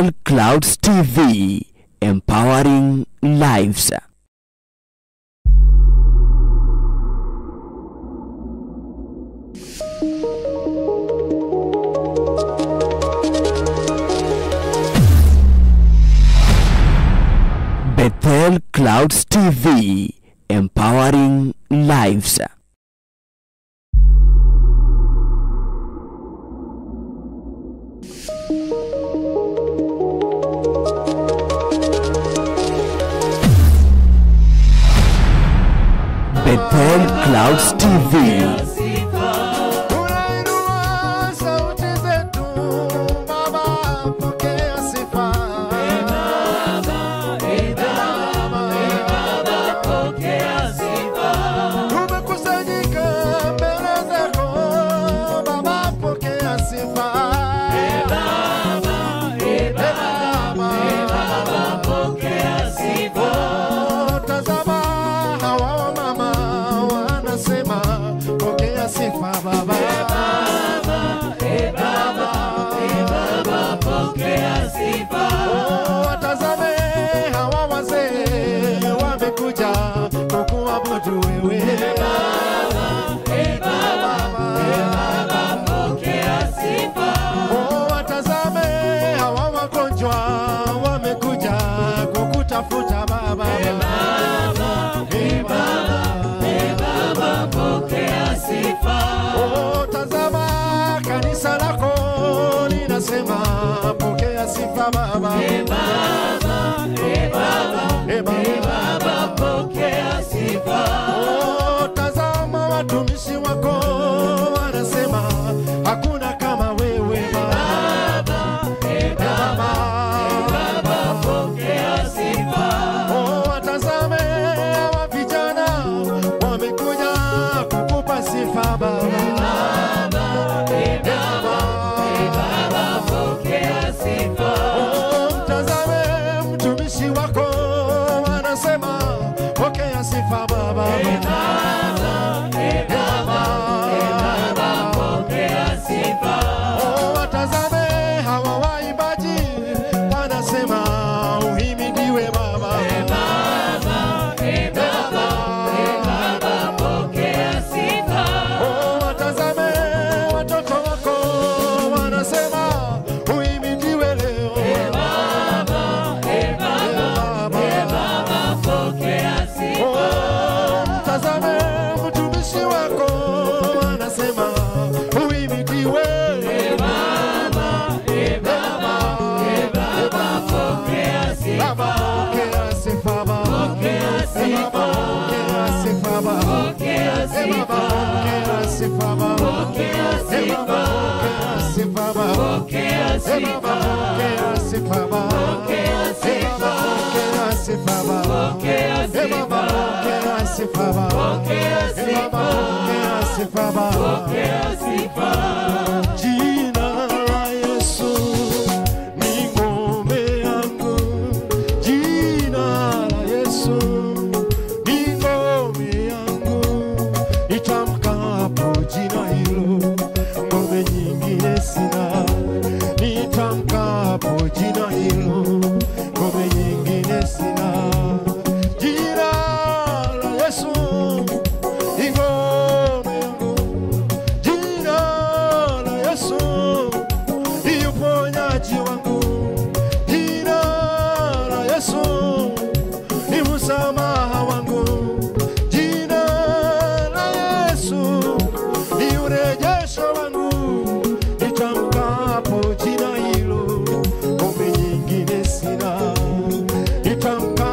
Bethel Clouds TV, empowering lives. Bethel Clouds TV, empowering lives. Bethel Clouds TV. Jina la Yesu ni ngome yangu, jina la Yesu ni ngome yangu, nitamkapo jina hilo ngome nyingine sina, nitamkapo jina hilo ngome nyingine sina, jina la Yesu ni ngome yangu, jina la Yesu ni uponyaji wangu, jina la Yesu ni msamaha wangu, jina la Yesu ni urejesho wangu, nitamkapo jina hilo ngome nyingine sina, nitamkapo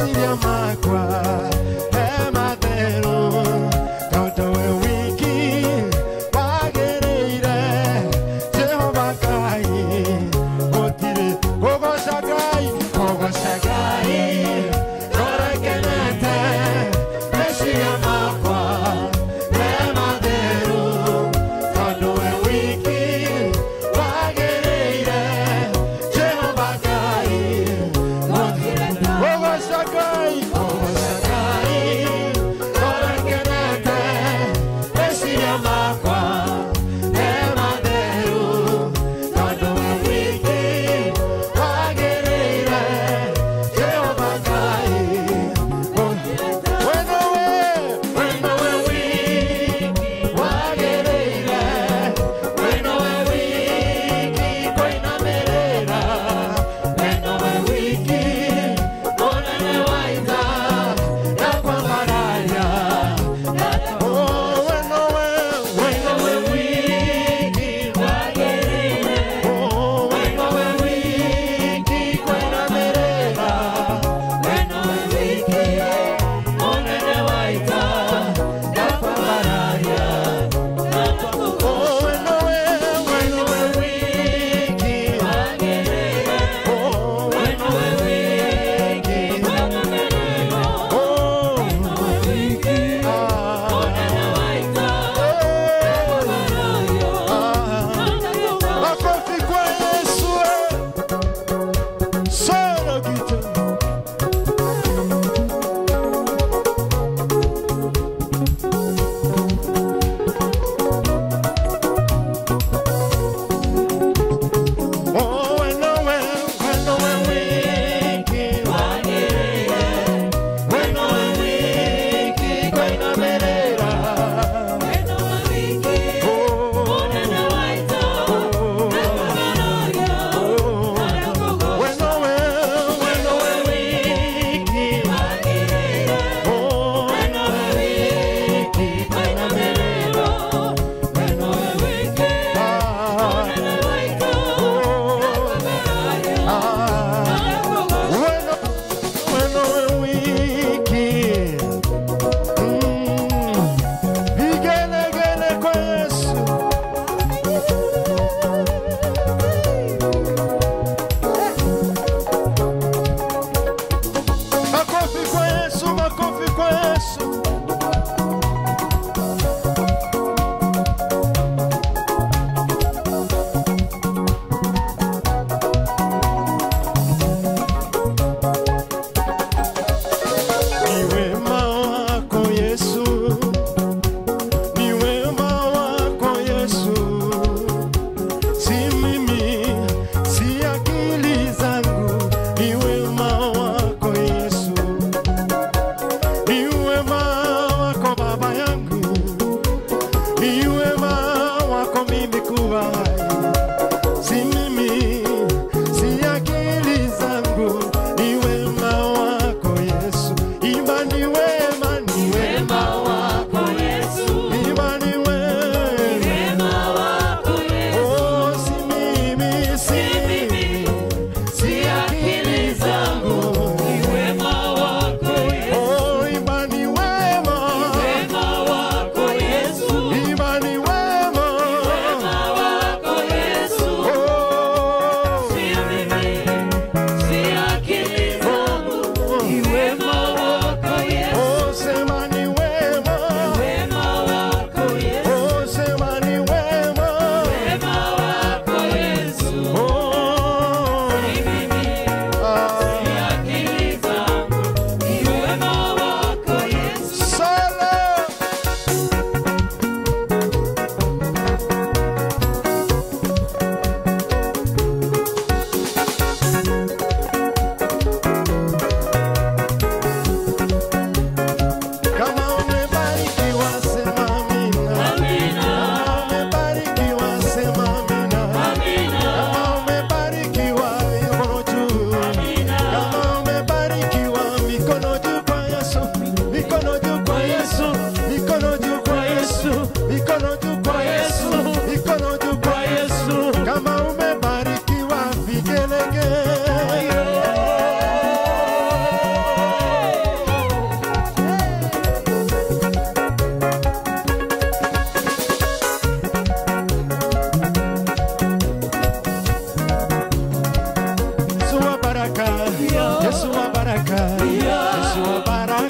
Meciria makwa he matheru tondu we wiki wagĩrĩire Jehova Ngai gũtirĩ kũgoca Ngai kũgoca Ngai ngoro ĩkenete meciria makwa me matheru tondu we wiki wagĩrĩire Jehova Ngai gũtirĩ kũgoca Ngai kũgoca Ngai.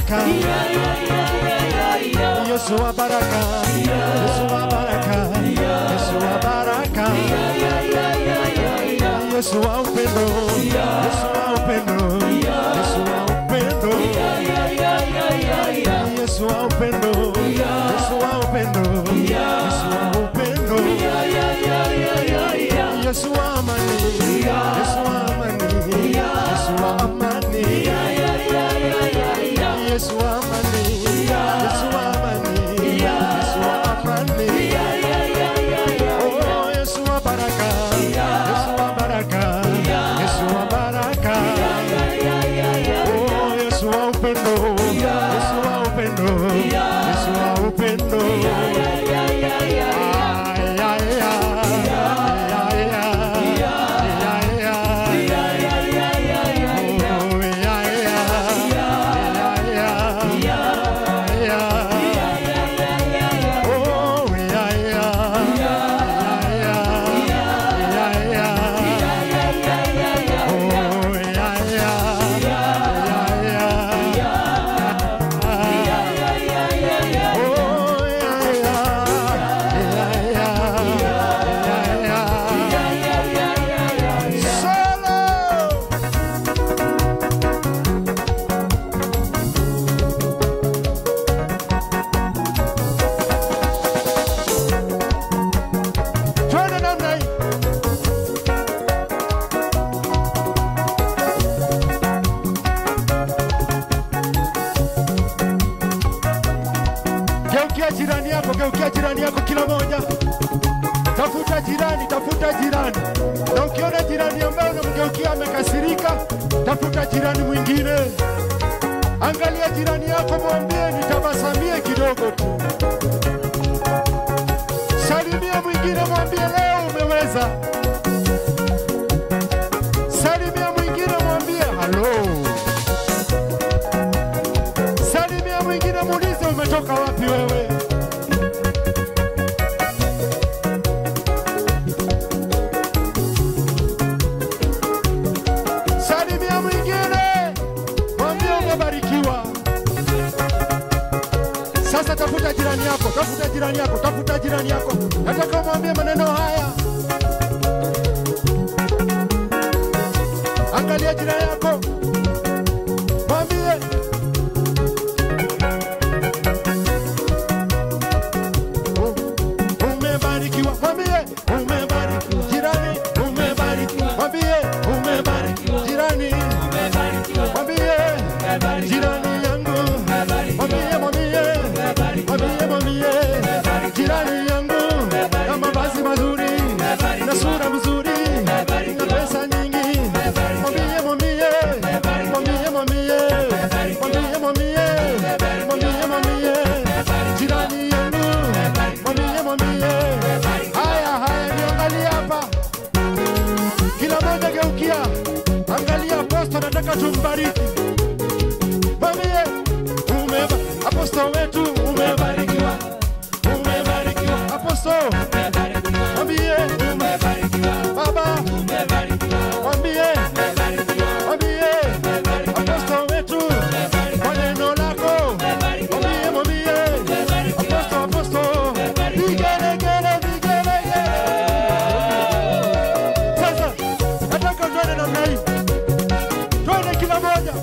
baraka, Yesu wa baraka, Yesu wa baraka, Yesu wa baraka, Yesu wa upendo, Yesu wa upendo, Yesu wa upendo, Yesu wa upendo, Yesu wa upendo, Yesu wa upendo, Yesu wa amani, Yesu wa amani, Yesu wa amani, Yesu wa amani, Yesu wa amani, Yesu wa amani, oh Yesu wa baraka, Yesu wa baraka, Yesu wa baraka, oh Yesu wa upendo, Yesu wa upendo, Yesu wa upendo. Geukia jirani yako kila moja. Tafuta jirani, tafuta jirani. Na ukiona jirani ambaye unamgeukia amekasirika, tafuta jirani mwingine. Angalia jirani yako, mwambie nitabasamie kidogo tu. Salimia mwingine, mwambie leo umeweza. Salimia mwingine, mwambie halo. Salimia mwingine, muulize umetoka wapi wewe. Salimia mwingine, mwambie umebarikiwa. Sasa tafuta jirani yako, tafuta jirani yako, tafuta jirani yako. Nataka umwambie maneno haya. Angalia jirani yako, mwambie umebarikiwa, mwambie umebarikiwa. Jirani umebarikiwa, mwambie umebarikiwa. Jirani umebarikiwa, mwambie jirani yangu, mwambie, mwambie, mwambie, mwambie jirani yangu, na mavazi mazuri na sura nzuri na pesa nyingi. Mwambie, mwambie, mwambie, mwambie, mwambie, mwambie, mwambie, mwambie jirani yangu, mwambie, mwambie. Haya, haya, niangalie hapa. Kila mmoja geukia, angalia aposto, nataka tumbariki. Mwambie aposto wetu umebarikiwa, umebarikiwa. Aposto umebarikiwa, mwambie umebarikiwa. Baba umebarikiwa, mwambie umebarikiwa, mwambie aposto wetu kwa neno lako, mwambie, mwambie aposto, aposto. Vigelegele, vigelegele. Sasa nataka tuende namna hii, tuende kila mmoja.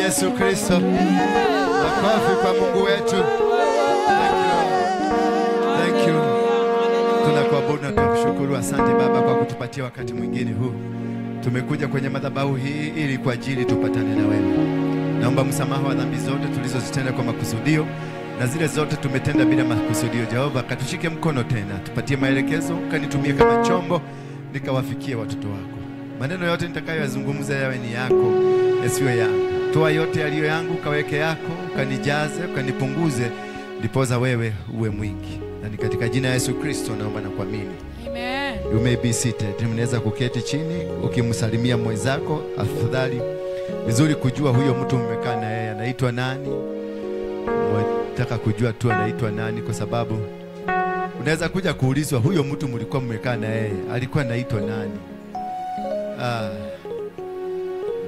Yesu Kristo. Makofi kwa Mungu wetu. Thank you. Thank you. Tunakuabudu na tunakushukuru. Asante Baba kwa kutupatia wakati mwingine huu. Tumekuja kwenye madhabahu hii ili kwa ajili tupatane na wewe. Naomba msamaha wa dhambi zote tulizozitenda kwa makusudio na zile zote tumetenda bila makusudio. Jehova, katushike mkono tena, tupatie maelekezo, kanitumie kama chombo nikawafikie watoto wako. Maneno yote nitakayoyazungumza yawe ni yako, yasiwe yangu. Toa yote yaliyo yangu kaweke yako, ukanijaze, ukanipunguze, ndiposa wewe uwe mwingi. Na ni katika jina Yesu Kristo naomba na kuamini. Amen. You may be seated. Mnaweza kuketi chini ukimsalimia mwenzako. Afadhali vizuri kujua huyo mtu mmekaa na yeye anaitwa nani. Mtaka kujua tu anaitwa nani, kwa sababu unaweza kuja kuulizwa huyo mtu mlikuwa mmekaa na yeye alikuwa anaitwa nani.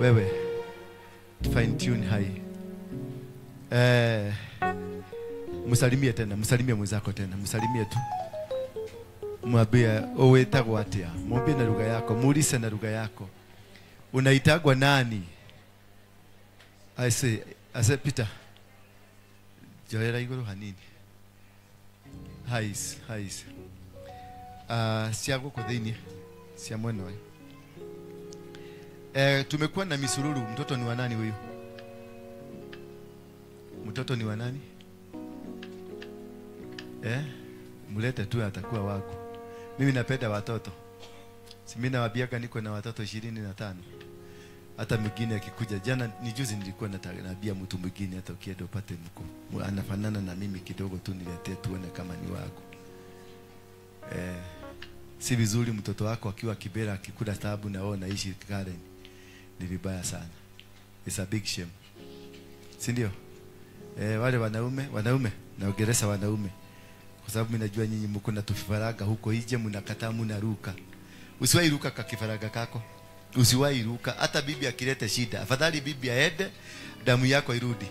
Wewe fine tune hai. Msalimie tena, msalimie mwenzako tena, msalimie tu. Mwambie uwetagwa atia, mwambie na lugha yako, muulize na lugha yako. Unaitagwa nani? I say Peter. Joera iguru hanini. Hais. Sia guko thini, sia mwena we. Tumekuwa na misururu. Mtoto ni wa nani huyu? Mtoto ni wa nani? Mulete tu atakuwa wako. Mimi napenda watoto. Si mimi nawaambiaga niko na watoto 25. Hata mwingine akikuja, jana ni juzi nilikuwa naambia mtu mwingine, hata ukienda upate mko anafanana na mimi kidogo tu, niletee tuone kama ni wako. Si vizuri mtoto wako akiwa Kibera akikula taabu na wewe unaishi Karen. Ni vibaya sana. It's a big shame. Si ndio? Wale wanaume naongelesha wanaume. Kwa sababu mimi najua nyinyi mko na tufaraga huko nje, mnakataa mnaruka. Usiwahi ruka ka kifaraga kako. Usiwahi ruka hata bibi akileta shida. Afadhali bibi aende, damu yako irudi.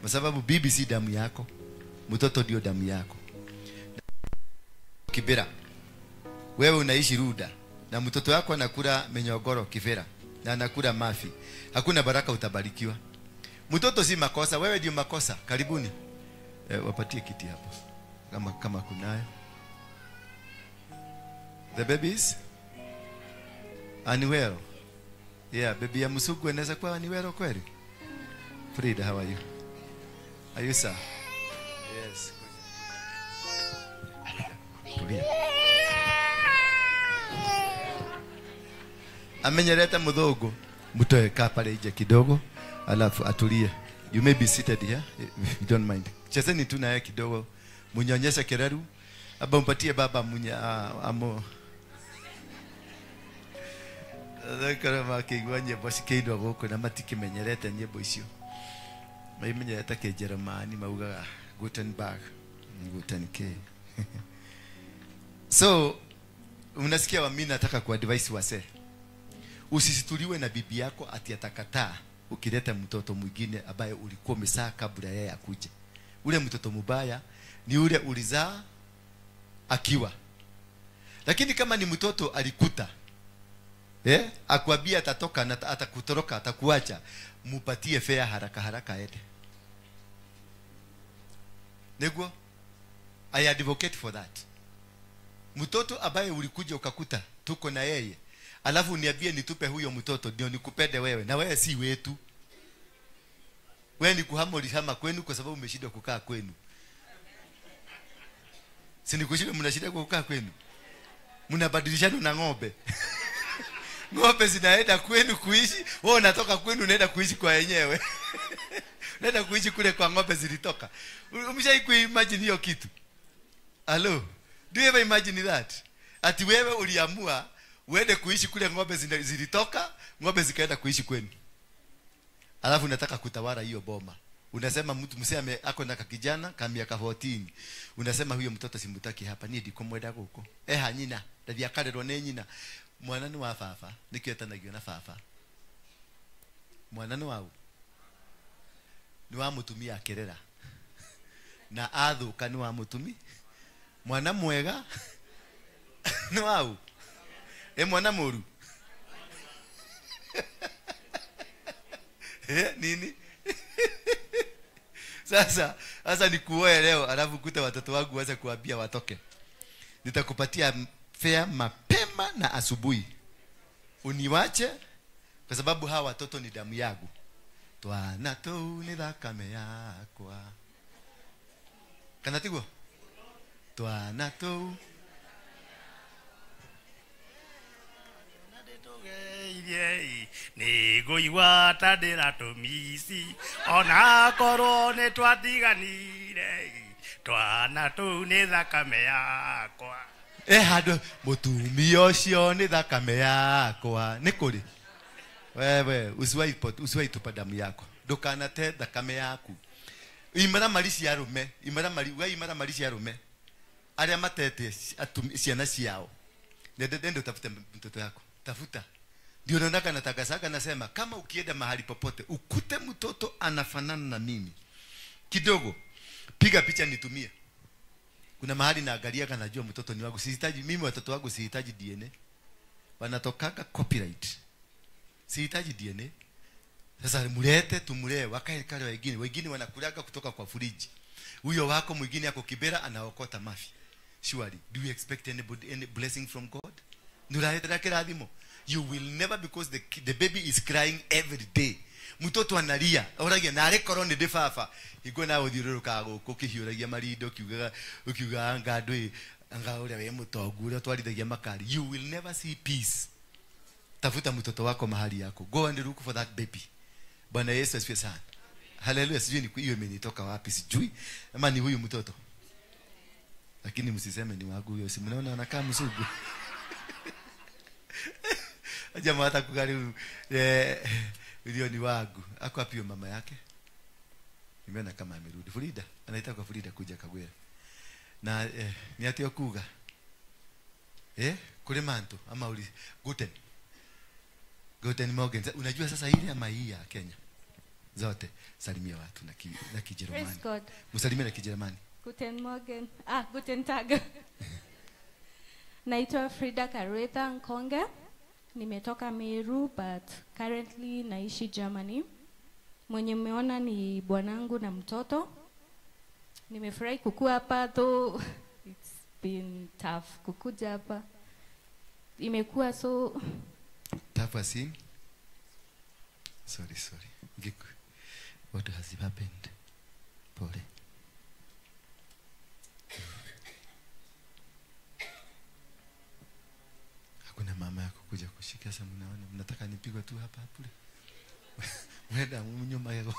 Kwa sababu bibi si damu yako. Mtoto ndio damu yako. Kibera. Wewe unaishi Ruda na mtoto wako anakula menyogoro Kibera na anakula mafi. Hakuna baraka utabarikiwa. Mtoto si makosa, wewe ndio makosa. Karibuni. Wapatie kiti hapo. Kama kunayo. The babies Aniwero. Yeah, baby ya Musugu anaweza kuwa Aniwero kweli? Frida, how are you? Are you sir? Yes. Tulia. Amenyereta mdogo. Mtoe kaa pale nje kidogo, alafu atulie. You may be seated here if you don't mind. Chezeni tu na yeye kidogo. Munyonyeshe kereru. Aba mpatie baba munya amo. Thakara makigwa nyimbo cikĩinwo gũkũ na matikimenyerete nyimbo icio. Maimenyerete Kĩnjerumani maugaga Gutenberg, Guten K. So unasikia wa mimi nataka ku advise wase. Usisituliwe na bibi yako ati atakataa ukileta mtoto mwingine ambaye ulikuwa umezaa kabla yeye akuje. Ule mtoto mubaya ni ule ulizaa akiwa. Lakini kama ni mtoto alikuta, akwambia atatoka na atakutoroka, atakuacha, mupatie fare haraka haraka aende. Negwo, I advocate for that. Mtoto ambaye ulikuja ukakuta tuko na yeye, alafu niambie nitupe huyo mtoto ndio nikupende wewe, na wewe si wetu. Wewe ni kuhama, ulihama kwenu kwa sababu umeshindwa kukaa kwenu. Si ni kushindwa, mnashinda kukaa kwenu. Mnabadilishana na ng'ombe. Ng'ombe zinaenda kwenu kuishi, wewe unatoka kwenu unaenda kuishi kwa wenyewe. Unaenda kuishi kule kwa ng'ombe zilitoka. Umeshai kuimagine hiyo kitu? Hello? Do you ever imagine that? Ati wewe uliamua uende kuishi kule ng'ombe zilitoka, ng'ombe zikaenda kuishi kwenu. Alafu unataka kutawala hiyo boma. Unasema mtu mseme ako na kijana ka miaka 14. Unasema huyo mtoto simutaki hapa, ni ndikumwenda guko. Eha nyina, ndathia karerwo ni nyina. Mwana ni wa baba, nikio etanagio na baba. Mwana ni wau. Ni wa mutumia akirera. Na athuka ni wa mutumi. Mwana mwega ni wau. Mwana muru. Nini? Sasa nikuoe leo alafu kute watoto wangu waanze kuambia watoke. Nitakupatia fare mapema na asubuhi. Uniwache kwa sababu hawa watoto ni damu yangu. Twana tu ni thakame yakwa. Kana tiguo? Twana tu nĩngũigua ta ndĩratũmici ona korwo nĩ twatiganire twana tũu nĩ thakame yakwa. Handũ mũtumia ũcio nĩ thakame yakwa. Nĩ kũrĩ wewe usiwahi tupa damu yako. Ndukanate thakame yaku. Imaramari cia arũme, imaramari we imaramari cia arũme arĩa matete ciana ciao. Nenda utafute mtoto yako. Tafuta. Ndio naonaka natakasaga nasema kama ukienda mahali popote ukute mtoto anafanana na mimi kidogo, piga picha nitumie. Kuna mahali naangalia kana najua mtoto ni wangu. Sihitaji mimi watoto wangu, sihitaji DNA. Wanatokaka copyright. Sihitaji DNA. Sasa mulete tumulee wakae kale wengine. Wengine wanakulaga kutoka kwa friji. Huyo wako mwingine ako Kibera anaokota mafi. Surely, do you expect any blessing from God? Nurahetera kirathimo. You will never, because the baby is crying every day. Mtoto analia, oragia na are korwo nĩ ndĩ baba. Hingo na ũthiũrũrũkaga gũkũ ũkĩhiũragia marindo ũkiugaga anga ndũĩ anga ũrĩa wĩ mũtongu ũrĩa ũtwarithagia makari. You will never see peace. Tafuta mtoto wako mahali yako. Go and look for that baby. Bwana Yesu asifiwe sana. Haleluya. Sijui ni hiyo imenitoka wapi, sijui. Ama ni huyu mtoto. Lakini msiseme ni wangu huyo. Si mnaona anakaa mzungu. Jamaa hata kugari ndio ni wangu. Ako wapi mama yake? Nimeona kama amerudi. Frida, anaita kwa Frida kuja Kagwera. Na ni ati okuga. Kule manto ama uli Guten. Guten Morgen. Unajua sasa ile ama hii ya Kenya. Zote salimia watu na Kijerumani. Msalimie na Kijerumani. Guten Morgen. Ah, guten Tag. Naitwa Frida Karetha Nkonge. Nimetoka Meru but currently naishi Germany. Mwenye mmeona ni bwanangu na mtoto. Nimefurahi kukua hapa though it's been tough kukuja hapa. Imekuwa so tough as in. Sorry. What has happened? Pole. Hakuna mama yako kuja kushika sasa mnaona mnataka nipigwe tu hapa hapo. Mwenda nyuma yako.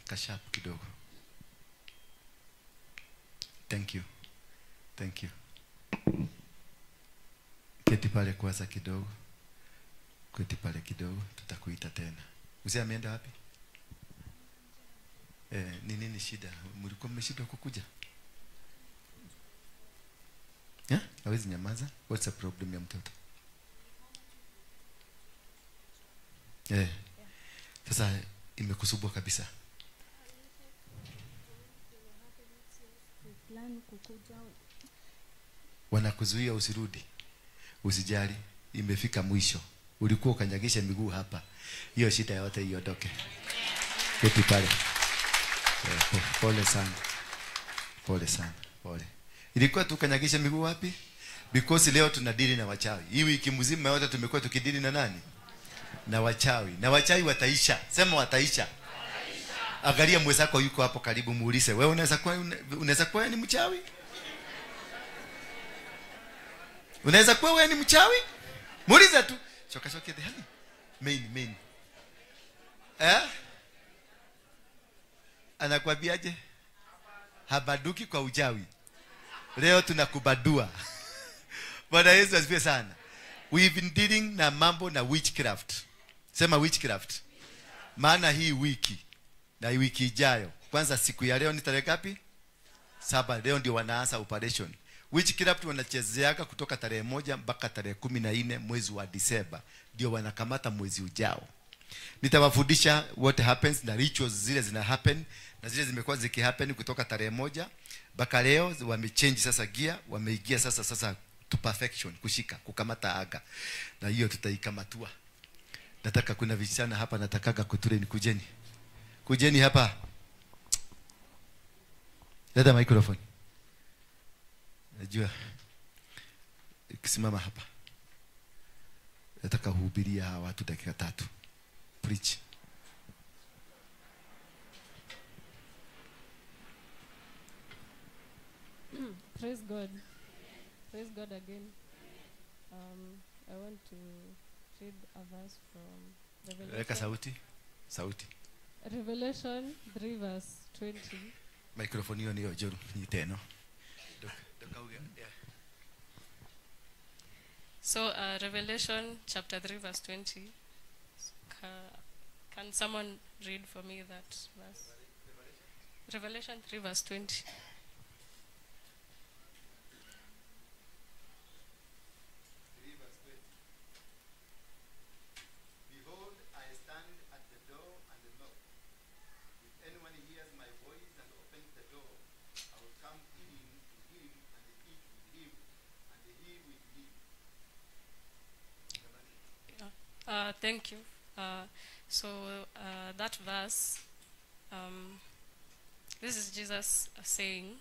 Kashapu kidogo. Thank you. Thank you. Keti pale kwanza kidogo. Keti pale kidogo, tutakuita tena. Mzee ameenda wapi? Ni nini shida? Mlikuwa mmeshindwa kukuja? Hawezi nyamaza. What's the problem ya mtoto? Sasa imekusumbua kabisa. Wanakuzuia usirudi. Usijali, imefika mwisho. Ulikuwa ukanyagisha miguu hapa. Hiyo shida yote iondoke. Keti pale. Pole sana. Pole sana. Pole. Ilikuwa tukanyagisha miguu wapi? Because leo tunadili na wachawi. Hii wiki mzima yote tumekuwa tukidili na nani? Na wachawi. Na wachawi wataisha. Sema wataisha. Angalia mwenzako yuko hapo karibu, muulize, wewe unaweza kuwa ni mchawi? Unaweza kuwa wewe ni mchawi? Muulize tu. Choka choka the hali. Main. Anakuambiaje? Habaduki kwa uchawi. Leo tunakubadua. Bwana Yesu asifiwe sana. We've been dealing na mambo na witchcraft. Sema witchcraft. Maana hii wiki na wiki ijayo. Kwanza siku ya leo ni tarehe ngapi? 7. Leo ndio wanaanza operation. Witchcraft wanachezeaka kutoka tarehe 1 mpaka tarehe 14 mwezi wa Disemba. Ndio wanakamata mwezi ujao. Nitawafundisha what happens na rituals zile zina happen na zile zimekuwa zikihappen kutoka tarehe 1 mpaka leo. Wamechange sasa gear, wameingia sasa to perfection, kushika, kukamata aga. Na hiyo tutaikamatua. Nataka kuna vijana hapa natakaga kutrain, kujeni. Kujeni hapa. Leta microphone. Najua kisimama hapa. Nataka kuhubiria hawa watu dakika 3. Preach. Praise God. Praise God again. I want to read a verse from Revelation. Weka sauti. Sauti. Revelation 3 verse 20. Microphone hiyo niyo joru nyiteno. So Revelation chapter 3 verse 20. Can someone read for me that verse? Revelation 3 verse 20. Behold, I stand at the door and knock. If anyone hears my voice and opens the door, I will come in to him and eat with him, and he with me. Yeah. Thank you. So that verse, this is Jesus saying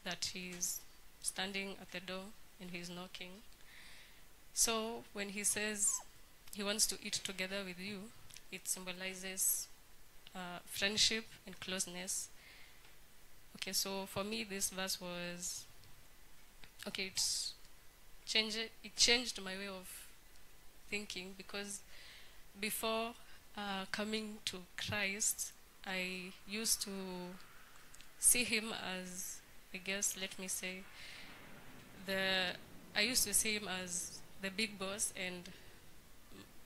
that he's standing at the door and he's knocking. So when he says he wants to eat together with you, it symbolizes friendship and closeness. Okay, so for me this verse was, okay, it changed my way of thinking, because before coming to Christ, I used to see him as, I guess, let me say, I used to see him as the big boss and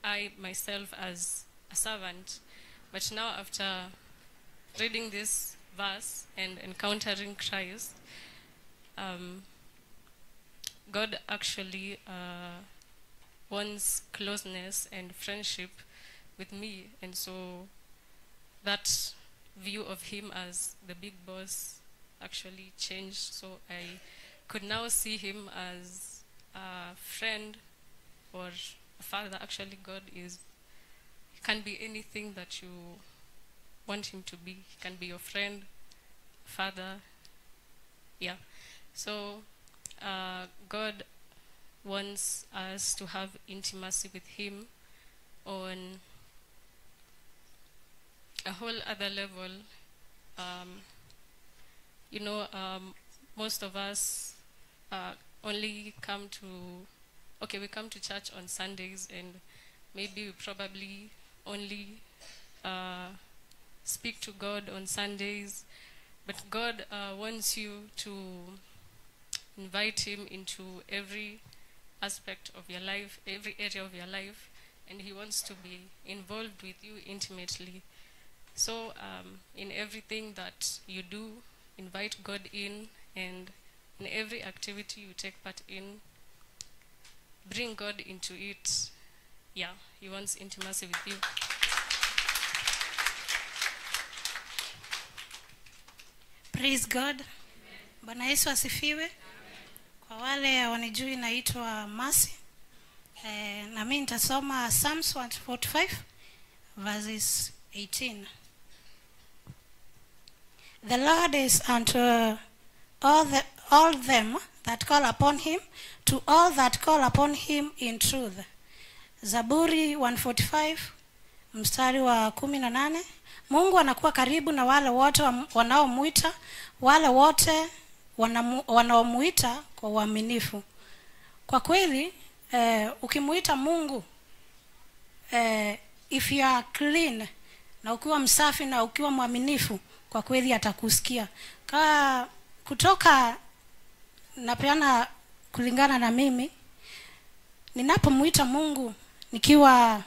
I myself as a servant. But now after reading this verse and encountering Christ, God actually wants closeness and friendship with me. And so that view of him as the big boss actually changed. So I could now see him as a friend or a father. Actually, God is, he can be anything that you want him to be. He can be your friend, father. Yeah. So God wants us to have intimacy with him on a whole other level. You know, most of us only come to, okay, we come to church on Sundays, and maybe we probably only speak to God on Sundays. But God wants you to invite him into every aspect of your life, every area of your life, and he wants to be involved with you intimately. So in everything that you do, invite God in, and in every activity you take part in, bring God into it. Yeah, he wants intimacy with you. Praise God. Bwana Yesu asifiwe. Kwa wale wanijui naitwa Masi. Na mimi nitasoma Psalms 145 verses 18. The Lord is unto all them that call upon him, to all that call upon him in truth. Zaburi 145 mstari wa 18. Mungu anakuwa karibu na wale wote wanaomuita, wale wote wanaomuita kwa uaminifu. Kwa kweli, ukimuita Mungu, if you are clean, na ukiwa msafi na ukiwa mwaminifu, kwa kweli atakusikia. Kutoka napeana kulingana na mimi, ninapomuita Mungu nikiwa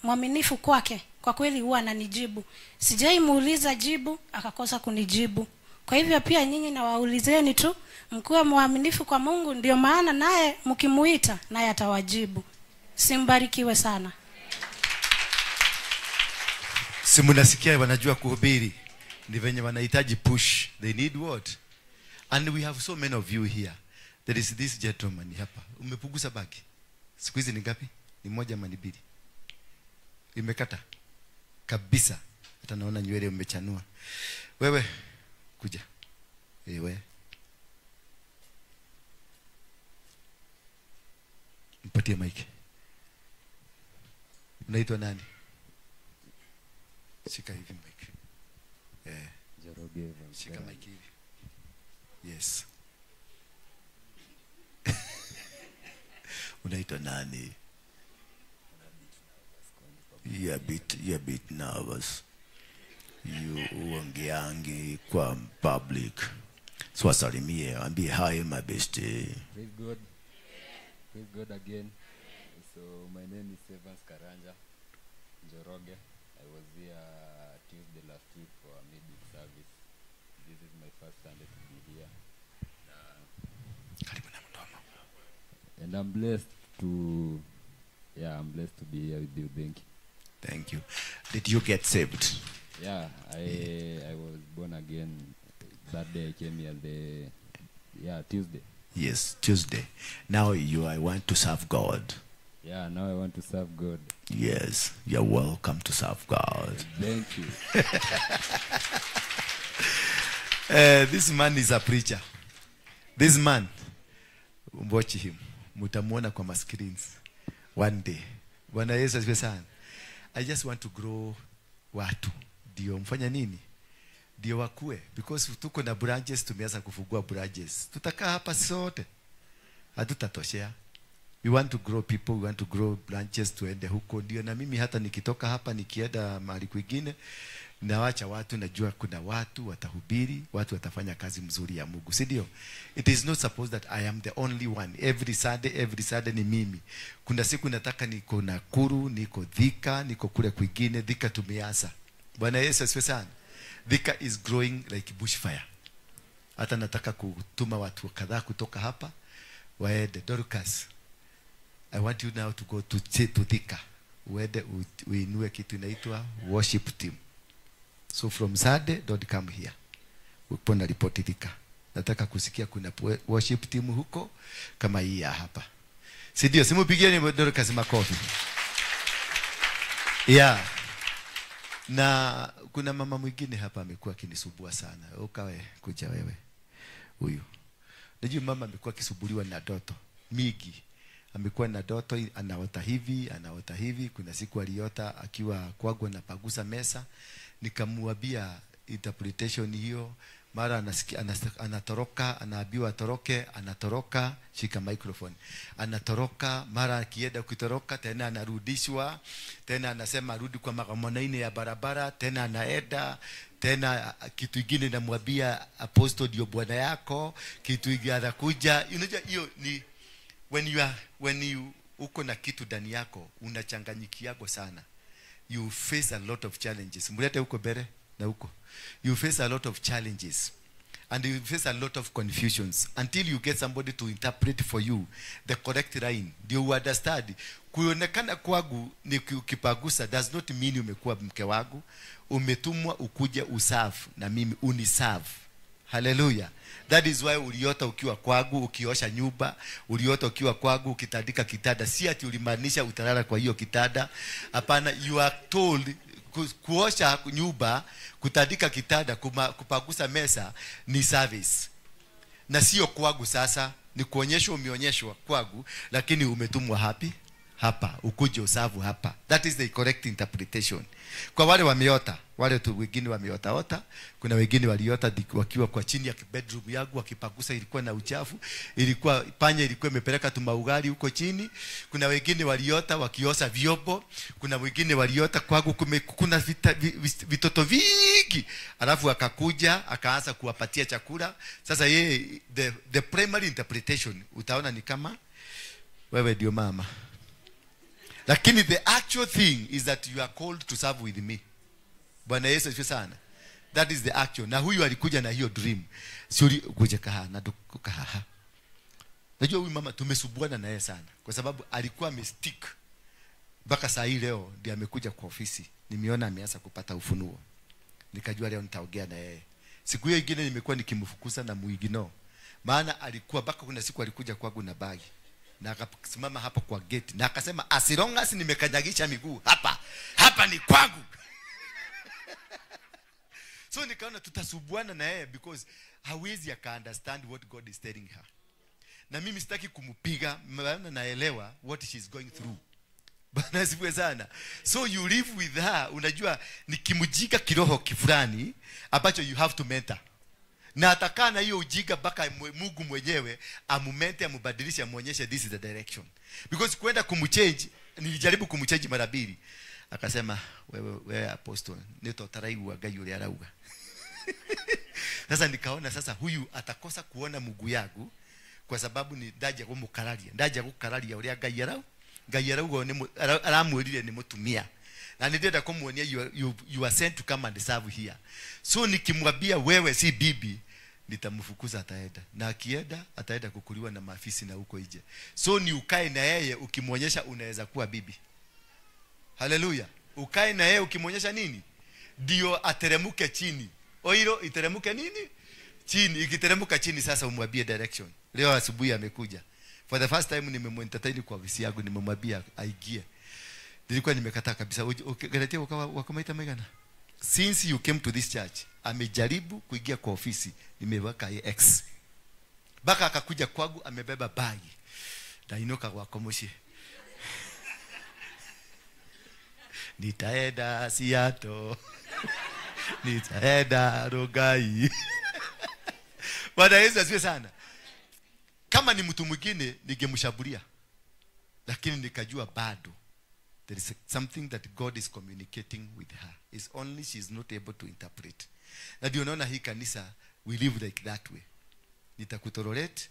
mwaminifu kwake, kwa kweli huwa ananijibu. Sijai muuliza jibu akakosa kunijibu. Kwa hivyo pia nyinyi na waulizeni tu, mkuwe mwaminifu kwa Mungu, ndio maana naye mkimuita naye atawajibu. Simbarikiwe sana. Si mnasikia wanajua kuhubiri? Ni venye wanahitaji push. They need what? And we have so many of you here. There is this gentleman hapa. Umepunguza baki. Siku hizi ni ngapi? Ni 1 ama ni 2? Imekata kabisa. Hata naona nywele umechanua. Wewe kuja. Wewe. Mpatie mic. Unaitwa nani? Shika hivi mic. Shika mic hivi. Yes. Unaitwa nani? You're a bit nervous. You uongeangi kwa public. So wasalimie, ambie hi my bestie. Praise God. Praise God again. So my name is Evans Karanja Njoroge. I was here Tuesday last week for a midweek service. This is my first Sunday to be here. And I'm blessed to, I'm blessed to be here with you. Thank you. Thank you. Did you get saved? Yeah, I was born again that day. I came here Tuesday. Yes, Tuesday. Now I want to serve God. Yeah, now I want to serve God. Yes, you're welcome to serve God. Thank you. This man is a preacher. This man, watch him. Mutamuona kwa screens one day. Bwana Yesu asifiwe sana. I just want to grow watu. Ndio mfanya nini? Ndio wakue. Because tuko na branches, tumeanza kufungua branches. Tutakaa hapa sote. Hatutatoshea. We want to grow people, we want to grow branches, tuende huko. Ndio na mimi hata nikitoka hapa nikienda mahali kwingine, nawacha watu, najua kuna watu watahubiri, watu watafanya kazi mzuri ya Mungu, si ndio? It is not supposed that I am the only one. Every Sunday ni mimi. Kuna siku nataka niko Nakuru, niko Thika, niko kule kwingine. Thika tumeanza. Bwana Yesu asifiwe sana. Thika is growing like bushfire. Hata nataka kutuma watu kadhaa kutoka hapa waende. Dorcas, I want you now to go to Thika. Uende uinue kitu inaitwa worship team. So from Sunday, don't come here. Ukipona ripoti Thika. Nataka kusikia kuna worship team huko kama hii ya hapa. Si ndio? Simupigieni Dorcas makofi. Yeah. Na kuna mama mwingine hapa amekuwa akinisumbua sana. Ukawe kuja wewe. Huyu. Najua mama amekuwa akisumbuliwa na ndoto mingi. Amekuwa na ndoto, anaota hivi, anaota hivi. Kuna siku aliota akiwa kwangu anapagusa mesa. Nikamwambia interpretation hiyo. Mara anatoroka, anaambiwa atoroke, anatoroka, shika microphone. Anatoroka, mara akienda kutoroka tena anarudishwa, tena anasema arudi kwa magamanaine ya barabara, tena anaenda, tena kitu kingine namwambia apostle ndio bwana yako, kitu kingine anakuja. Unajua hiyo ni when you uko na kitu ndani yako, unachanganyikiago sana. You face a lot of challenges. Mlete huko mbele na huko. You face a lot of challenges and you face a lot of confusions until you get somebody to interpret for you the correct line. Ndio you understand. Kuonekana kwangu ni ukipagusa does not mean umekuwa mke wangu. Umetumwa ukuje userve na mimi uniserve. Hallelujah. That is why uliota ukiwa kwangu ukiosha nyumba, uliota ukiwa kwangu ukitandika kitanda. Si ati ulimaanisha utalala kwa hiyo kitanda. Hapana, you are told kuosha nyumba, kutandika kitanda, kupagusa mesa ni service. Na sio kwangu sasa, ni kuonyeshwa umeonyeshwa kwangu, lakini umetumwa hapi hapa, ukuje usavu hapa. That is the correct interpretation. Kwa wale wameota, wale tu wengine wameota ota, kuna wengine waliota wakiwa kwa chini ya bedroom yangu wakipagusa, ilikuwa na uchafu, ilikuwa panya ilikuwa imepeleka tumaugali huko chini. Kuna wengine waliota wakiosa vyombo, kuna wengine waliota kwangu kuna vitoto vingi, alafu akakuja akaanza kuwapatia chakula. Sasa yeye the primary interpretation utaona ni kama wewe ndio mama. Lakini the actual thing is that you are called to serve with me. Bwana Yesu asifiwe sana. That is the actual. Na huyu alikuja na hiyo dream. Sio kuja kaha na kaha. Najua huyu mama tumesubuana na yeye sana kwa sababu alikuwa amestick Mpaka saa hii leo ndiye amekuja kwa ofisi. Nimeona ameanza kupata ufunuo. Nikajua leo nitaongea na yeye. Siku hiyo nyingine nimekuwa nikimfukuza na muignore. Maana alikuwa mpaka kuna siku alikuja kwangu na bagi. Na akasimama hapo kwa gate na akasema as long as nimekanyagisha miguu hapa, hapa ni kwangu. So nikaona tutasubuana na yeye because hawezi aka understand what God is telling her. Na mimi sitaki kumpiga, maana naelewa what she is going through. Bwana asifiwe sana. So you live with her, unajua ni kimujika kiroho kifulani ambacho you have to mentor. Na atakaa na hiyo ujinga mpaka Mungu mwenyewe amumente, amubadilishe, amuonyeshe this is the direction. Because kwenda kumchange, nilijaribu kumchange mara mbili. Akasema wewe apostle, nitotaraigua Ngai uria arauga. Sasa nikaona sasa huyu atakosa kuona Mungu yangu kwa sababu ni ndaje kumukararia. Ndaje gukararia uria Ngai arauga. Ngai arauga ni aramwirire ni mutumia. Na nilienda kumuonia you are sent to come and serve here. So nikimwambia wewe si bibi, nitamfukuza ataenda. Na akienda ataenda kukuliwa na maafisi na huko nje. So ni ukae na yeye ukimuonyesha unaweza kuwa bibi. Haleluya. Ukae na yeye ukimuonyesha nini? Ndio ateremuke chini. Oilo iteremuke nini? Chini. Ikiteremuka chini sasa umwambie direction. Leo asubuhi amekuja. For the first time nimemuentertain kwa ofisi yangu, nimemwambia aingie. Nilikuwa nimekataa kabisa. Galatia wakamaita maigana. Since you came to this church, amejaribu kuingia kwa ofisi, nimeweka X. Baka akakuja kwangu amebeba bagi. Ndainoka kwa komoshi. Nitaenda Seattle. Nitaenda Rongai. Bwana Yesu asifiwe sana. Kama ni mtu mwingine ningemshabulia. Lakini nikajua bado there is something that God is communicating with her. It's only she is not able to interpret. Na ndio unaona hii kanisa we live like that way. Nitakutolerate,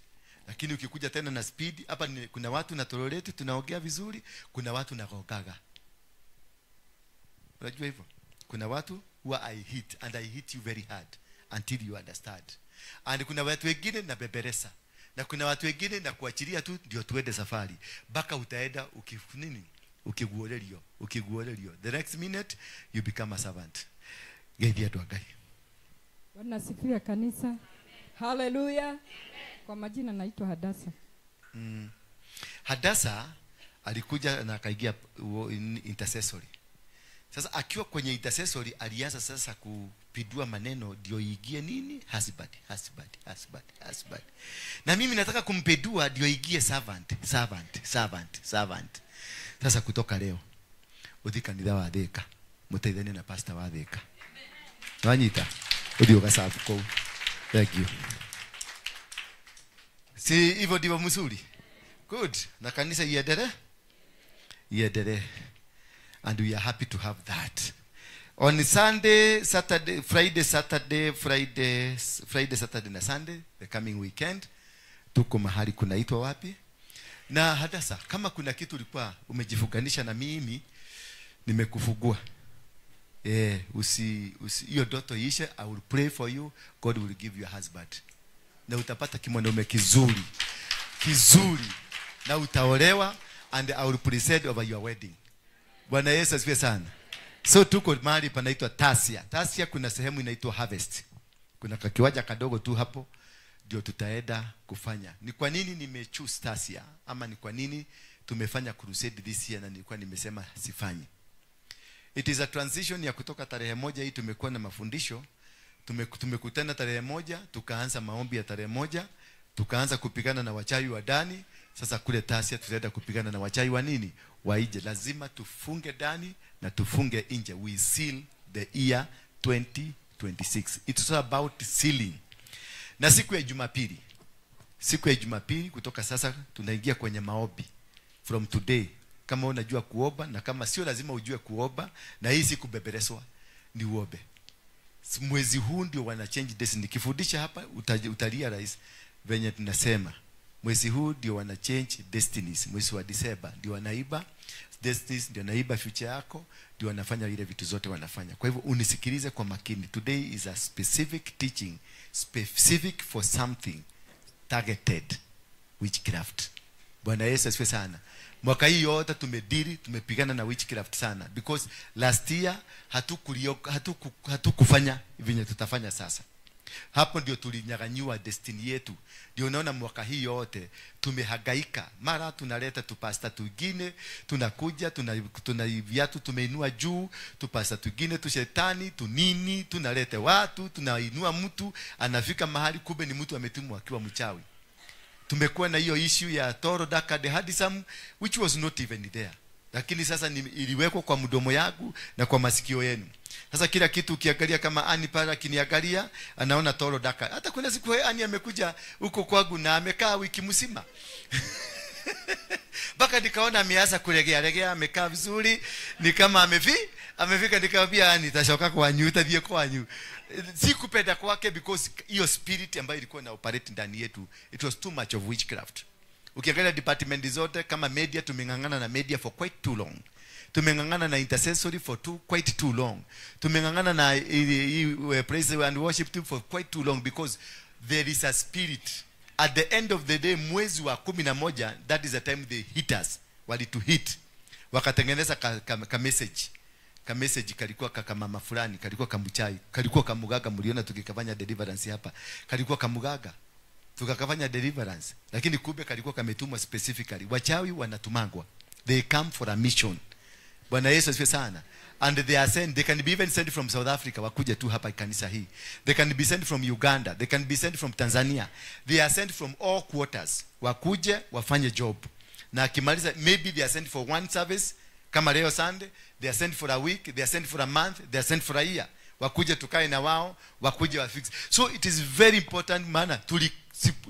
lakini ukikuja tena na speed hapa kuna watu na tolerate tunaongea vizuri, kuna watu na gogaga. Unajua hivyo? Kuna watu huwa I hit and I hit you very hard until you understand. And kuna watu wengine na beberesa. Na kuna watu wengine na kuachilia tu ndio tuende safari. Baka utaenda ukifunini? Ukiguorerio, ukiguorerio. The next minute you become a servant. Geithia andũ a Ngai. Bwana asifiwe kanisa. Hallelujah. Kwa majina naitwa Hadasa. Hadasa alikuja na akaingia intercessory. Sasa akiwa kwenye intercessory alianza sasa kupindua maneno ndio iingie nini? Husband, husband, husband, husband. Na mimi nataka kumpindua ndio iingie servant, servant, servant, servant. Sasa kutoka leo uthi kanitha wa Thika muteithanie na pastor wa Thika. Wanyita uthi ugacabu kuu. Thank you. Si hivyo ndivyo mzuri? Good. Na kanisa iendelee? Iendelee. And we are happy to have that. On Sunday, Saturday, Friday, Saturday, Friday, Friday, Saturday na Sunday, the coming weekend, tuko mahali kunaitwa wapi? Na Hadasa, kama kuna kitu ulikuwa umejifunganisha na mimi, nimekufungua. Hiyo ndoto iishe. I will pray for you. God will give you a husband. Na utapata kimwanaume kizuri. Kizuri. Na utaolewa and I will preside over your wedding. Bwana Yesu asifiwe sana. So tuko mahali panaitwa Tasia. Tasia kuna sehemu inaitwa Harvest. Kuna kakiwanja kadogo tu hapo ndio tutaenda kufanya. Ni kwa nini nimechoose Tasia ama ni kwa nini tumefanya crusade this year na nilikuwa nimesema sifanyi? It is a transition ya kutoka tarehe 1 hii tumekuwa na mafundisho. Tumekutana tarehe 1, tukaanza maombi ya tarehe 1, tukaanza kupigana na wachawi wa ndani. Sasa kule Tasia tutaenda kupigana na wachawi wa nini? Wa nje. Lazima tufunge ndani na tufunge nje. We seal the year 2026. It's all about sealing. Na siku ya Jumapili. Siku ya Jumapili kutoka sasa tunaingia kwenye maombi. From today, kama unajua kuomba na kama sio lazima ujue kuomba, na hii si kubebereswa, ni uombe. Mwezi huu ndio wana change destiny. Nikifundisha hapa utalia rais venye tunasema. Mwezi huu ndio wana change destinies. Mwezi wa Disemba ndio wanaiba destinies, ndio wanaiba future yako, ndio wanafanya ile vitu zote wanafanya. Kwa hivyo unisikilize kwa makini. Today is a specific teaching, specific for something targeted witchcraft. Bwana Yesu asifiwe sana. Mwaka hii yote tumediri, tumepigana na witchcraft sana, because last year hatukufanya venye tutafanya sasa. Hapo ndio tulinyang'anywa destiny yetu. Ndio unaona mwaka hii yote tumehangaika. Mara tunaleta tupasta tugine, tunakuja, tuna viatu tumeinua juu, tupasta tugine, tushetani, tunini, tunaleta watu, tunainua mtu, anafika mahali kumbe ni mtu ametumwa akiwa mchawi. Tumekuwa na hiyo issue ya Toro Daka de Hadisam, which was not even there. Lakini sasa iliwekwa kwa mdomo yangu na kwa masikio yenu. Sasa kila kitu ukiangalia, kama Ani pale akiniangalia anaona Toro Daka. Hata kuna siku Ani amekuja huko kwangu na amekaa wiki mzima. Mpaka nikaona ameanza kulegea legea, amekaa vizuri, ni kama amefika. Nikamwambia Ani tashoka kwa nyu, utathie kwa nyu. Sikupenda kwake because hiyo spirit ambayo ilikuwa na operate ndani yetu, it was too much of witchcraft. Ukiangalia department zote kama media, tumeng'ang'ana na media for quite too long. Tumeng'ang'ana na intercessory for quite too long. Tumeng'ang'ana na praise and worship team for quite too long, because there is a spirit. At the end of the day, mwezi wa 11, that is the time they hit us. Walitu hit. Wakatengeneza ka message. Ka message kalikuwa kama fulani, kalikuwa kamuchai, kalikuwa kamugaga, mliona tukikafanya deliverance hapa. Kalikuwa kamugaga. Tukakafanya deliverance. Lakini kumbe kalikuwa kametumwa specifically. Wachawi wanatumangwa. They come for a mission. Bwana Yesu asifiwe sana. And they are sent, they can be even sent from South Africa, wakuja tu hapa kanisa hii. They can be sent from Uganda, they can be sent from Tanzania. They are sent from all quarters. Wakuje, wafanye job. Na akimaliza, maybe they are sent for one service, kama leo Sunday, they are sent for a week, they are sent for a month, they are sent for a year. Wakuje tukae na wao, wakuje wafix. So it is very important, maana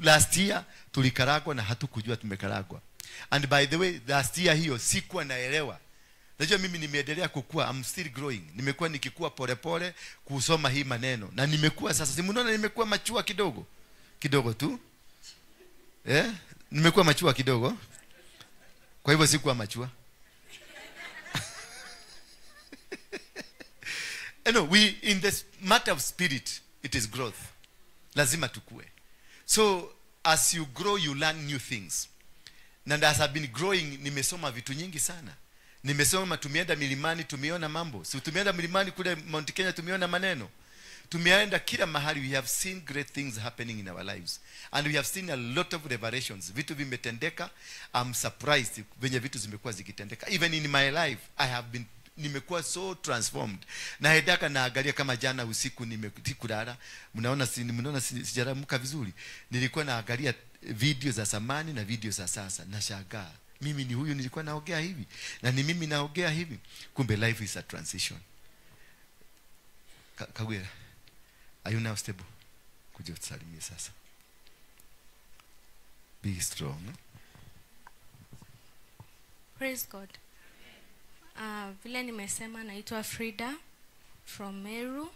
last year tulikaragwa na hatukujua tumekaragwa. And by the way, last year hiyo sikuwa naelewa. Najua mimi nimeendelea kukua, I'm still growing. Nimekuwa nikikua polepole kusoma hii maneno. Na nimekuwa sasa, si mnaona nimekuwa machua kidogo. Kidogo tu. Nimekuwa machua kidogo. Kwa hivyo sikuwa machua. No, we in this matter of spirit, it is growth. Lazima tukue. So as you grow, you learn new things. And as I've been growing, nimesoma vitu nyingi sana. Nimesoma, tumeenda milimani, tumeona mambo. Si tumeenda milimani kule Mount Kenya, tumeona maneno. Tumeenda kila mahali, we have seen great things happening in our lives. And we have seen a lot of revelations. Vitu vimetendeka. I'm surprised venye vitu zimekuwa zikitendeka. Even in my life, I have been, nimekuwa so transformed. Na hedaka naangalia kama jana usiku nimekulala. Mnaona sijaamka vizuri. Nilikuwa naangalia video za zamani na video za sasa. Nashangaa. Mimi ni huyu nilikuwa naongea hivi, na ni mimi naongea hivi. Kumbe life is a transition. Kagwera, are you now stable? Kuja utusalimie sasa. Be strong. Praise God. Vile nimesema naitwa Frida from Meru.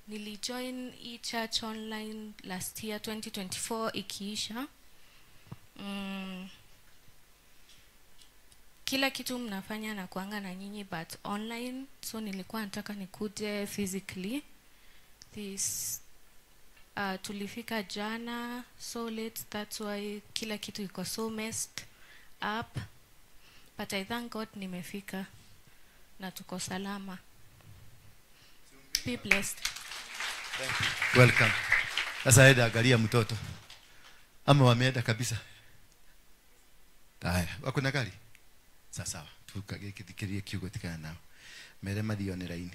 Nilijoin e-church online last year 2024 ikiisha. Kila kitu mnafanya na kuanga na nyinyi but online, so nilikuwa nataka nikuje physically. This tulifika jana so late, that's why kila kitu iko so messed up, but I thank God nimefika na tuko salama. Be blessed. Thank you. Welcome. Sasa enda angalia mtoto. Ama wameenda kabisa. Haya, wako na gari? Sawa sawa. Tukagekithikirie kiugo tikana nao. Mere mathione raini.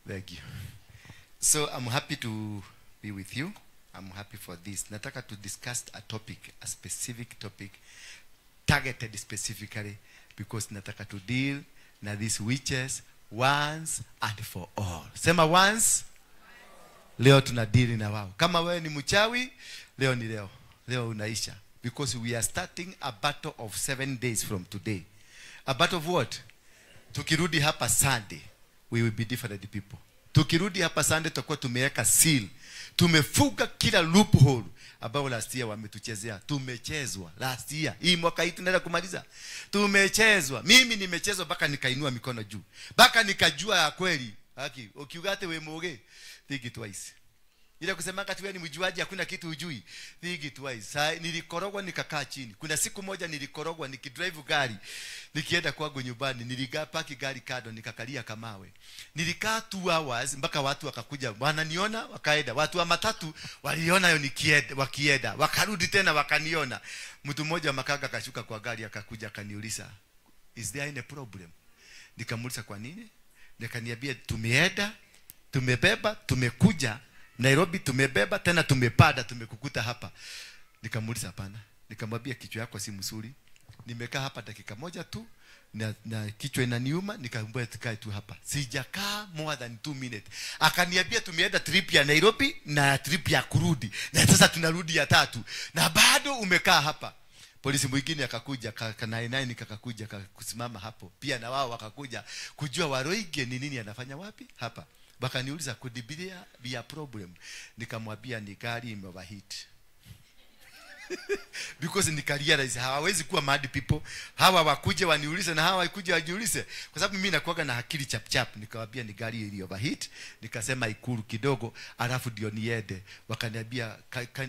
Thank you. So I'm happy to be with you. I'm happy for this. Nataka to discuss a topic, a specific topic, targeted specifically because nataka to deal na these witches once and for all. Sema once. Leo tunadili na wao. Kama wewe ni mchawi, leo ni leo. Leo unaisha. Because we are starting a battle of 7 days from today. A battle of what? Tukirudi hapa Sunday, we will be different people. Tukirudi hapa Sunday, tutakuwa tumeweka seal. Tumefuga kila loophole ambao last year wametuchezea. Tumechezwa last year. Hii mwaka hii tunaenda kumaliza. Tumechezwa. Mimi nimechezwa mpaka nikainua mikono juu. Mpaka nikajua ya kweli. Haki, ukiugate we moge, think it twice. Ile kusema kati wewe ni mjuaji hakuna kitu hujui. Think it twice. Sasa nilikorogwa nikakaa chini. Kuna siku moja nilikorogwa nikidrive gari nikienda kwangu nyumbani, niligapaki gari kando nikakalia kamawe. Nilikaa 2 hours mpaka watu wakakuja wananiona wakaenda. Watu wa matatu waliona hiyo nikienda wakienda, wakarudi tena wakaniona. Mtu mmoja makaga akashuka kwa gari akakuja akaniuliza, "Is there any problem?" Nikamuuliza kwa nini? Nikaniambia tumeenda, tumebeba, tumekuja Nairobi, tumebeba tena tumepada, tumekukuta hapa. Nikamuuliza hapana. Nikamwambia kichwa yako si mzuri. Nimekaa hapa dakika moja tu na kichwa inaniuma, nikamwambia tukae tu hapa. Sijakaa more than 2 minutes. Akaniambia tumeenda trip ya Nairobi na trip ya kurudi. Na sasa tunarudi ya tatu. Na bado umekaa hapa. Polisi mwingine akakuja, ka99 kakakuja kusimama hapo. Pia na wao wakakuja kujua Waroige ni nini anafanya wapi hapa. Wakaniuliza could be a problem. Nikamwambia ni gari imeoverheat. Because nikarealize hawawezi kuwa mad people. Hawa wakuje waniulize na hawa wakuje wajiulize. Kwa sababu mimi nakuaga na akili chap chap. Nikamwambia ni gari ili overheat. Nikasema ikulu kidogo alafu ndio niende. Wakaniambia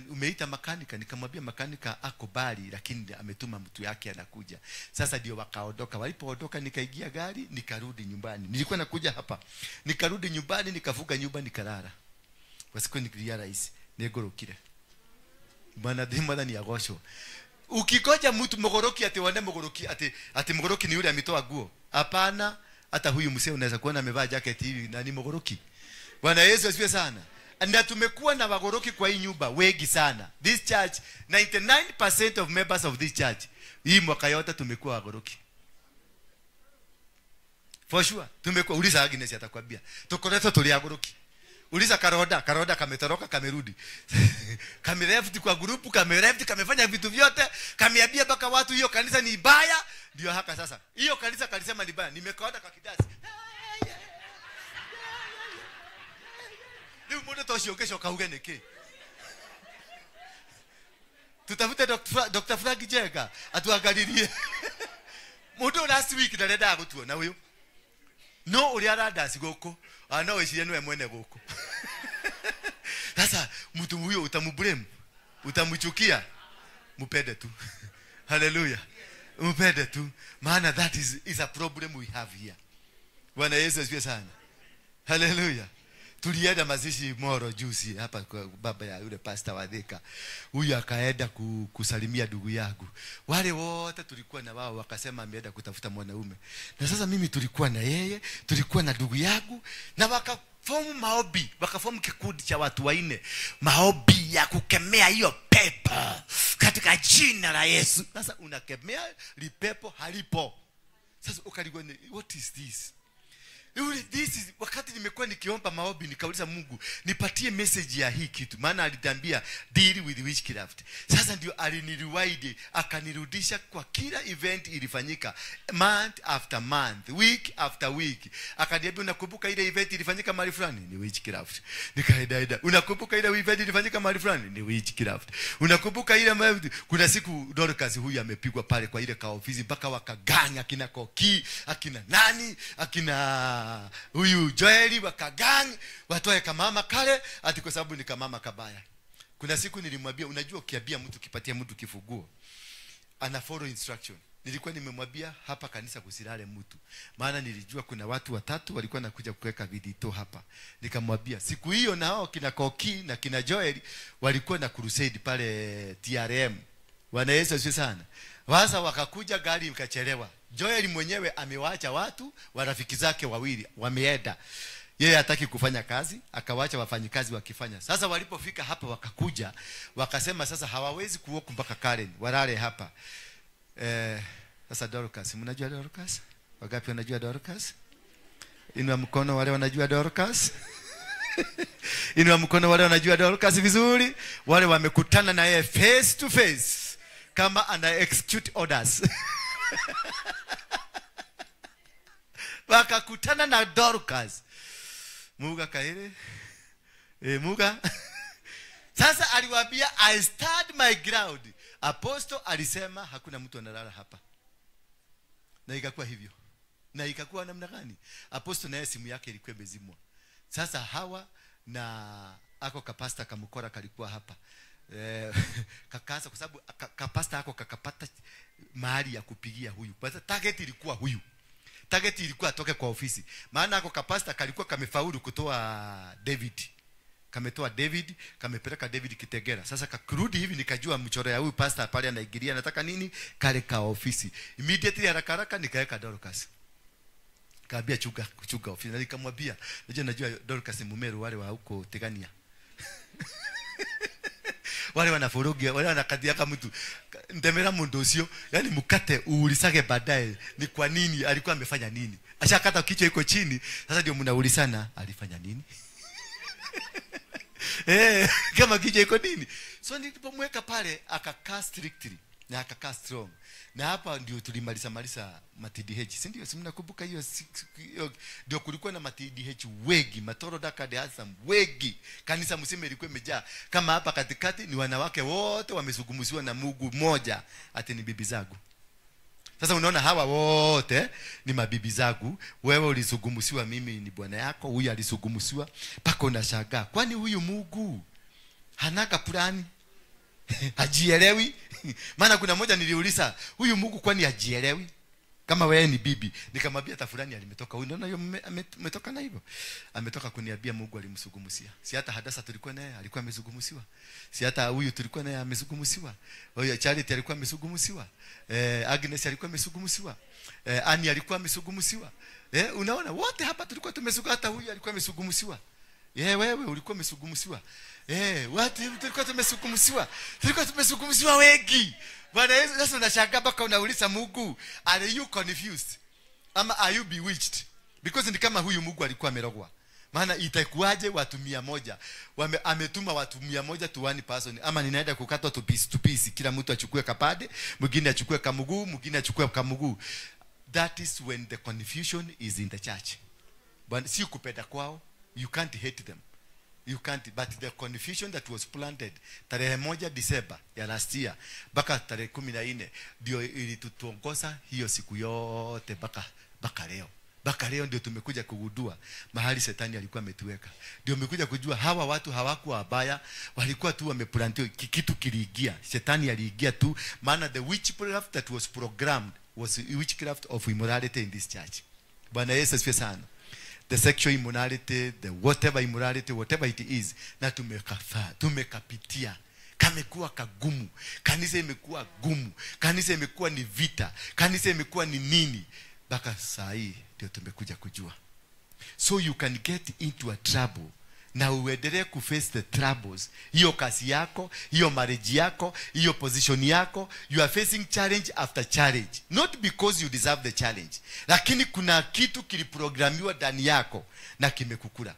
umeita makanika? Nikamwambia makanika ako bali lakini ametuma mtu yake anakuja. Sasa ndio wakaondoka. Walipoondoka nikaingia gari nikarudi nyumbani. Nilikuwa nakuja hapa. Nikarudi nyumbani nikavuka nyumba nikalala. Kwa siku nikarealize negorokire. Bwana dhima ni agosho. Ukigoja mtu mogoroki ati wane mogoroki ati mogoroki ni yule ametoa guo. Hapana, hata huyu msee unaweza kuona amevaa jacket hivi na ni mogoroki. Bwana Yesu asifiwe sana. Na tumekuwa na wagoroki kwa hii nyumba wengi sana. This church 99% of members of this church hii mwaka yote tumekuwa wagoroki. For sure. Tumekuwa, uliza Agnes atakwambia. Tukoretwo tuli agoroki. Uliza Karoda, Karoda kametoroka kamerudi. Kameleft kwa grupu, kameleft, kamefanya vitu vyote, kameambia mpaka watu hiyo kanisa ni baya, ndio haka sasa. Hiyo kanisa kalisema ni baya, nimekaoda kwa kidasi. Leo mbona toshiokesho kauge niki. Tutafute Dr. Frank Jega atuangalilie. Mundu last week ndarenda gutuona huyu. No uria arandasi guku. No wecirie niwe mwene guku. Sasa mtu huyo utamblame, utamchukia, mpende tu. Hallelujah. Mpende tu. Maana that is a problem we have here. Bwana Yesu asifiwe sana. Hallelujah. Tulienda mazishi Moro juzi hapa kwa baba ya yule pastor wa Thika. Huyu akaenda kusalimia ndugu yangu. Wale wote tulikuwa na wao wakasema ameenda kutafuta mwanaume. Na sasa mimi tulikuwa na yeye, tulikuwa na ndugu yangu na wakafomu maobi, wakafomu kikundi cha watu wanne. Maobi ya kukemea hiyo pepo katika jina la Yesu. Sasa unakemea lipepo halipo. Sasa ukaligwa, what is this? This is, wakati nimekuwa nikiomba maombi nikauliza Mungu nipatie message ya hii kitu, maana alitambia deal with witchcraft. Sasa ndio aliniriwide akanirudisha kwa kila event ilifanyika month after month, week after week. Akaniambia unakumbuka ile event ilifanyika mahali fulani? Ni witchcraft. Nikaenda unakumbuka ile event ilifanyika mahali fulani? Ni witchcraft. Unakumbuka ile, kuna siku Dorcas huyu amepigwa pale kwa ile ka ofisi mpaka wakaganya akina Koki, akina nani, akina huyu Joeli wakagang watoe kamama kale ati kwa sababu ni kamama kabaya. Kuna siku nilimwambia unajua ukiambia mtu kipatia mtu kifunguo ana follow instruction. Nilikuwa nimemwambia hapa kanisa kusilale mtu. Maana nilijua kuna watu watatu walikuwa nakuja kuweka vidito hapa. Nikamwambia siku hiyo na hao kina Koki na kina Joeli walikuwa na crusade pale TRM. Bwana Yesu asifiwe sana. Sasa wakakuja gari ikachelewa. Joel mwenyewe amewaacha watu warafiki zake wawili wameenda. Yeye hataki kufanya kazi, akawaacha wafanyikazi wakifanya. Sasa walipofika hapa wakakuja, wakasema sasa hawawezi kuoku mpaka Karen, walale hapa. Sasa Dorcas, mnajua Dorcas? Wangapi wanajua Dorcas? Inua mkono wale wanajua Dorcas. Inua mkono wale wanajua Dorcas vizuri, wale wamekutana na yeye face to face kama ana execute orders. Wakakutana na Dorcas. Muga kaire. Muga. Sasa aliwaambia I stand my ground. Apostle alisema hakuna mtu analala hapa. Na ikakuwa hivyo. Na ikakuwa namna gani? Apostle naye simu yake ilikuwa imezimwa. Sasa hawa na Ako kapasta kamukora kalikuwa hapa. Kakaanza kwa sababu kapasta ako kakapata mahali ya kupigia huyu. Basi target ilikuwa huyu. Target ilikuwa atoke kwa ofisi. Maana ako kapasta kalikuwa kamefaulu kutoa David. Kametoa David, kamepeleka David Kitegera. Sasa kakurudi hivi nikajua mchoro ya huyu pastor pale anaigiria anataka nini kale ka ofisi. Immediately haraka haraka nikaweka Dorcas. Kaambia chuga ofisi. Na nikamwambia, najua Dorcas Mumeru wale wa huko Tegania. Wale wanafurugia, wale wanakadiaka mtu. Ndemera mundu ucio, yani mukate uulisage baadaye ni kwa nini alikuwa amefanya nini. Ashakata kichwa iko chini, sasa ndio mnaulisana alifanya nini? Kama kichwa iko nini. So nilipomweka pale akakaa strictly na akakaa strong. Na hapa ndio tulimaliza malisa ma-TDH. Si ndio? Si mnakumbuka hiyo ndio kulikuwa na ma-TDH wengi, Matoro Dakade Hassan wengi. Kanisa msime ilikuwa imejaa. Kama hapa katikati ni wanawake wote wamesugumusiwa na Mungu mmoja, ati ni bibi zangu. Sasa unaona hawa wote ni mabibi zangu. Wewe ulisugumusiwa, mimi ni bwana yako, huyu alisugumusiwa. Paka unashangaa, kwani huyu Mungu hanaka plani? Hajielewi? Maana kuna mmoja niliuliza, huyu Mungu kwani hajielewi? Kama wewe ni bibi. Nikamwambia hata fulani alimetoka. Unaona hiyo ametoka na hivyo. Ametoka kuniambia Mungu alimsugumusia. Si hata Hadasa tulikuwa naye alikuwa amesugumusiwa. Si hata huyu tulikuwa naye amesugumusiwa. Huyu Charity alikuwa amesugumusiwa. Agnes alikuwa amesugumusiwa. Annie alikuwa amesugumusiwa. Unaona wote hapa tulikuwa tumesugu, hata huyu alikuwa amesugumusiwa. Wewe ulikuwa umesugumusiwa. Watu tulikuwa tumesugumusiwa. Tulikuwa tumesugumusiwa wengi. Bwana Yesu, sasa unashangaa mpaka unauliza Mungu, are you confused? Ama are you bewitched? Because ni kama huyu Mungu alikuwa amerogwa. Maana itakuwaje watu 100? Ametuma watu 100 to one person. Ama ninaenda kukatwa to piece to piece. Kila mtu achukue kapade, mwingine achukue kamuguu, mwingine achukue kamuguu. That is when the confusion is in the church. But si kupenda kwao. You can't hate them. You can't, but the confusion that was planted tarehe 1 December ya last year mpaka tarehe 14 ndio ilituongoza hiyo siku yote mpaka leo. Mpaka leo ndio tumekuja kugundua mahali shetani alikuwa ametuweka. Ndio tumekuja kujua hawa watu hawakuwa wabaya, walikuwa tu wameplantiwa kitu kiliingia. Shetani aliingia tu, maana the witchcraft that was programmed was witchcraft of immorality in this church. Bwana Yesu asifiwe sana. The sexual immorality, the whatever immorality, whatever it is, na tumekapitia. Kamekuwa kagumu. Kanisa imekuwa gumu. Kanisa imekuwa ni vita. Kanisa imekuwa ni nini. Mpaka saa hii ndio tumekuja kujua. So you can get into a trouble na uendelee kuface the troubles. Hiyo kazi yako, hiyo marriage yako, hiyo position yako, you are facing challenge after challenge. Not because you deserve the challenge, lakini kuna kitu kiliprogramiwa ndani yako na kimekukula.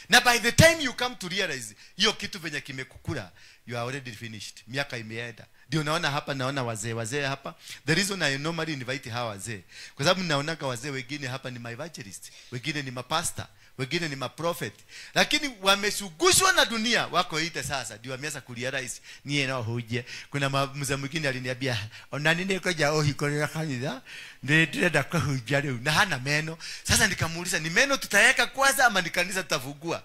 Na by the time you come to realize hiyo kitu venye kimekukula, you are already finished. Miaka imeenda. Ndio naona hapa, naona wazee hapa. The reason I normally invite hawa wazee, kwa sababu naonaga wazee wengine hapa ni my evangelist, wengine ni mapastor, wengine ni maprophet, lakini wamesugushwa na dunia, wako ite sasa ndio wameanza kurealize niye nao huje. Kuna mzee mwingine aliniambia, onani niko ja ohikorera kanitha ndirenda kuhunjia riu na hana meno. Sasa nikamuuliza, ni meno tutaweka kwanza ama ni kanisa tutafungua?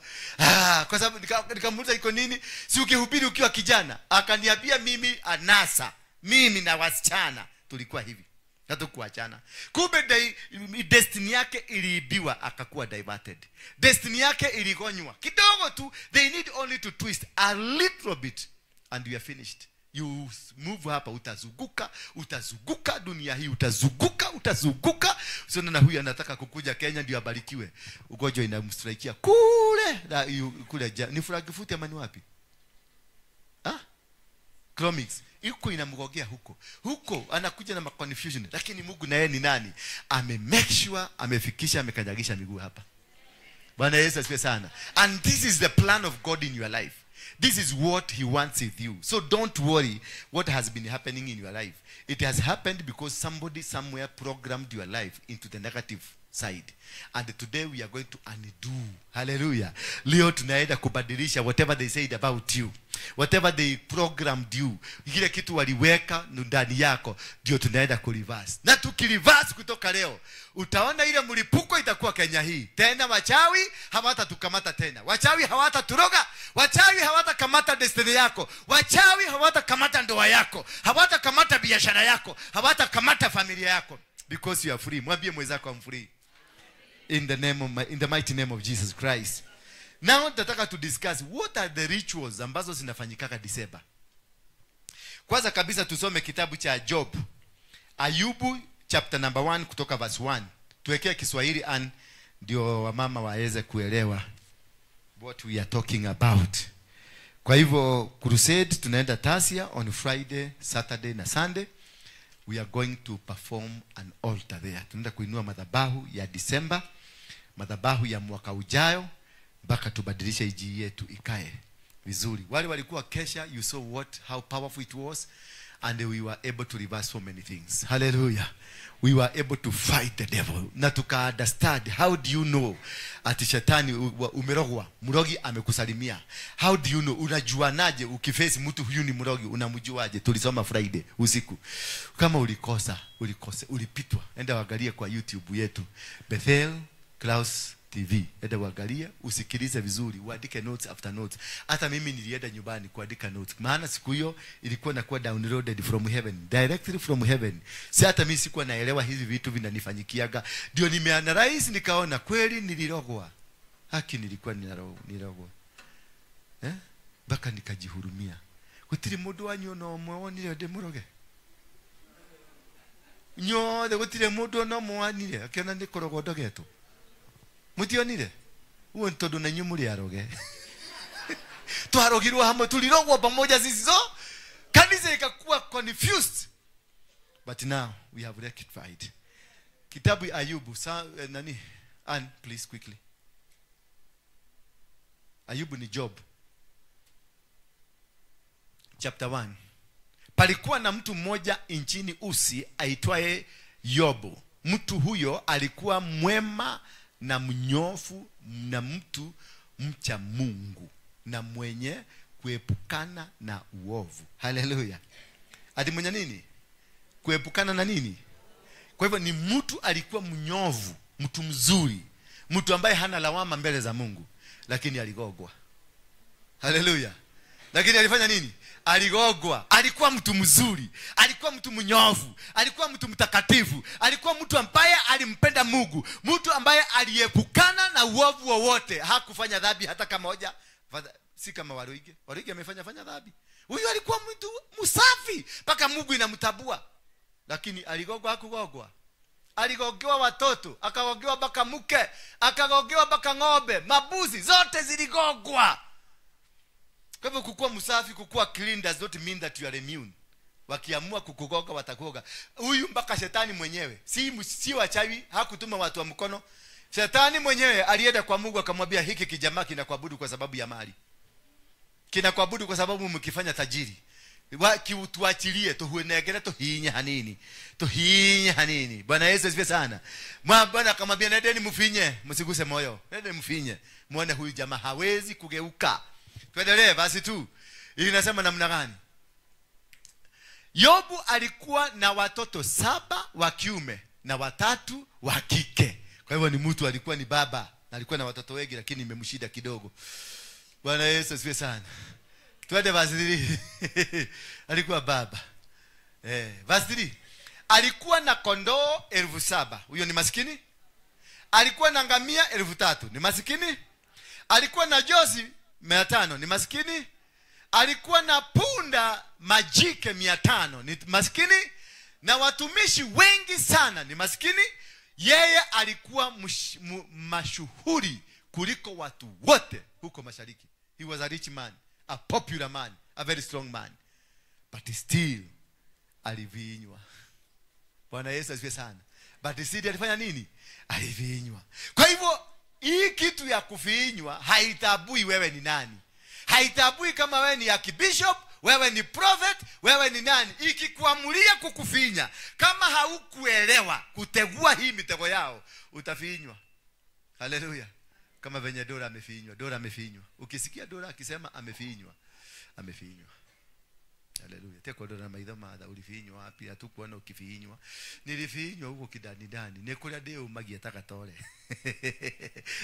Kwa sababu nikamuuliza iko nini, si ukihubiri ukiwa kijana? Akaniambia mimi anasa, mimi na wasichana tulikuwa hivi, hatukuachana. Kumbe destiny yake iliibiwa, akakuwa diverted. Destiny yake iligonywa kidogo tu. They need only to twist a little bit and you are finished. You move hapa, utazunguka, utazunguka dunia hii, utazunguka, utazunguka. Usione na huyu anataka kukuja Kenya ndio abarikiwe. Ugonjwa inamstraikia kule na kule ni Frankfurt ama ni wapi? Chromix iko inamgogea huko. Huko anakuja na confusion, lakini Mungu na yeye ni nani? Ame make sure amefikisha, amekanyagisha miguu hapa. Bwana Yesu asifiwe sana. And this is the plan of God in your life. This is what he wants with you. So don't worry what has been happening in your life. It has happened because somebody somewhere programmed your life into the negative side. And today we are going to undo. Hallelujah. Leo tunaenda kubadilisha whatever they said about you, whatever they programmed you, kile kitu waliweka ndani yako, ndio tunaenda kureverse. Na tukireverse kutoka leo, utaona ile mlipuko itakuwa Kenya hii. Tena wachawi hawatatukamata tena. Wachawi hawataturoga. Wachawi hawatakamata destiny yako. Wachawi hawatakamata ndoa yako. Hawatakamata biashara yako. Hawatakamata familia yako. Because you are free. Mwambie mwenzako, I'm free. In the mighty name of Jesus Christ. Now nataka to discuss what are the rituals ambazo zinafanyikaka December. Kwanza kabisa tusome kitabu cha Job. Ayubu chapter number 1 kutoka verse 1. Tuwekee Kiswahili and ndio wamama waweze kuelewa what we are talking about. Kwa hivyo crusade tunaenda Tasia on Friday, Saturday na Sunday. We are going to perform an altar there. Tunaenda kuinua madhabahu ya December, madhabahu ya mwaka ujayo, mpaka tubadilishe iji yetu ikae vizuri. Wale walikuwa kesha, you saw how powerful it was, and we were able to reverse so many things. Hallelujah. We were able to fight the devil. Na tuka understand, how do you know ati shetani umerogwa, mrogi amekusalimia? How do you know? Unajuanaje ukiface mtu huyu ni mrogi, unamjuaje? Tulisoma Friday usiku. Kama ulikosa, ulipitwa, enda uangalie kwa YouTube yetu, Bethel Klaus TV. Enda uangalie, usikilize vizuri, uandike notes after notes. Hata mimi nilienda nyumbani kuandika notes, maana siku hiyo ilikuwa nakuwa downloaded from heaven, directly from heaven. Si hata mimi sikuwa naelewa hizi vitu vinanifanyikiaga. Ndio nimeanalyze nikaona kweli nilirogwa. Haki nilikuwa nilirogwa. Mpaka nikajihurumia. Gutiri mundu wanyu no umwe wonire ndi muroge. Nyothe gutiri mundu no umwe wanire akiona ni kurogwo ndogetwo. Mutionire uo tondu na inyuĩ mũrĩ aroge. Twarogirwo hamwe, tulirogwo pamoja sisi, so kanisa ikakuwa confused. But now we have rectified. Kitabu Ayubu nani, Ann, please quickly. Ayubu ni Job chapter 1. Palikuwa na mtu mmoja nchini Usi aitwaye Yobu. Mtu huyo alikuwa mwema na mnyofu na mtu mcha Mungu na mwenye kuepukana na uovu. Haleluya. Ati mwenye nini? Kuepukana na nini? Kwa hivyo ni mtu alikuwa mnyovu, mtu mzuri, mtu ambaye hana lawama mbele za Mungu, lakini aligogwa. Haleluya. Lakini alifanya nini? Aligogwa. Alikuwa mtu mzuri, alikuwa mtu mnyofu, alikuwa mtu mtakatifu, alikuwa mtu ambaye alimpenda Mungu, mtu ambaye aliepukana na uovu wowote, hakufanya dhambi hata kama moja. Si kama Waruige. Waruige amefanya dhambi. Huyu alikuwa mtu msafi mpaka Mungu inamtabua. Lakini aligogwa, hakugogwa. Aligogewa watoto, akagogewa mpaka mke, akagogewa mpaka ng'ombe, mabuzi zote ziligogwa. Kwa hivyo kukua msafi, kukua clean does not mean that you are immune. Wakiamua kukugoga watakugoga. Huyu mpaka shetani mwenyewe, si wachawi, hakutuma watu wa mkono. Shetani mwenyewe alienda kwa Mungu akamwambia, hiki kijamaa kinakuabudu kwa sababu ya mali. Kinakuabudu kwa sababu mkifanya tajiri. Tuachilie, tuhuenegere, tuhinye hanini. Tuhinye hanini. Bwana Yesu asifiwe sana. Bwana akamwambia, nendeni mfinye, msiguse moyo. Nendeni mfinye. Muone huyu jamaa hawezi kugeuka. Tuendelee basi tu. Inasema namna gani? Yobu alikuwa na watoto 7 wa kiume na 3 wa kike. Kwa hivyo ni mtu alikuwa ni baba na alikuwa na watoto wengi, lakini imemshida kidogo. Bwana Yesu asifiwe sana. Tuende verse 3. Alikuwa baba. Verse 3. Alikuwa na kondoo 7,000. Huyo ni maskini? Alikuwa na ngamia 3,000. Ni masikini? Alikuwa na jozi 500. Ni masikini? Alikuwa na punda majike 500. Ni masikini? Na watumishi wengi sana. Ni masikini? Yeye alikuwa mashuhuri kuliko watu wote huko mashariki. He was a rich man, a popular man, a very strong man. But still alivinywa. Bwana Yesu asifiwe sana. But still alifanya nini? Alivinywa. Kwa hivyo hii kitu ya kuvinywa haitabui wewe ni nani. Haitabui kama wewe ni archbishop, wewe ni prophet, wewe ni nani, ikikuamulia kukufinya, kama haukuelewa kutegua hii mitego yao, utafinywa. Haleluya. Kama venye Dora amefinywa. Dora amefinywa. Ukisikia Dora akisema amefinywa, amefinywa. Haleluya. Teko Dora maitho matha, ulifinywa wapi? Hatukuona ukifinywa. Nilifinywa huko kidani dani. Nikuria deu magia takatore.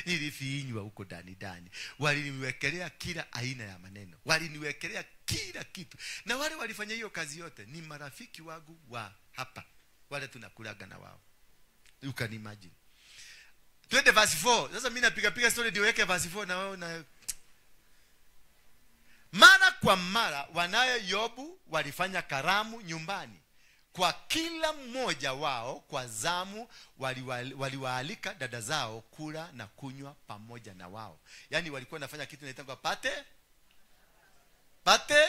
Nilifinywa huko dani dani. Waliniwekelea kila aina ya maneno. Waliniwekelea kila kitu. Na wale walifanya hiyo kazi yote ni marafiki wangu wa hapa. Wale tunakulaga na wao. You can imagine. Twende verse 4. Sasa mimi napiga piga story ndio weke verse 4 na wao na mara kwa mara wanaye Yobu walifanya karamu nyumbani. Kwa kila mmoja wao kwa zamu waliwaalika dada zao kula na kunywa pamoja na wao. Yaani walikuwa wanafanya kitu inaitwa pate pate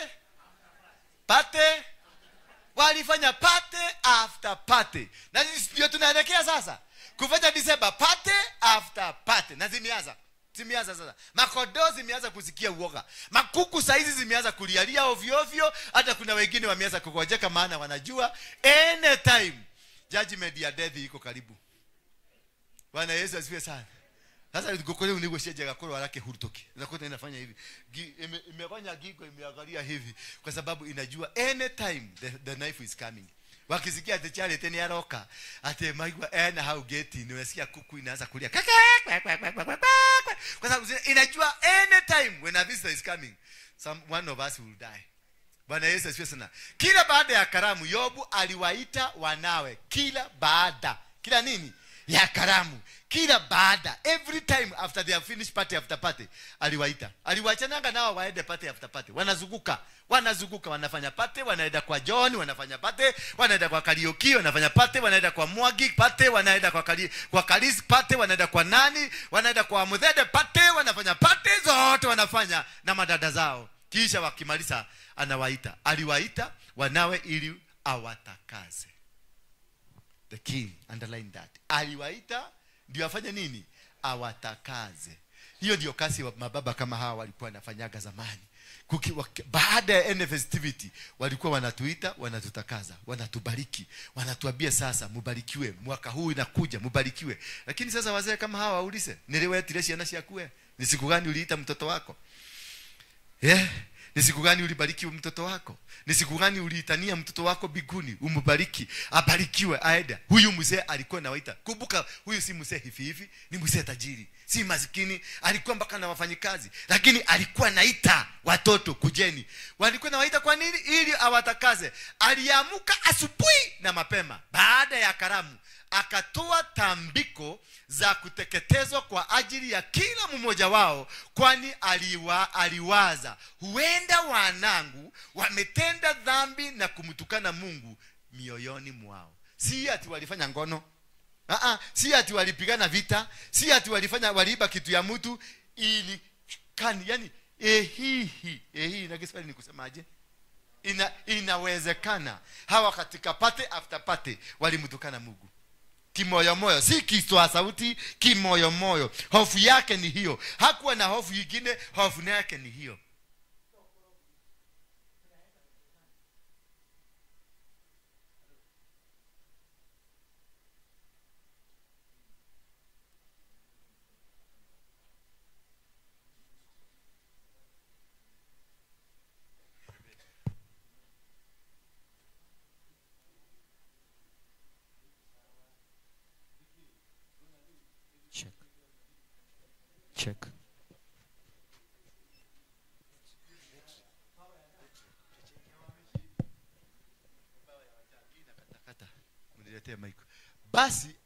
pate. Walifanya pate after party. Na ndio tunaelekea sasa kufanya December party after party. Na zimeanza. Zimeanza sasa. Makodoo zimeanza kusikia uoga. Makuku saizi zimeanza kulialia ovyo ovyo. Hata kuna wengine wameanza kugojeka, maana wanajua anytime judgment ya death iko karibu. Bwana Yesu asifiwe sana. Sasa gokole unigosheje gakoro harake hurutoki. Nakuta inafanya hivi. Imefanya gigo, imeangalia hivi kwa sababu inajua anytime the knife is coming. Wakisikia ati chale tena aroka, ati maigwa ena how get ni unasikia kuku inaanza kulia. Kaka kwa sababu inajua anytime when a visitor is coming, some one of us will die. Bwana Yesu asifiwe sana. Kila baada ya karamu Yobu aliwaita wanawe. Kila baada. Kila nini? Ya karamu. Kila baada, every time after they have finished party after party, aliwaita. Aliwachananga nao waende party after party. Wanazunguka, wanazunguka, wanafanya party, wanaenda kwa John, wanafanya party, wanaenda kwa Karaoke, wanafanya party, wanaenda kwa Mwagi party, wanaenda kwa kwa Kalis party, wanaenda kwa nani, wanaenda kwa Muthede party, wanafanya party zote wanafanya na madada zao. Kisha wakimaliza anawaita. Aliwaita wanawe ili awatakaze. The king, underline that. Aliwaita ndio afanye nini? Awatakaze. Hiyo ndio kazi wa mababa kama hawa walikuwa wanafanyaga zamani. Baada ya any festivity walikuwa wanatuita, wanatutakaza, wanatubariki, wanatuambia sasa mubarikiwe, mwaka huu inakuja mubarikiwe. Lakini sasa wazee kama hawa waulize, niliwetire ciana ciakue? Ni siku gani uliita mtoto wako? Yeah. Ni siku gani ulibariki mtoto wako? Ni siku gani uliitania mtoto wako biguni umbariki, abarikiwe aende? Huyu mzee alikuwa anawaita. Kumbuka huyu si mzee hivi hivi, ni mzee tajiri, si maskini, alikuwa mpaka na wafanyikazi, lakini alikuwa anaita watoto kujeni. Walikuwa anawaita kwa nini? Ili awatakaze. Aliamka asubuhi na mapema baada ya karamu, akatoa tambiko za kuteketezwa kwa ajili ya kila mmoja wao, kwani aliwaza, huenda wanangu wametenda dhambi na kumtukana Mungu mioyoni mwao. Si ati walifanya ngono. Si ati walipigana vita, si ati waliiba kitu ya mtu, ili kani yani ehihi na Kiswahili ni kusemaje? Inawezekana hawa katika party after party walimtukana Mungu. Kimoyo moyo, si kitoa sauti, kimoyo moyo. Hofu yake ni hiyo. Hakuwa na hofu nyingine, hofu yake ni hiyo. Check. Basi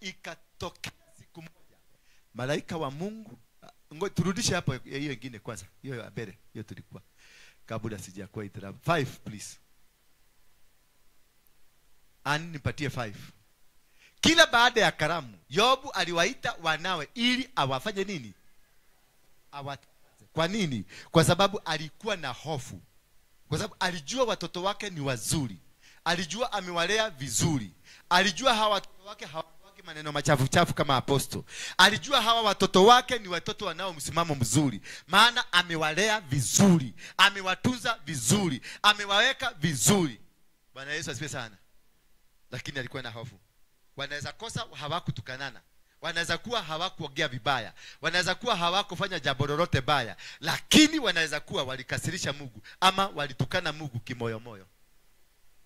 ikatokea siku moja malaika wa Mungu. Ngo turudishe hapo hiyo nyingine kwanza. Hiyo ya mbele, hiyo tulikuwa kabla sijakuwa itirabu. 5 please. Ani nipatie 5. Kila baada ya karamu Yobu aliwaita wanawe ili awafanye nini? Kwa nini? Kwa sababu alikuwa na hofu. Kwa sababu alijua watoto wake ni wazuri. Alijua amewalea vizuri. Alijua hawa watoto wake Maneno machafu chafu kama apostle. Alijua hawa watoto wake ni watoto wanao msimamo mzuri, maana amewalea vizuri, amewatunza vizuri, amewaweka vizuri. Bwana Yesu asifiwe sana. Lakini alikuwa na hofu. Wanaweza kosa hawakutukanana, wanaweza kuwa hawakuongea vibaya, wanaweza kuwa hawakufanya jambo lolote baya, lakini wanaweza kuwa walikasirisha Mungu ama walitukana Mungu kimoyomoyo.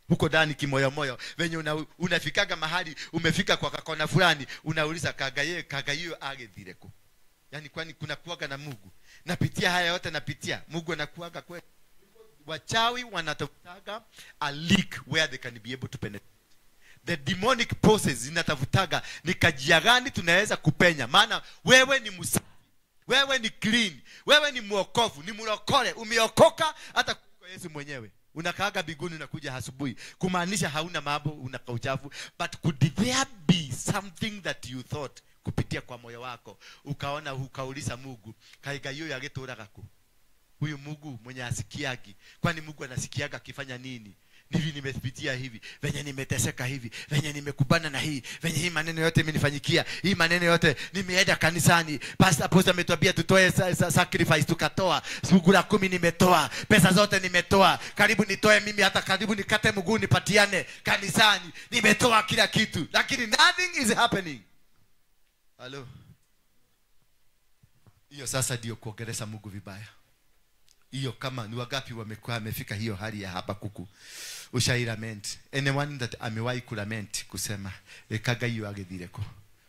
Huko ndani kimoyomoyo, venye unafikaga mahali, umefika kwa kakona fulani, unauliza kagaye kagayo agethireko. Yaani kwani kuna kuaga na Mungu? Napitia haya yote napitia, Mungu anakuaga kweli? Wachawi wanatafutaga a leak where they can be able to penetrate. The demonic process zinatafutaga ni kajia gani tunaweza kupenya, maana wewe ni msafi, wewe ni clean, wewe ni mwokovu, ni mlokole, umeokoka hata kwa Yesu mwenyewe. Unakaaga biguni na kuja asubuhi, kumaanisha hauna mambo, unaka uchafu. But could there be something that you thought kupitia kwa moyo wako, ukaona ukauliza Mungu, kaiga hiyo yageturaga ku? Huyu Mungu mwenye asikiagi, kwani Mungu anasikiaga akifanya nini? Hivi nimepitia hivi, venye nimeteseka hivi, venye nimekubana na hii, venye hii maneno yote imenifanyikia, hii maneno yote nimeenda kanisani, pastor apostle ametuambia tutoe sacrifice, tukatoa, fungu la 10 nimetoa, pesa zote nimetoa, karibu nitoe mimi, hata karibu nikate mguu nipatiane kanisani, nimetoa kila kitu, lakini nothing is happening. Hello. Hiyo sasa ndio kuongelesha Mungu vibaya. Hiyo kama ni wagapi wamekuwa amefika hiyo hali ya hapa kuku. Ushai lament. Anyone that amewahi kulament kusema kaga hiyo agethireko.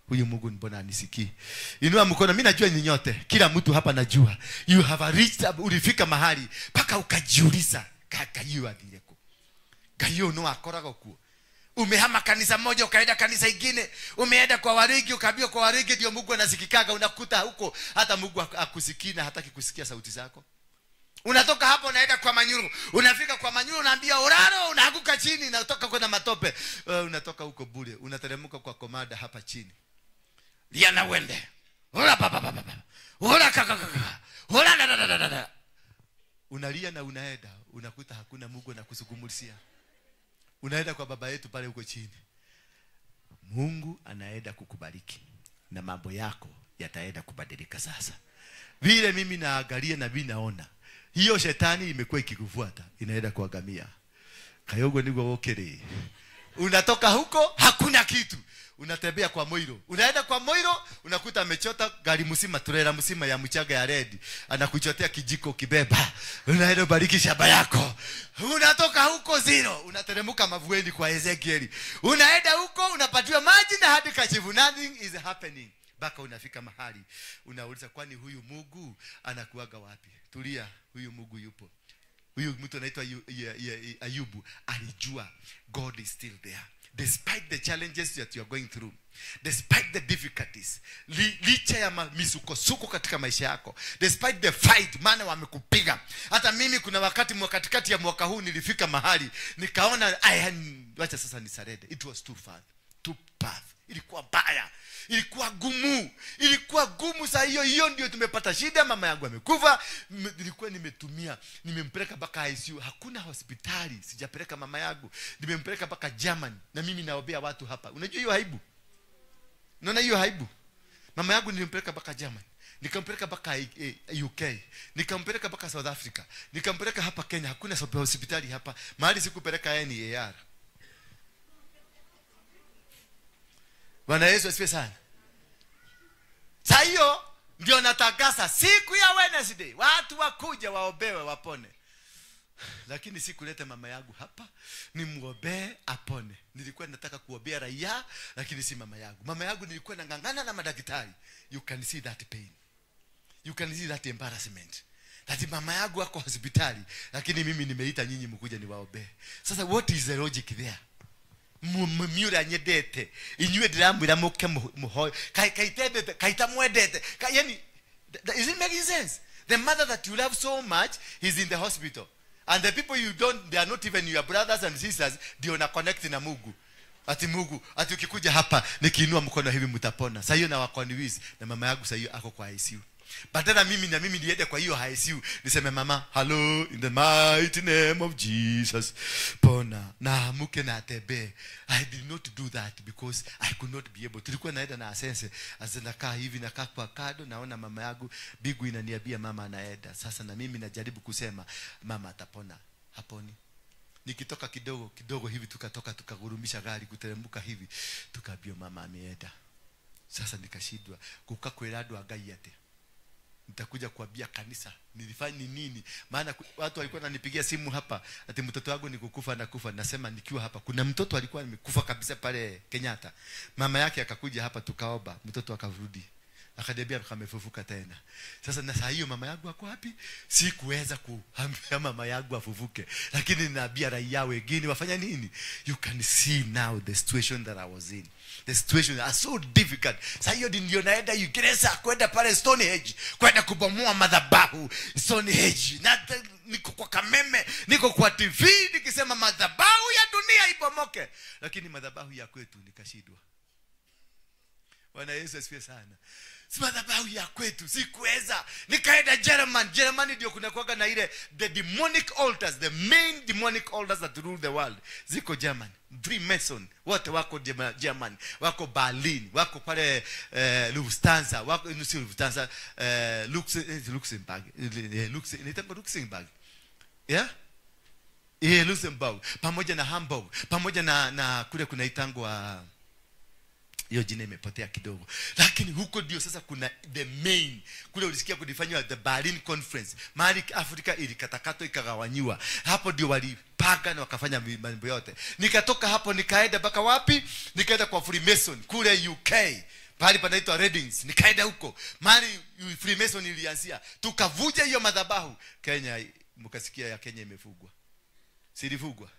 Huyu Mungu mbona anisikii? Inua mkono, mimi najua nyinyi nyote. Kila mtu hapa najua. You have reached, ulifika mahali paka ukajiuliza kaga hiyo agethireko. Gayo no akoraga kuo. Umehama kanisa moja ukaenda kanisa ingine, umeenda kwa warigi ukaambiwa kwa warigi ndio Mungu anasikikaga, unakuta huko hata Mungu akusikii na hataki kusikia sauti zako. Unatoka hapo unaenda kwa Manyuru. Unafika kwa Manyuru unaambia oraro, unaanguka chini na utoka kwa matope. Unatoka huko bure, unateremka kwa komada hapa chini. Liana wende. Ora baba baba. Ora kaka kaka. Ora da da da da. Unalia na unaenda, unakuta hakuna Mungu anakusugumulisia. Unaenda kwa baba yetu pale huko chini. Mungu anaenda kukubariki na mambo yako yataenda kubadilika sasa. Vile mimi naangalia na mimi naona hiyo shetani imekuwa ikikufuata, inaenda kuangamia. Kayogo nigwa wokere. Unatoka huko hakuna kitu. Unatembea kwa Moiro. Unaenda kwa Moiro, unakuta amechota gari mzima, trailer mzima ya mchanga ya red. Anakuchotea kijiko kibeba. Unaenda bariki shamba yako. Unatoka huko zero, unateremka mavueni kwa Ezekiel. Unaenda huko unapatiwa maji na hadi kachivu. Nothing is happening. Baka unafika mahali unauliza kwani huyu Mungu anakuaga wapi? Tulia, huyu Mungu yupo. Huyu mtu anaitwa Ayubu alijua God is still there. Despite the challenges that you are going through, despite the difficulties, licha ya misukosuko katika maisha yako, despite the fight, maana wamekupiga. Hata mimi kuna wakati katikati ya mwaka huu nilifika mahali nikaona wacha sasa nisarede. It was too far, too path. Ilikuwa mbaya, ilikuwa gumu, ilikuwa gumu. Saa hiyo hiyo ndio tumepata shida, mama yangu amekufa. Nilikuwa nimetumia, nimempeleka mpaka ICU, hakuna hospitali sijapeleka mama yangu, nimempeleka mpaka Germany, na mimi naombea watu hapa. Unajua hiyo aibu? Unaona hiyo aibu? Mama yangu nilimpeleka mpaka Germany, nikampeleka mpaka UK, nikampeleka mpaka South Africa, nikampeleka hapa Kenya, hakuna hospitali hapa. Mahali sikupeleka yeye ni AR. Bwana Yesu asifiwe sana. Saa hiyo ndio natangaza siku ya Wednesday watu wakuja waombewe wapone. Lakini sikuleta mama yangu hapa nimuombee apone. Nilikuwa nataka kuombea raia lakini si mama yangu. Mama yangu nilikuwa nangangana na madaktari. You can see that pain. You can see that embarrassment. That mama yangu ako hospitali lakini mimi nimeita nyinyi mkuje niwaombee. Sasa what is the logic there? Mumura nyedete inywe ndiramwira muke muhoyo kaitebete kaitamwendete yani, is it making sense? The mother that you love so much is in the hospital, and the people you don't, they are not even your brothers and sisters, ndio na connect na Mungu. Ati Mungu, ati ukikuja hapa nikiinua mkono hivi mtapona. Sasa hiyo na wakoniwizi na mama yangu sasa hiyo ako kwa ICU. Badala mimi na mimi niende kwa hiyo ICU niseme mama, hello, in the mighty name of Jesus, pona na amuke na atembee. I did not do that because I could not be able. Tulikuwa naenda na asense, nakaa hivi, nakaa kwa kado, naona mama yangu bigu inaniambia mama anaenda. Sasa na mimi najaribu kusema mama atapona. Haponi. Nikitoka kidogo kidogo hivi, tukatoka tukagurumisha gari kuteremka hivi, tukaambia mama ameenda. Sasa nikashindwa kukaa kwira andu a Ngai ate nitakuja kuambia kanisa nilifanya nini. Maana watu walikuwa wananipigia simu hapa ati mtoto wangu ni kukufa na kufa. Nasema nikiwa hapa kuna mtoto alikuwa amekufa kabisa pale Kenyatta. Mama yake akakuja hapa tukaomba, mtoto akarudi. Akaniambia amefufuka tena. Sasa na saa hiyo mama yangu ako wapi? Sikuweza kuambia mama yangu afufuke. Lakini ninaambia raia wengine wafanya nini? You can see now the situation that I was in. The situation is so difficult. Saa hiyo ndio naenda Uingereza kwenda pale Stonehenge, kwenda kubomoa madhabahu Stonehenge. Na niko kwa Kameme, niko kwa TV nikisema madhabahu ya dunia ibomoke. Lakini madhabahu ya kwetu nikashindwa. Bwana Yesu asifiwe sana. Si madhabahu ya kwetu sikuweza. Nikaenda Germany. Germany ndio kuna kuwaga na ile the demonic altars, the main demonic altars that rule the world. Ziko Germany. Freemason wote wako Germany, wako Berlin, wako pale Lufthansa, wako si Lufthansa, Luxembourg, Luxembourg. Yeah? Yeah, Luxembourg pamoja na Hamburg, pamoja na kule kunaitangwa hiyo jina imepotea kidogo. Lakini huko ndio sasa kuna the main. Kule ulisikia kulifanywa the Berlin Conference. Mahali Afrika ilikatakatwa ikagawanyiwa. Hapo ndio walipanga na wakafanya mambo yote. Nikatoka hapo nikaenda mpaka wapi? Nikaenda kwa Freemason kule UK. Pahali panaitwa Readings. Nikaenda huko. Mahali Freemason ilianzia. Tukavuja hiyo madhabahu. Kenya, mkasikia ya Kenya imefugwa. Silifugwa.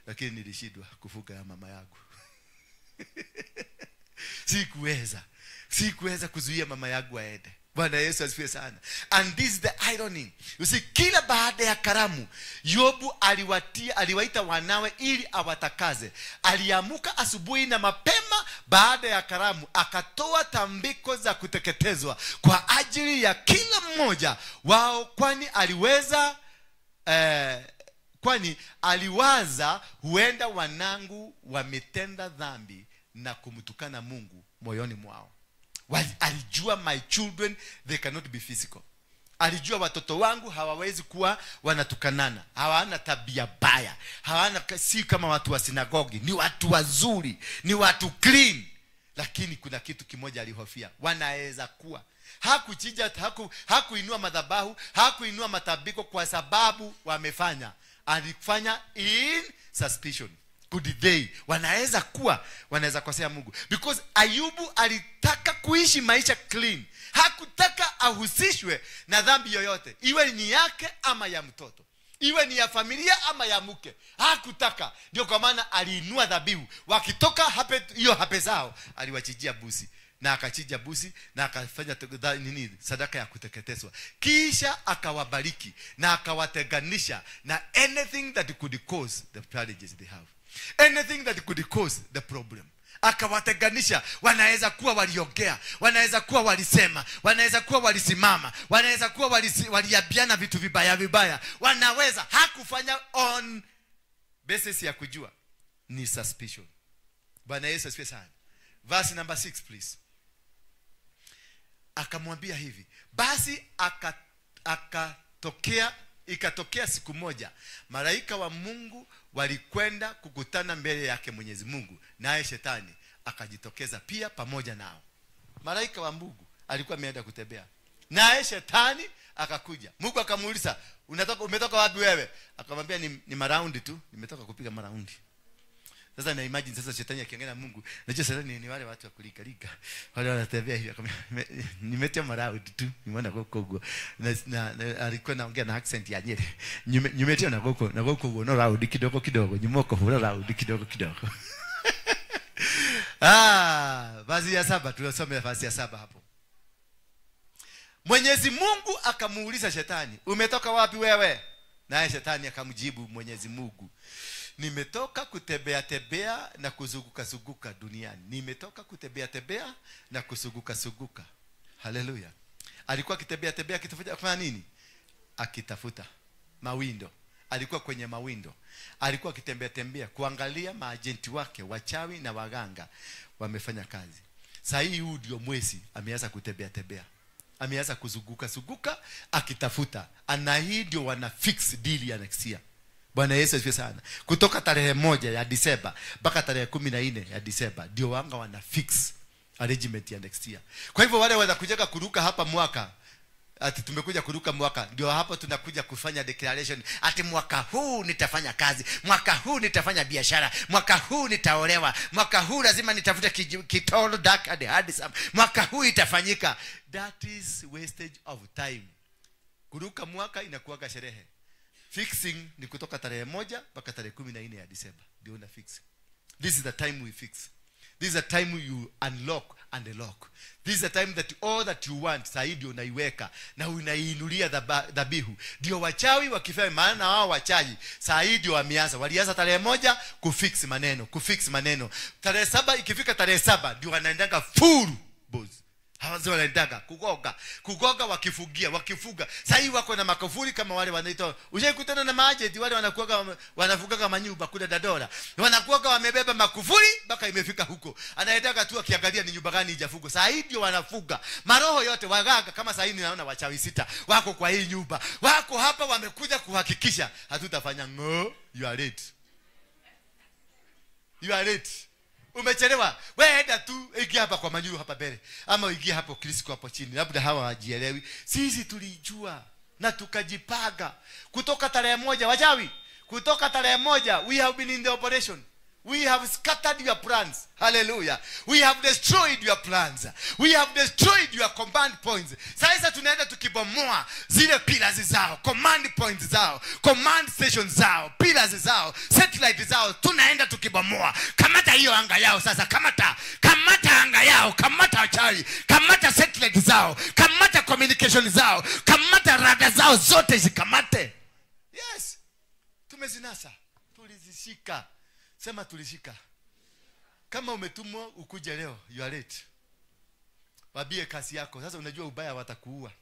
Lakini nilishindwa kufuga ya mama yangu. Sikuweza kuzuia mama yangu aende. Bwana Yesu asifiwe sana. And this is the irony. You see, kila baada ya karamu Yobu aliwaita wanawe ili awatakaze. Aliamuka asubuhi na mapema baada ya karamu, akatoa tambiko za kuteketezwa kwa ajili ya kila mmoja wao, kwani aliwaza huenda wanangu wametenda dhambi na kumtukana Mungu moyoni mwao. Alijua my children, they cannot be physical. Alijua watoto wangu hawawezi kuwa wanatukanana, hawana tabia baya, hawana, si kama watu wa sinagogi, ni watu wazuri, ni watu clean. Lakini kuna kitu kimoja alihofia, wanaweza kuwa. Hakuchinja, hakuinua madhabahu, hakuinua matabiko kwa sababu wamefanya. Alifanya in suspicion. Could they, wanaweza kuwa, wanaweza kosea Mungu. Because Ayubu alitaka kuishi maisha clean. Hakutaka ahusishwe na dhambi yoyote, iwe ni yake ama ya mtoto, iwe ni ya familia ama ya mke. Hakutaka. Ndio kwa maana aliinua dhabihu. Wakitoka hape, hiyo hape zao, aliwachijia busi. Na akachinja busi na akafanya nini, sadaka ya kuteketezwa. Kisha akawabariki na akawatenganisha na anything that could cause the challenges they have. Anything that could cause the problem. Akawatenganisha. Wanaweza kuwa waliongea, wanaweza kuwa walisema, wanaweza kuwa walisimama, wanaweza kuwa waliambiana vitu vibaya vibaya. Wanaweza. Hakufanya on basis ya kujua, ni suspicion. Bwana Yesu asifiwe sana. Verse number 6 please. Akamwambia hivi, basi ikatokea siku moja malaika wa Mungu walikwenda kukutana mbele yake Mwenyezi Mungu, naye shetani akajitokeza pia pamoja nao. Malaika wa Mungu alikuwa ameenda kutembea, naye shetani akakuja. Mungu akamuuliza, umetoka wapi wewe? Akamwambia ni maraundi tu, nimetoka kupiga maraundi. Sasa na imagine sasa shetani akiongea na Mungu. Najua shetani ni wale watu wa kulika lika. Wale wanatembea hivi, akamwambia nimetia maraundi tu, nimeona goko go. Na alikuwa anaongea na accent ya Nyeri. Nimetia na goko, na goko go no raundi kidogo kidogo, nyumoko hura raundi kidogo kidogo. Vazi ya 7, tulisome vazi ya 7 hapo. Mwenyezi Mungu akamuuliza shetani, umetoka wapi wewe? Naye shetani akamjibu Mwenyezi Mungu, nimetoka kutembea tembea na kuzunguka zunguka duniani. Nimetoka kutembea tembea na kuzunguka zunguka. Haleluya. Alikuwa akitembea tembea akitafuta kufanya nini? Akitafuta mawindo. Alikuwa kwenye mawindo. Alikuwa akitembea tembea kuangalia maajenti wake wachawi na waganga wamefanya kazi. Saa hii huu ndio mwezi ameanza kutembea tembea. Ameanza kuzunguka zunguka akitafuta. Ana hii ndio wana fix deal ya next year. Bwana Yesu asifiwe sana. Kutoka tarehe 1 ya Disemba mpaka tarehe 14 ya Disemba ndio wanga wana fix arrangement ya next year. Kwa hivyo wale wanakujaga kuruka hapa mwaka, ati tumekuja kuruka mwaka, ndio hapo tunakuja kufanya declaration ati mwaka huu nitafanya kazi, mwaka huu nitafanya biashara, mwaka huu nitaolewa, mwaka huu lazima nitafute kitolo dark and handsome, mwaka huu itafanyika. That is wastage of time. Kuruka mwaka inakuwaga sherehe. Fixing ni kutoka tarehe 1 mpaka tarehe 14 ya Disemba. Ndio una fix. This is the time we fix. This is the time you unlock and lock. This is the time that all that you want, saidi unaiweka na unaiinulia dhabihu. Ndio wachawi wakifanya, maana wao wachawi saidi wameanza. Walianza tarehe 1 kufix maneno, kufix maneno. Tarehe 7 ikifika tarehe 7 ndio wanaendanga full boss. Hawazo wanaendaga kugoga, kugoga wakifugia, wakifuga. Sasa wako na makofuri kama wale wanaitwa. Ushaikutana na maajenti wale wanakuaga wanafugaga manyumba kule Dadora. Wanakuaga wamebeba makufuri mpaka imefika huko. Anaendaga tu akiangalia ni nyumba gani haijafugwa. Sasa ndio wanafuga. Maroho yote waganga kama sasa ninaona wachawi 6 wako kwa hii nyumba. Wako hapa wamekuja kuhakikisha hatutafanya ngo, you are late. You are late. Umechelewa. Wewe enda tu ingia hapa kwa manyuru hapa mbele. Ama ingia hapo Kristo hapo chini. Labda hawa hawajielewi. Sisi tulijua na tukajipaga. Kutoka tarehe 1 wachawi. Kutoka tarehe 1 we have been in the operation. We have scattered your plans. Hallelujah. We have destroyed your plans. We have destroyed your command points. Sasa tunaenda tukibomoa zile pillars zao, command points zao, command stations zao, pillars zao, satellite zao. Tunaenda tukibomoa. Kamata hiyo anga yao sasa, kamata. Kamata anga yao, kamata wachawi, kamata satellite zao, kamata communication zao, kamata radar zao zote zikamate. Yes. Tumezinasa. Tulizishika. Sema tulishika. Kama umetumwa ukuje leo, you are late. Wabie kazi yako. Sasa unajua ubaya watakuua.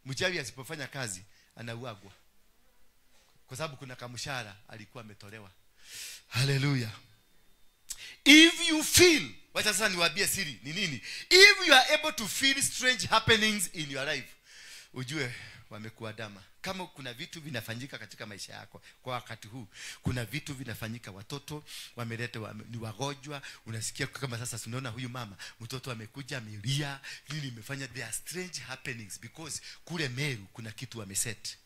Mchawi asipofanya kazi anauagwa. Kwa sababu kuna kamshahara alikuwa ametolewa. Hallelujah. If you feel, wacha sasa niwaambie siri ni nini? If you are able to feel strange happenings in your life, ujue wamekuandama. Kama kuna vitu vinafanyika katika maisha yako kwa wakati huu, kuna vitu vinafanyika, watoto wameletwa ni wagonjwa, unasikia kama sasa tunaona huyu mama, mtoto amekuja amelia, nini imefanya? There are strange happenings because kule Meru kuna kitu wameset.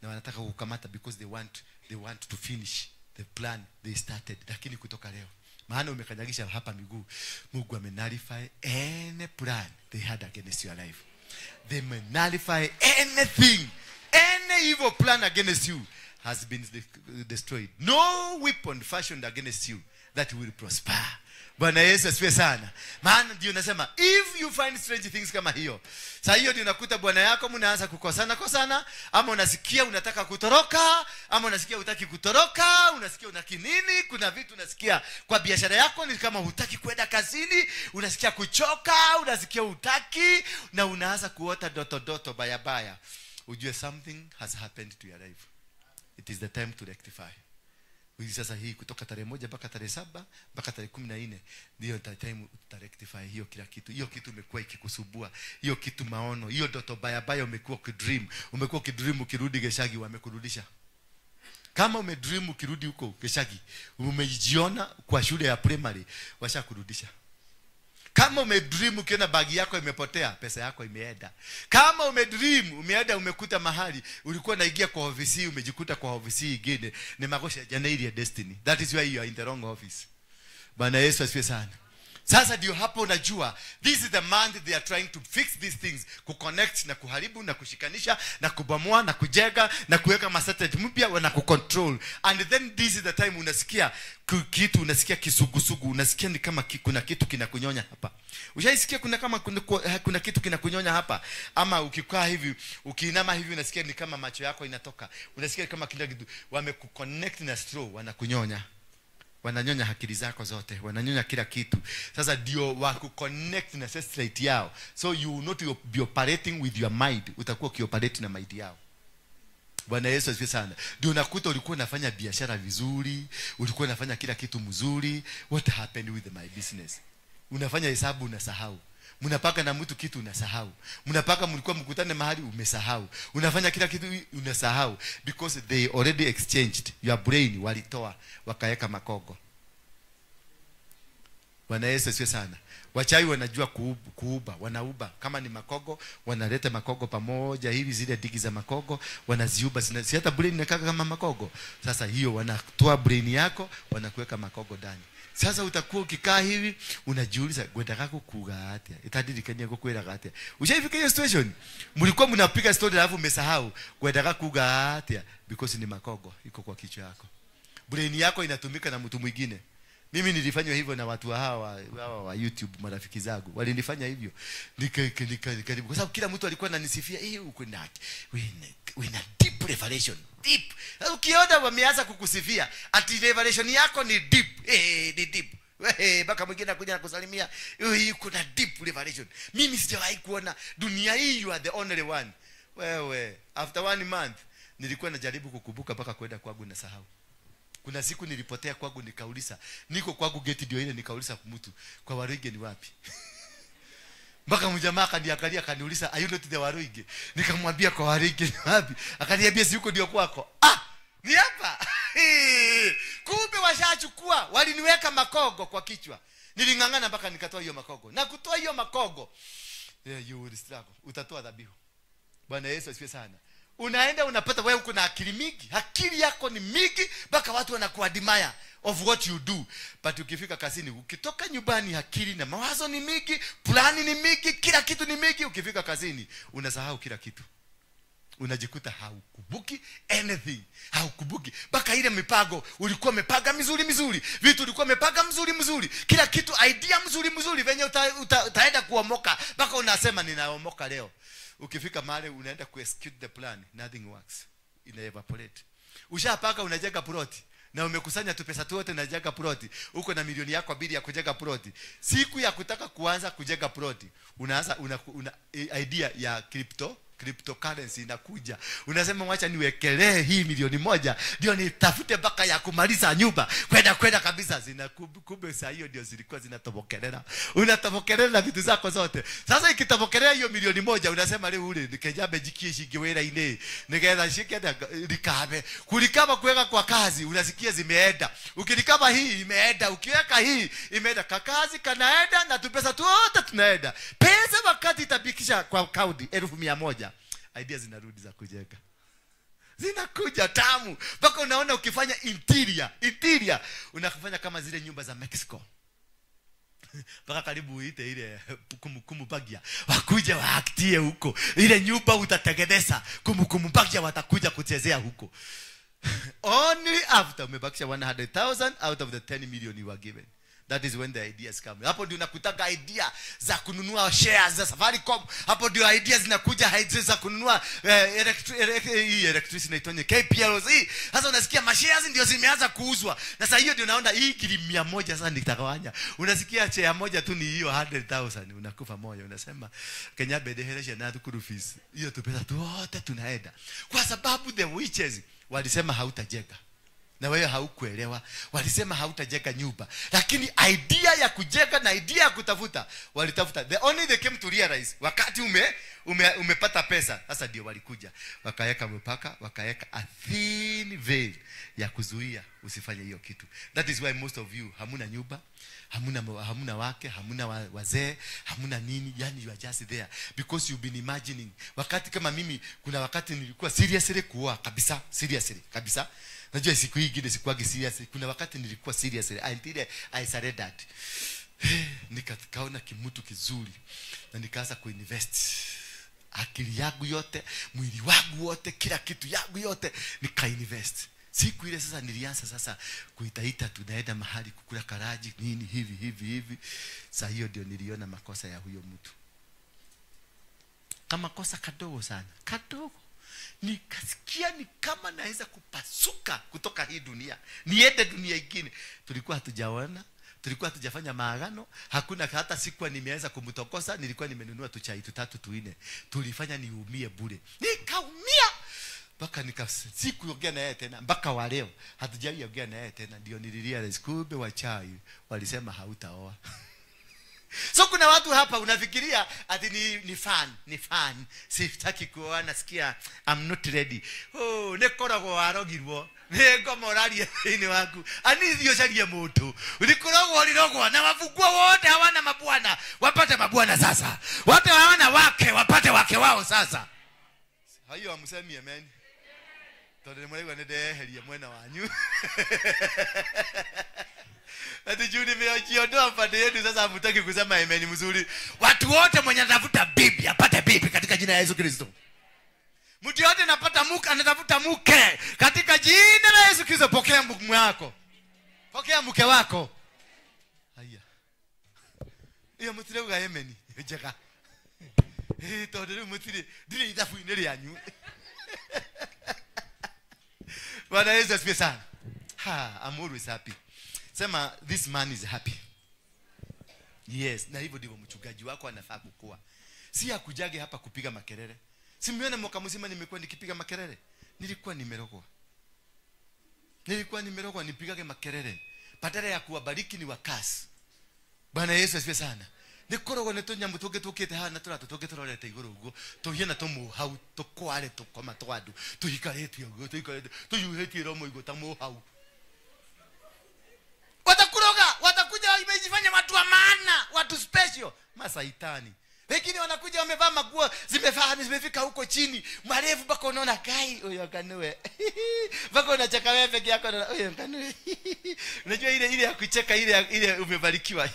Na wanataka kukamata because they want to finish the plan they started. Lakini kutoka leo, maana umekanyagisha hapa miguu, Mungu amenullify any plan they had against your life. They may nullify anything. Any evil plan against you has been destroyed. No weapon fashioned against you that will prosper. Bwana Yesu asifiwe sana. Maana ndio nasema if you find strange things kama hiyo. Sasa hiyo ndio unakuta bwana yako mnaanza kukosana kosana, ama unasikia unataka kutoroka, ama unasikia hutaki kutoroka, unasikia unaki nini, kuna vitu unasikia kwa biashara yako ni kama hutaki kwenda kazini, unasikia kuchoka, unasikia hutaki na unaanza kuota doto doto baya baya. Ujue something has happened to your life. It is the time to rectify. Sasa hii kutoka tarehe 1 mpaka tarehe 7 mpaka tarehe 14 ndio time utarectify hiyo kila kitu. Hiyo kitu imekuwa ikikusubua, hiyo kitu maono, hiyo ndoto baya baya umekuwa ukidream. Umekuwa ukidream ukirudi Geshagi wamekurudisha. Kama umedream ukirudi huko Geshagi, umejiona kwa shule ya primary washakurudisha. Kama umedream ukiona bagi yako imepotea, pesa yako imeenda. Kama umedream umeenda umekuta mahali ulikuwa unaingia kwa ofisi, umejikuta kwa ofisi nyingine, ni magosha jana ile destiny. That is why you are in the wrong office. Bwana Yesu asifiwe sana. Sasa ndio hapo unajua this is the month they are trying to fix these things, kuconnect na kuharibu na kushikanisha na kubomoa na kujenga na kuweka masatellite mpya na kucontrol. And then this is the time unasikia kitu, unasikia kisugusugu, unasikia ni kama kuna kitu kinakunyonya hapa. Ushaisikia kuna kama kuna kitu kinakunyonya hapa, ama ukikaa hivi, ukiinama hivi unasikia ni kama macho yako inatoka. Unasikia kama kila kitu wamekuconnect na straw wanakunyonya. Wananyonya akili zako zote, wananyonya kila kitu. Sasa ndio wa kuconnect na satellite yao. So you will not be operating with your mind, utakuwa ukioperate na mind yao. Bwana Yesu asifiwe sana. Ndio unakuta ulikuwa unafanya biashara vizuri, ulikuwa unafanya kila kitu mzuri. What happened with my business? Unafanya hesabu unasahau. Mnapaka na mtu kitu unasahau. Mnapaka mlikuwa mkutane mahali umesahau. Unafanya kila kitu unasahau because they already exchanged your brain, walitoa wakaweka makogo. Bwana Yesu asifiwe sana. Wachawi wanajua kuuba, wanauba. Kama ni makogo, wanaleta makogo pamoja hivi, zile digi za makogo wanaziuba, si hata brain inakaa kama makogo. Sasa hiyo wanatoa brain yako, wanakuweka makogo ndani. Sasa utakuwa ukikaa hivi unajiuliza gwendaka kukuga atia, itadirikania gukwiraga atia. Ushaifika hiyo situation? Mlikuwa mnapiga story alafu umesahau gwendaka kuga atia because ni makogo iko kwa kichwa yako. Brain yako inatumika na mtu mwingine. Mimi nilifanywa hivyo na watu hawa wa YouTube, marafiki zangu. Walinifanya hivyo. Nika kwa sababu kila mtu alikuwa ananisifia, "Eh, uko na we na deep revelation." Deep. Ukiona wameanza kukusifia, ati revelation yako ni deep. Ni deep. Baka mwingine anakuja na kusalimia, "Eh, uko na deep revelation." Mimi sijawahi kuona dunia hii, you are the only one. Wewe, after 1 month nilikuwa najaribu kukumbuka mpaka kwenda kwangu nasahau. Kuna siku nilipotea kwangu nikauliza, niko kwangu gate ndio ile, nikauliza mtu, kwa Waruige ni wapi? Mpaka mjamaa akaniangalia akaniuliza, "Are you not the Waruige?" Nikamwambia kwa Waruige ni wapi? Akaniambia si huko ndio kwako. Ah, ni hapa. Kumbe washachukua, waliniweka makogo kwa kichwa. Nilingangana mpaka nikatoa hiyo makogo. Na kutoa hiyo makogo, yeah, you will struggle. Utatoa dhabihu. Bwana Yesu asifiwe sana. Unaenda unapata wewe uko na akili mingi. Akili yako ni mingi mpaka watu wanakuadmire of what you do. But ukifika kazini, ukitoka nyumbani akili na mawazo ni mingi, plani ni mingi, kila kitu ni mingi. Ukifika kazini unasahau kila kitu. Unajikuta haukumbuki anything. Haukumbuki. Mpaka ile mipango ulikuwa umepanga mizuri mizuri, vitu ulikuwa umepanga mzuri mzuri, kila kitu idea mzuri mzuri venye utaenda kuomoka, mpaka unasema ninaomoka leo. Ukifika mahali unaenda ku execute the plan, nothing works. Ina evaporate. Ushapaka unajenga plot na umekusanya tu pesa tu yote unajenga plot. Uko na milioni yako mbili ya kujenga plot. Siku ya kutaka kuanza kujenga plot, unaanza una idea ya cryptocurrency inakuja. Unasema wacha niwekelee hii milioni 1 ndio nitafute mpaka ya kumaliza nyumba. Kwenda kabisa zina kumbe saa hiyo ndio zilikuwa zinatobokelea. Unatobokelea na vitu zako zote. Sasa ikitobokelea hiyo milioni 1 unasema leo ule nikejabe jikie shigiwera ine. Nikaenda shikenda likabe. Kulikaba kuweka kwa kazi unasikia zimeenda. Ukilikaba hii imeenda, ukiweka hii imeenda. Kakazi kanaenda na tupesa tuote tunaenda. Pesa wakati itabikisha kwa kaudi 100,000. Idea zinarudi za kujenga. Zinakuja tamu. Mpaka unaona ukifanya interior unafanya kama zile nyumba za Mexico. Mpaka karibu uite ile kumubagia. Wakuja waaktie huko. Ile nyumba utatengeneza, kumubagia watakuja kuchezea huko. Only after umebakisha 100,000 out of the 10 million you were given. That is when the ideas come. Hapo ndio unakutaka idea za kununua shares za Safaricom. Hapo ndio ideas zinakuja, ideas za kununua electricity inaitwa KPLC. Sasa unasikia mashares ndio zimeanza kuuzwa. Na sasa hiyo ndio unaona hii kili 100 sasa nitagawanya. Unasikia share moja tu ni hiyo 100,000, unakufa moyo unasema Kenya bedeheresha na thukuru fees. Hiyo tu pesa tu wote tunaenda. Kwa sababu the witches walisema hautajenga. Na wewe haukuelewa. Walisema hautajenga nyumba. Lakini idea ya kujenga na idea ya kutafuta, walitafuta. The only they came to realize wakati umepata pesa, sasa ndio walikuja. Wakaweka mpaka, wakaweka a thin veil ya kuzuia usifanye hiyo kitu. That is why most of you hamuna nyumba, hamuna wake, hamuna wazee, hamuna nini, yani you are just there because you've been imagining. Wakati kama mimi, kuna wakati nilikuwa seriously kuoa kabisa, seriously kabisa. Najua siku hii ingine sikuwagi serious. Kuna wakati nilikuwa serious until I surrendered. Nikaona kimutu kizuri na nikaanza kuinvest akili yangu yote, mwili wangu wote, kila kitu yangu yote nikainvest. Siku ile sasa nilianza sasa kuitaita, tunaenda mahali kukula karaji nini hivi hivi hivi. Sasa hiyo ndio niliona makosa ya huyo mtu. Kama kosa kadogo sana, kadogo. Nikasikia ni kama naweza kupasuka kutoka hii dunia niende dunia ingine. Tulikuwa hatujaona, tulikuwa hatujafanya maagano, hakuna hata sikuwa nimeanza kumtokosa, nilikuwa nimenunua tu chai tutatu tuine. Tulifanya niumie bure. Nikaumia mpaka sikuongea na yeye tena mpaka wa leo. Hatujaongea na yeye tena. Ndio nilirealize kumbe wachawi walisema hautaoa. So kuna watu hapa unafikiria ati ni fan. Sitaki kuoa, nasikia I'm not ready. Oh, nikoragwo warogirwo. Nĩngomũraria thĩinĩ waku. Anithi ũcarie mũndũ. Ulikoragwo ulirogwa na wafungwa wote hawana mabwana, wapate mabwana sasa. Wote hawana wake, wapate wake wao sasa. Hayo amsemi amen. Tondũ nĩmũraigua nĩndeheria mwena wanyu. Ati juu nimejiondoa pande yetu sasa hamtaki kusema amen mzuri. Watu wote mwenye anatafuta bibi apate bibi katika jina la Yesu Kristo. Mtu yote anapata mke anatafuta mke katika jina la Yesu Kristo. Pokea mke wako. Pokea mke wako. Haya. Iyo mutireuga amen. Njega. Tondu riu mutire ndire ithabu-inĩ rĩanyu. Bwana Yesu asifiwe sana. Ha, I'm always happy. Sema this man is happy. Yes, na hivyo ndivyo mchungaji wako anafaa kukua. Si akujage hapa kupiga makelele. Si mmeona mwaka mzima nimekuwa nikipiga makelele? Nilikuwa nimerogwa. Nilikuwa nimerogwa nipigage makelele. Badala ya kuwabariki ni wakasi. Bwana Yesu asifiwe sana. Nikorogwo nĩ tũnyamũ tũngĩ tũkĩte haha na tũratũ tũngĩ tũrorete igũrũ ũguo tũhiana tũmũhau tũkware tũkoma twa andũ tũikarĩte ũguo tũikarĩte tũhiũhĩtie iromo igũrũ ta mũhau. Watakuroga, watakuja wamejifanya watu wa maana, watu special, masaitani. Wengine wanakuja wamevaa maguo zimefaa zimefika huko chini, marefu mpaka unaona kai huyo kanue. Mpaka unacheka wewe peke yako na huyo kanue. Unajua ile ya kucheka ile umebarikiwa.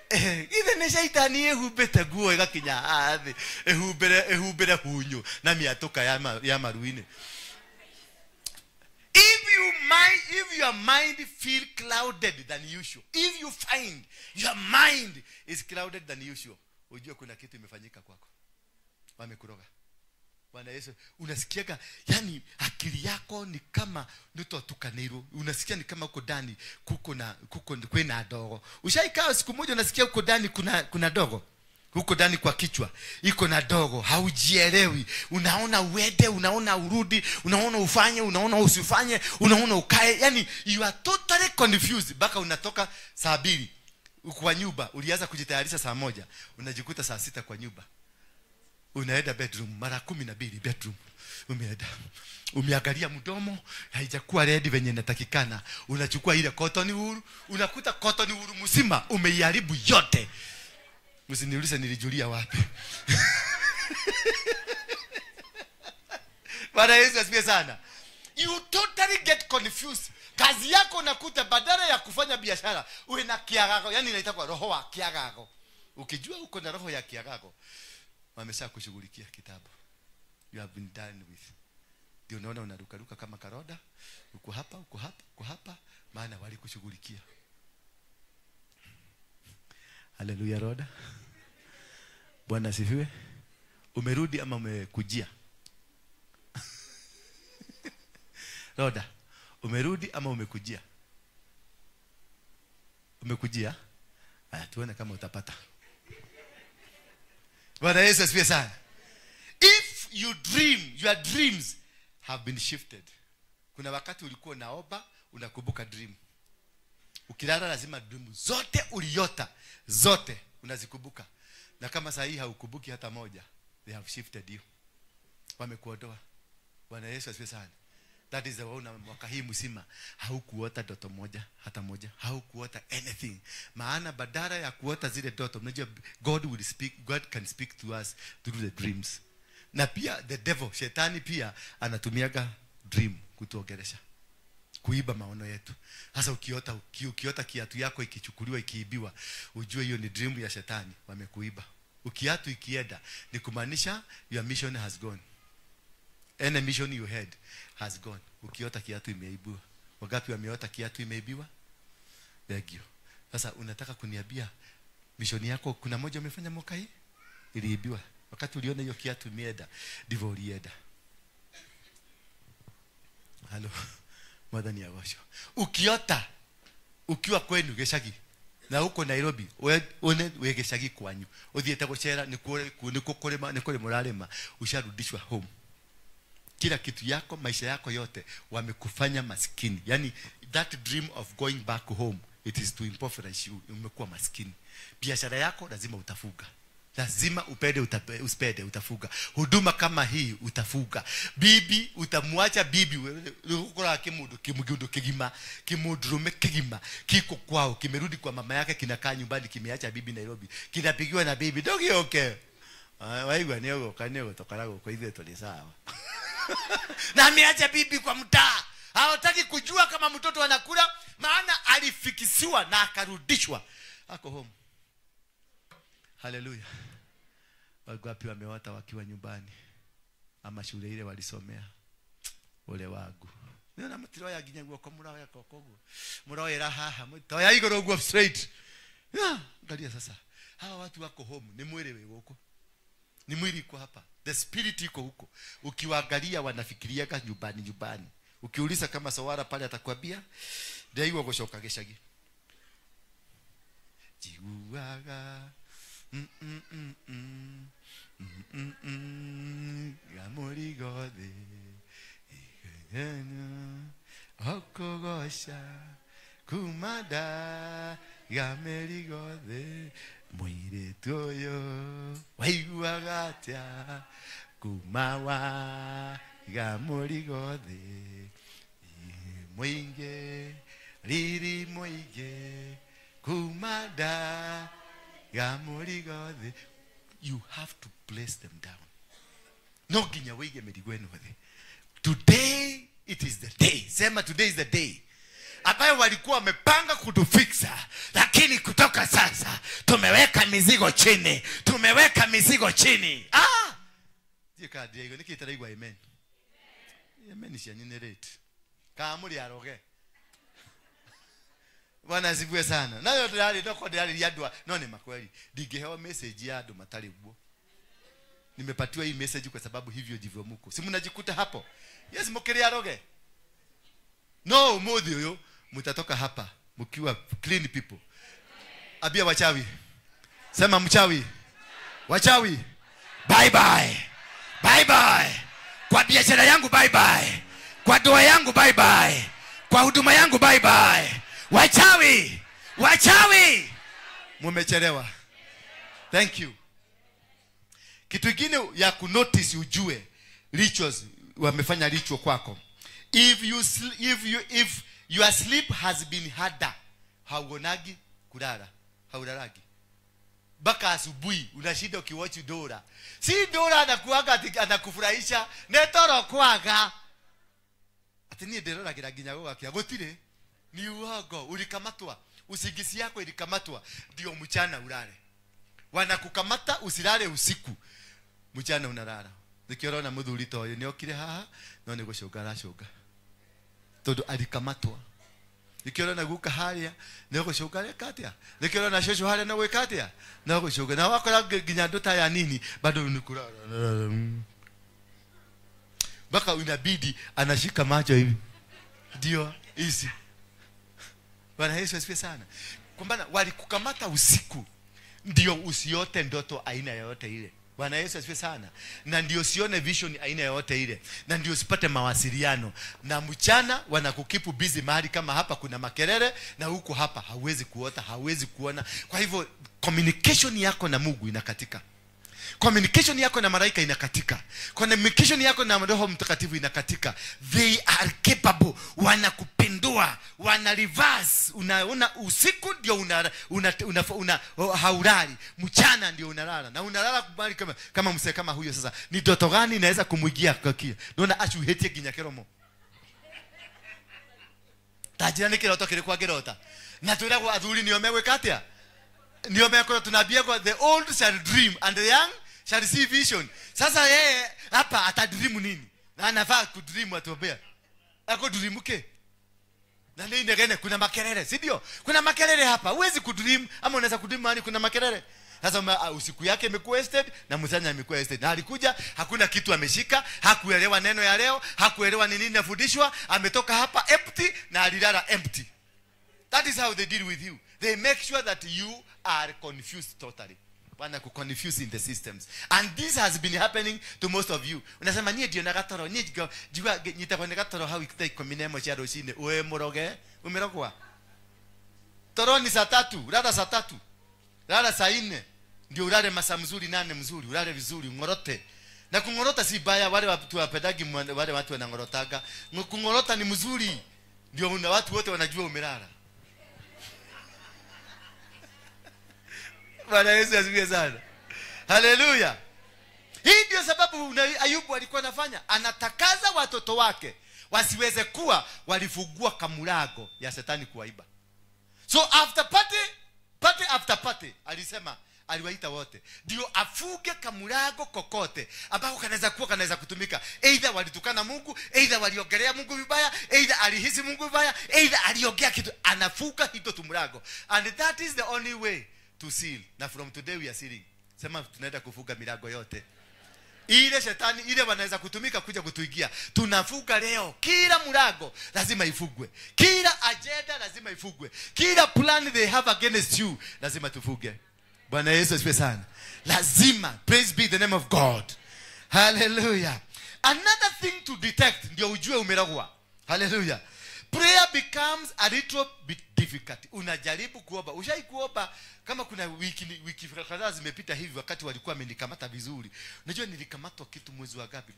Ile ni shaitani ehumbĩte nguo ĩgakinya haha thĩ, ehumbĩre hunyo na mĩatũka ya maruinĩ. If your mind feel clouded than usual, if you find your mind is clouded than usual, ujue kuna kitu imefanyika kwako. Wamekuroga. Bwana Yesu, unasikiaga yani akili yako ni kama nitotukaniro, unasikia ni kama uko ndani kuko na kuko kwena dogo. Ushaikaa siku moja unasikia uko ndani kuna dogo. Huko ndani kwa kichwa iko na dogo, haujielewi. Unaona uende, unaona urudi, unaona ufanye, unaona usifanye, unaona ukae. Yani you are totally confused. Baka unatoka saa 2 kwa nyumba, ulianza kujitayarisha saa 1, unajikuta saa 6 kwa nyumba. Unaenda bedroom mara 12 bedroom. Umeenda. Umeangalia mdomo, haijakuwa ready venye inatakikana. Unachukua ile cotton wool, unakuta cotton wool mzima umeiharibu yote. Msiniulize nilijulia wapi. Bwana Yesu asifiwe sana. You totally get confused. Kazi yako unakuta badala ya kufanya biashara uwe na kiagago, yani inaitwa roho wa kiagago. Ukijua uko na roho ya kiagago, wamesha kushughulikia kitabu. You have been done with. Ndio unaona unarukaruka kama karoda, uko hapa, uko hapa, uko hapa, maana walikushughulikia. Haleluya roda. Bwana asifiwe. Umerudi ama umekujia? Roda, umerudi ama umekujia? Umekujia? Aya, tuone kama utapata. Bwana Yesu asifiwe sana. If you dream, your dreams have been shifted. Kuna wakati ulikuwa unaomba, unakumbuka dream. Ukilala lazima dream zote uliota, zote unazikumbuka. Na kama saa hii haukumbuki hata moja, they have shifted you. Wamekuondoa. Bwana Yesu asifiwe sana. That is the one mwaka hii mzima haukuota ndoto moja hata moja, haukuota anything. Maana badala ya kuota zile ndoto, unajua God will speak, God can speak to us through the dreams. Na pia the devil, shetani pia anatumiaga dream kutuongelesha, kuiba maono yetu. Sasa ukiota kiatu yako ikichukuliwa ikiibiwa, ujue hiyo ni dream ya shetani, wamekuiba. Ukiatu ikienda ni kumaanisha your mission has gone. Any mission you had has gone. Ukiota kiatu imeibiwa. Wangapi wameota kiatu imeibiwa? Thank you. Sasa unataka kuniambia mission yako kuna moja umefanya mwaka hii iliibiwa Wakati uliona hiyo kiatu imeenda, ndivyo ulienda. Halo. Mwathani agocwo. Ukiota ukiwa kwenu gĩcagi na huko Nairobi, one wĩ gĩcagi kwanyu, ũthiĩte gũcera, nĩkuo kũrĩma, nĩ kũrĩma ũrarĩma, usharudishwa home. Kila kitu yako, maisha yako yote wamekufanya maskini. Yani that dream of going back home, it is to impoverish you. Umekuwa maskini. Biashara yako lazima utafuga. Lazima upende usipende utafuga. Huduma kama hii utafuga. Bibi utamwacha bibi ukora kimundu kimundu kigima, kimundurume kigima kiko kwao, kimerudi kwa mama yake, kinakaa nyumbani, kimeacha bibi Nairobi. Kinapigiwa na bibi, dogi okay. Waigwa ni ugoka ni ugotokara guko ithuĩ tũrĩ sawa. Na ameacha bibi kwa mtaa. Hawataki kujua kama mtoto anakula, maana alifikisiwa na akarudishwa. Ako home. Haleluya. Wangapi wameota wakiwa nyumbani ama shule ile walisomea? Ole wangu. Nina mtiroya nginya guoko muroya kokoguo. Muroyera haha, mutoya iguru guo straight. Ya, angalia sasa. Hawa watu wako home, ni mwili wewe huko. Ni mwili iko hapa. The spirit iko huko. Ukiwaangalia wanafikiriaga nyumbani nyumbani. Ukiuliza kama sawara pale atakwambia ndaiwa gushoka gicagi. Jiguaga gamurigothe okugosha kumada gamerigothe muiretu uyu waiguaga atia kuma wa gamurigothe muinge riri muinge kumada gamurigothe. You have to place them down. No nginya wige mirigo ĩno thĩ. Today it is the day. Sema today is the day ambayo walikuwa wamepanga kutufixa, lakini kutoka sasa tumeweka mizigo chini. Tumeweka mizigo chini. Ah! Ndiye Diego nikitaraigwa amen. Amen cianyu nĩ rate. Ka muri aroge. Bwana asifiwe sana. Nayo ndĩrarĩ ndoko ndĩrarĩria andũ no nĩ makweli. Ndingĩheo message ya andũ matarĩ guo. Nimepatiwa hii message kwa sababu hivyo ndivyo muko. Si mnajikuta hapo? Yes, mukiri aroge. No, umuthi uyu mutatoka hapa mkiwa clean people. Abia wachawi. Sema mchawi. Wachawi. Bye bye. Bye bye. Kwa biashara yangu bye bye. Kwa doa yangu bye bye. Kwa huduma yangu bye bye. Wachawi. Wachawi. Mumechelewa. Thank you. Kitu kingine ya kunotice ujue rituals wamefanya ritual kwako. If your sleep has been harder, hauonagi kulala, haulalagi. Baka asubuhi unashinda ukiwatch Dora. Si Dora anakuaga anakufurahisha, netoro kwaga. Ati ni ndirora nginya gugakia gutire. Ni uongo, ulikamatwa. Usingizi yako ilikamatwa ndio mchana ulale. Wanakukamata usilale usiku. Mchana unalala. Nikio rona muthuri ta uyu niokire haha no ni gucunga aracunga. Tondu alikamatwa. Nikio rona guka haria ni gucunga reka atia. Nikio rona cucu haria no gwika atia. No gucunga. Na wakora nginya andu ta ya nini bado ni kulala. Baka inabidi anashika macho hivi. Ndio hizi. Bwana Yesu asifiwe sana. Kwa maana walikukamata usiku ndio usiote ndoto aina yoyote ile. Bwana Yesu asifiwe sana. Na ndio usione vision aina yoyote ile. Na ndio usipate mawasiliano. Na mchana wanakukipu busy mahali kama hapa kuna makelele na huku hapa hauwezi kuota, hauwezi kuona. Kwa hivyo communication yako na Mungu inakatika. Communication yako na malaika inakatika. Communication yako na Roho Mtakatifu inakatika. They are capable. Wanakupindua, wana reverse. Unaona usiku ndio una haulali, mchana ndio unalala. Na unalala kubali kama mse kama huyo sasa. Ni ndoto gani inaweza kumuingia kwa kia? Naona acuhetie nginya kiromo. Tajira ni kiroto kirikwa ngirota. Na twiragwo athuri nio megwika atia? Ndio meko tunaambia kwa the old shall dream and the young shall see vision. Sasa yeye hapa atadream nini? Na anafaa kudream atuombea. Ako dream ke? Na nini ngene kuna makelele, si ndio? Kuna makelele hapa. Huwezi kudream ama unaweza kudream mahali kuna makelele. Sasa usiku yake imekuwa wasted na mchana imekuwa wasted. Na alikuja hakuna kitu ameshika, hakuelewa neno ya leo, hakuelewa ni nini nafundishwa, ametoka hapa empty na alilala empty. That is how they deal with you. They make sure that you are confused totally. Wana kuconfuse in the systems. And this has been happening to most of you. Unasema nie ndio nagatoro, nie jua nyitagwo nĩ gatoro hau thaa 11 cia rũcinĩ. Uwe mũroge, umerogwa. Toro ni saa 3, lala saa 3. Lala saa 4. Ndio ulale masaa mzuri 8 mzuri, ulale vizuri, ungorote. Na kungorota si baya, wale watu wapendagi wale watu wanangorotaga. Kungorota ni mzuri. Ndio una watu wote wanajua umelala. Bwana Yesu asifiwe sana. Haleluya. Hii ndio sababu Ayubu alikuwa anafanya, anatakaza watoto wake wasiweze kuwa walifungua kamulago ya shetani kuwaiba. So after party, party after party, alisema aliwaita wote ndio afuge kamulago kokote ambako kanaweza kuwa kanaweza kutumika. Either walitukana Mungu, either waliongelea Mungu vibaya, either alihisi Mungu vibaya, either aliongea kitu, anafuga hito tumulago. And that is the only way to seal. Na from today we are sealing. Sema tunaenda kufuga milango yote. Ile shetani ile wanaweza kutumika kuja kutuingia. Tunafuga leo. Kila mlango lazima ifugwe. Kila agenda lazima ifugwe. Kila plan they have against you lazima tufuge. Bwana Yesu asifiwe sana. Lazima. Praise be the name of God. Hallelujah. Another thing to detect ndio ujue umerogwa. Hallelujah. Prayer becomes a little bit difficult. Unajaribu kuomba. Ushai kuomba kama kuna wiki kadhaa zimepita hivi wakati walikuwa wamenikamata vizuri. Unajua nilikamatwa kitu mwezi wa gapi?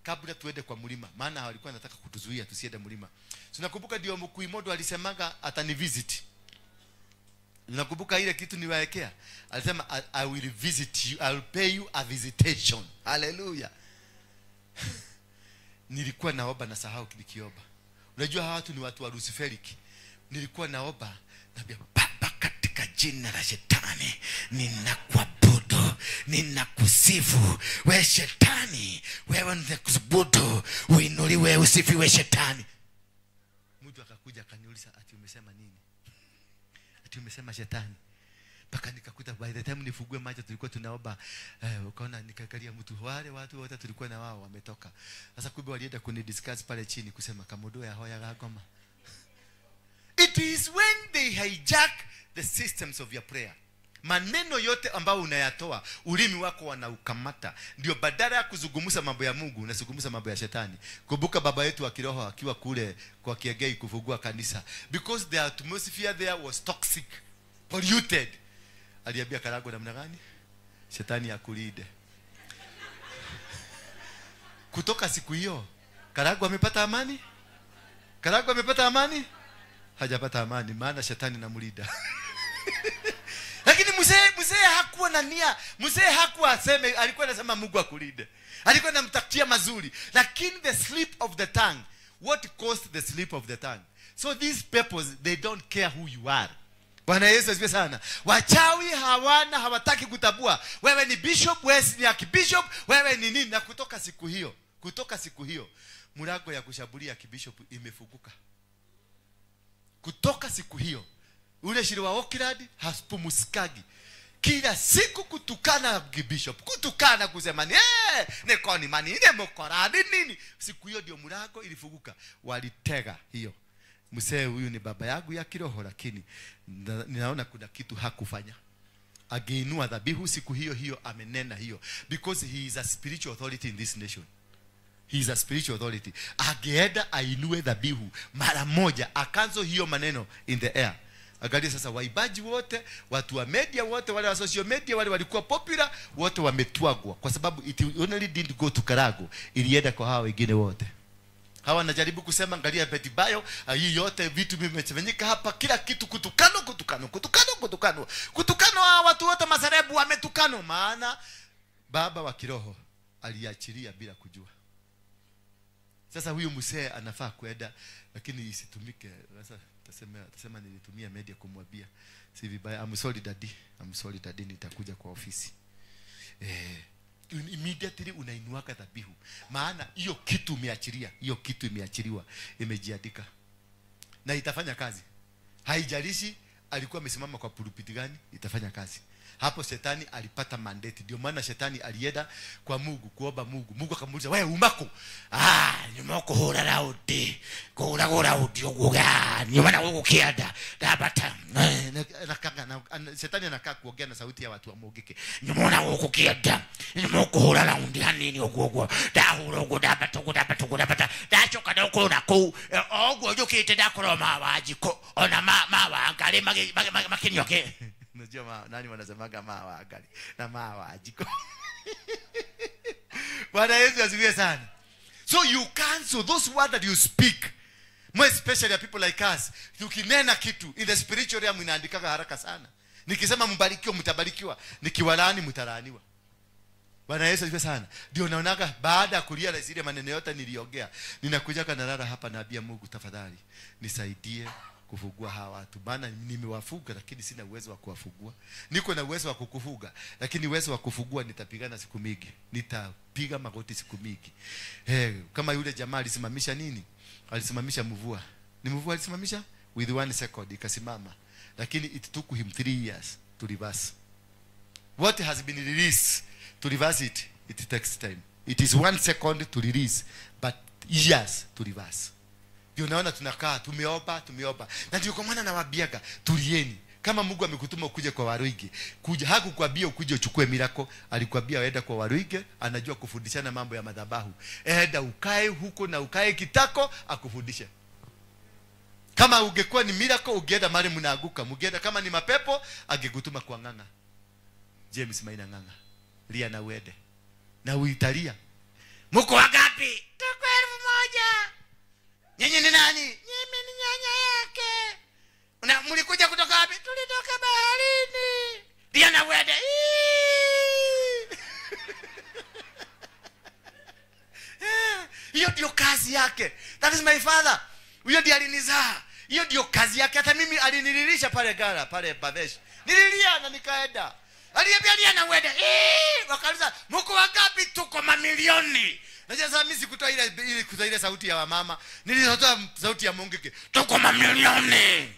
Kabla tuende kwa mlima. Maana walikuwa wanataka kutuzuia tusiende mlima. Tunakumbuka ndio Mkuimodo alisemaga atanivisit. Unakumbuka ile kitu niwaekea? Alisema I will visit you. I will pay you a visitation. Hallelujah. Nilikuwa naomba na sahau nikiomba. Unajua hawa watu ni watu wa Luciferic. Nilikuwa naomba naambia Baba, katika jina la shetani ninakuabudu, ninakusifu. Wewe shetani, wewe ninakusubudu, uinuliwe usifiwe shetani. Mtu akakuja akaniuliza ati umesema nini? Ati umesema shetani. Paka nikakuta by the time nifugue macho tulikuwa tunaomba, ukaona nikaangalia mtu wale watu wote tulikuwa na wao wametoka. Sasa kumbe walienda kunidiscuss pale chini kusema kamodo ya hoya gagoma. It is when they hijack the systems of your prayer. Maneno yote ambayo unayatoa, ulimi wako wanaukamata. Ndio badala ya kuzungumza mambo ya Mungu, unazungumza mambo ya shetani. Kumbuka baba yetu wa kiroho akiwa kule kwa Kiegei kufungua kanisa. Because the atmosphere there was toxic, polluted. Aliambia Karago namna gani? Shetani akulinde. Kutoka siku hiyo, Karago amepata amani? Karago amepata amani? Hajapata amani, maana shetani namlinda. Lakini mzee hakuwa na nia, mzee hakuwa aseme, alikuwa anasema Mungu akulinde. Alikuwa anamtakia mazuri. Lakini the slip of the tongue, what caused the slip of the tongue? So these people, they don't care who you are. Bwana Yesu asifiwe sana. Wachawi hawana, hawataki kutabua. Wewe ni bishop, wewe ni archbishop, wewe ni nini? Na kutoka siku hiyo, mlango ya kushambulia archbishop imefunguka. Kutoka siku hiyo, ule shiri wa Oakland hasipumusikagi. Kila siku kutukana archbishop, kutukana kusema ni nekoni mani ne mokora nini. Siku hiyo ndio mlango ilifunguka. Walitega hiyo. Mzee huyu ni baba yangu ya kiroho, lakini ninaona kuna kitu hakufanya. Ageinua dhabihu siku hiyo hiyo, amenena hiyo. Because he is a spiritual authority in this nation. He is a spiritual authority. Ageenda ainue dhabihu mara moja, akanzo hiyo maneno in the air. Angalia sasa waibaji wote, watu wa media wote, wale wa social media, wale walikuwa popular, wote wametwagwa. Kwa sababu it only didn't go to Karago, ilienda kwa hawa wengine wote. Hawa wanajaribu kusema angalia Betty Bayo, hii yote vitu vimefanyika hapa, kila kitu kutukano. Kutukano, hawa watu wote maserebu wametukano, maana baba wa kiroho aliachilia bila kujua. Sasa huyu mzee anafaa kwenda, lakini isitumike. Sasa tasema nilitumia media kumwambia. Si vibaya. I'm sorry daddy. I'm sorry daddy, nitakuja kwa ofisi. Immediately unainuaka dhabihu. Maana hiyo kitu umeachilia, hiyo kitu imeachiliwa, imejiandika. Na itafanya kazi. Haijalishi alikuwa amesimama kwa pulpit gani, itafanya kazi. Hapo shetani alipata mandate. Ndio maana shetani alienda kwa Mungu kuomba Mungu. Mungu akamuuliza, "Wewe umako?" "Ah, nyuma kuhura raundi. Kuhura raundi uguga. Nyuma na gukianda. Ndabata." Na shetani anakaa kuongea na sauti ya watu wa Mugike. "Nyuma na gukianda. Nyuma kuhura raundi hanini ugugo. Ndahura ugu ndabata ugu ndabata ugu ndabata. Ndacoka ndokura kuu. Oguo njukite ndakorwo mawajiko. Ona mawangari makinyoke." Unajua nani wanasemaga mawa angali na mawa jiko. Bwana Yesu asifiwe sana. So you cancel those words that you speak. More especially people like us. Ukinena kitu in the spiritual realm inaandikaga haraka sana. Nikisema mbarikiwa mtabarikiwa, nikiwalaani mtalaaniwa. Bwana Yesu asifiwe sana. Ndio naonaga baada ya kulia zile maneno yote niliongea, ninakuja nalala hapa naambia Mungu, tafadhali nisaidie kufugua hawa watu. Maana nimewafuga lakini sina uwezo wa kuwafugua. Niko na uwezo wa kukufuga, lakini uwezo wa kufugua nitapigana siku mingi. Nitapiga magoti siku mingi. Kama yule jamaa alisimamisha nini? Alisimamisha mvua. Ni mvua alisimamisha with 1 second ikasimama. Lakini it took him 3 years to reverse. What has been released to reverse it, it takes time. It is 1 second to release, but years to reverse. Ndio naona tunakaa tumeomba. Na ndio kwa maana nawaambiaga tulieni. Kama Mungu amekutuma ukuje kwa Waruige, kuja hakukwambia ukuje uchukue miracle, alikwambia waenda kwa Waruige, anajua kufundishana mambo ya madhabahu. Enda ukae huko na ukae kitako akufundishe. Kama ungekuwa ni miracle ungeenda mahali mnaanguka, mngeenda kama ni mapepo angekutuma kwa Ng'ang'a. James Maina Ng'ang'a. Lia na uende. Na uitalia. Mko wangapi? Tuko 1000. Nyinyi ni nani? Mimi ni nyanya yake. Na mlikuja kutoka wapi? Tulitoka baharini. Lia na uende. Hiyo ndio kazi yake. That is my father. Huyo ndiye alinizaa. Hiyo ndio kazi yake. Hata mimi alinililisha pale Gara, pale Bavesh. Nililia na nikaenda. Aliniambia lia na uende. Wakauliza, mko wangapi? Tuko mamilioni. Na sasa mimi sikutoa ile sauti ya wamama. Nilitoa sauti ya Mungiki. Tuko mamilioni.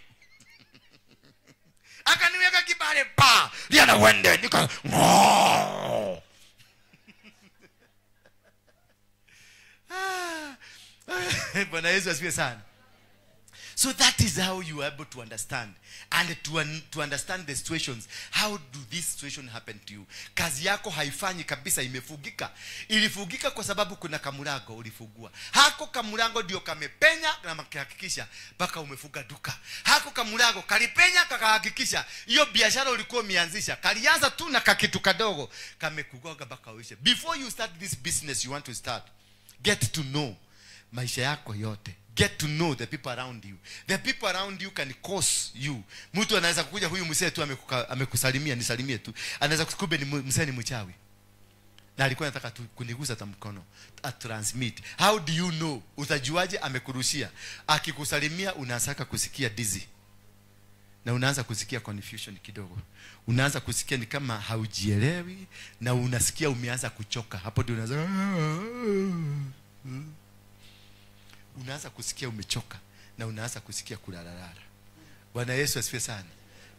Akaniweka kibale pa. Lia na uende. Nika Bwana Yesu asifiwe sana. So that is how you are able to understand and to understand the situations. How do this situation happen to you? Kazi yako haifanyi kabisa, imefugika. Ilifugika kwa sababu kuna kamulango ulifugua. Hako kamulango ndio kamepenya na makahakikisha mpaka umefuga duka. Hako kamulango kalipenya kakahakikisha hiyo biashara ulikuwa umeanzisha. Kalianza tu na kakitu kadogo kamekugoga mpaka uishe. Before you start this business you want to start, get to know maisha yako yote. Get to know the people around you. The people around you can cause you. Mtu anaweza kukuja, huyu mzee tu amekusalimia, nisalimie tu. Anaweza kukube ni mzee ni mchawi. Na alikuwa anataka tu kunigusa hata mkono. A transmit. How do you know? Utajuaje amekurushia? Akikusalimia unaanza kusikia dizzy. Na unaanza kusikia confusion kidogo. Unaanza kusikia ni kama haujielewi na unasikia umeanza kuchoka. Hapo ndio unaanza kusikia umechoka na unaanza kusikia kulalalala. Bwana Yesu asifiwe sana.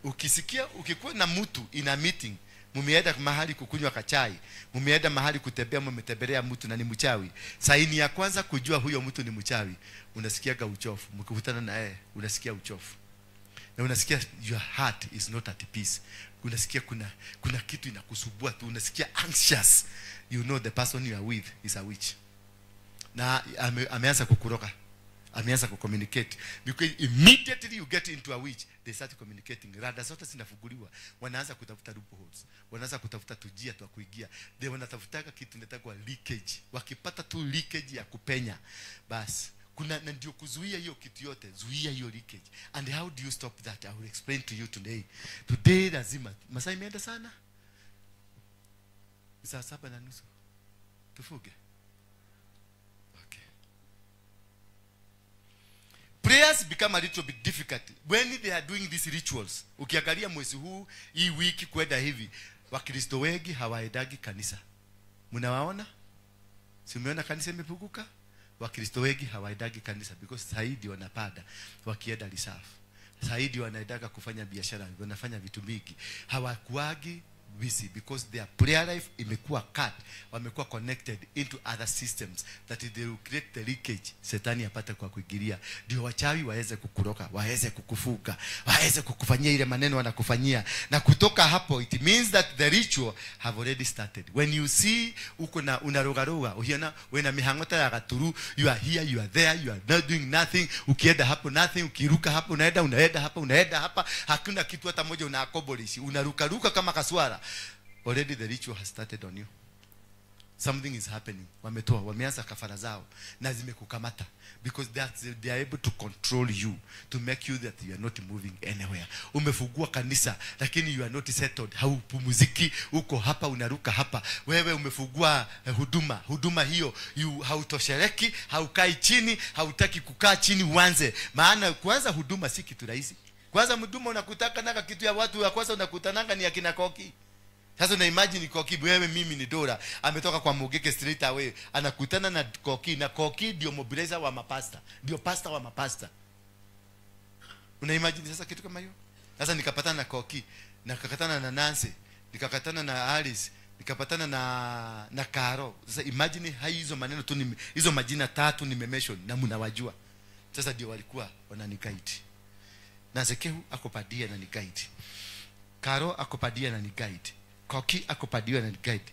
Ukisikia ukikuwa na mtu in a meeting, mumeenda mahali kukunywa kachai, mumeenda mahali kutembea, mumetembelea mtu na ni mchawi. Saini ya kwanza kujua huyo mtu ni mchawi, unasikiaga uchofu. Mkikutana na yeye, unasikia uchofu. Na unasikia your heart is not at peace. Unasikia kuna kitu inakusumbua tu, unasikia anxious. You know the person you are with is a witch. Na ameanza kukuroka. Ameanza kucommunicate. Because immediately you get into a witch, they start communicating. Rada zote zinafunguliwa. Wanaanza kutafuta loopholes. Wanaanza kutafuta tujia tu kuingia. They wanatafutaka kitu inaitwa leakage. Wakipata tu leakage ya kupenya, bas. Kuna na ndio kuzuia hiyo kitu yote, zuia hiyo leakage. And how do you stop that? I will explain to you today. Today lazima. Masaa imeenda sana. Saa 7:30. Tufuge. Prayers become a little bit difficult when they are doing these rituals. Ukiangalia mwezi huu, hii wiki kwenda hivi, Wakristo wengi hawaendagi kanisa. Mnawaona? Si umeona kanisa imepunguka? Wakristo wengi hawaendagi kanisa because zaidi wanapanda wakienda reserve. Saidi wanaendaka kufanya biashara, wanafanya vitu mingi. Hawakuagi busy because their prayer life imekuwa cut, wamekuwa connected into other systems that they will create the leakage, shetani apate kwa kuingilia, ndio wachawi waweze kukuroka, waweze kukufuga, waweze kukufanyia ile maneno wanakufanyia. Na kutoka hapo it means that the ritual have already started. When you see uko na unarogaroga, ukiona wena mihangota ya gaturu, you are here, you are there, you are not doing nothing. Ukienda hapo nothing, ukiruka hapo unaenda, unaenda hapa, unaenda hapa, hakuna kitu hata moja unaaccomplish, unarukaruka kama kaswara. Already the ritual has started on you. Something is happening. Wametoa, wameanza kafara zao na zimekukamata because they are able to control you, to make you that you are not moving anywhere. Umefungua kanisa lakini you are not settled, haupumziki, uko hapa unaruka hapa. Wewe umefungua huduma, huduma hiyo you hautoshereki, haukai chini, hautaki kukaa chini uanze. Maana kuanza huduma si kitu rahisi. Kwanza mhuduma unakutaka naka kitu ya watu ya kwanza unakutananga ni akina Koki. Sasa una imagine Koki, wewe mimi ni Dora, ametoka kwa Mugeke straight away, anakutana na Koki, na Koki ndio mobilizer wa mapasta, ndio pastor wa mapasta. Una imagine sasa kitu kama hiyo? Sasa nikapatana na Koki, nikakatana na Nancy, nikakatana na Alice, nikapatana na Karo. Sasa imagine hizo maneno tu, hizo majina tatu nimemention na mnawajua. Sasa ndio walikuwa wananiguide. Na Zekehu akopadia na niguide. Karo akopadia na niguide. Koki akopadiwa na guide.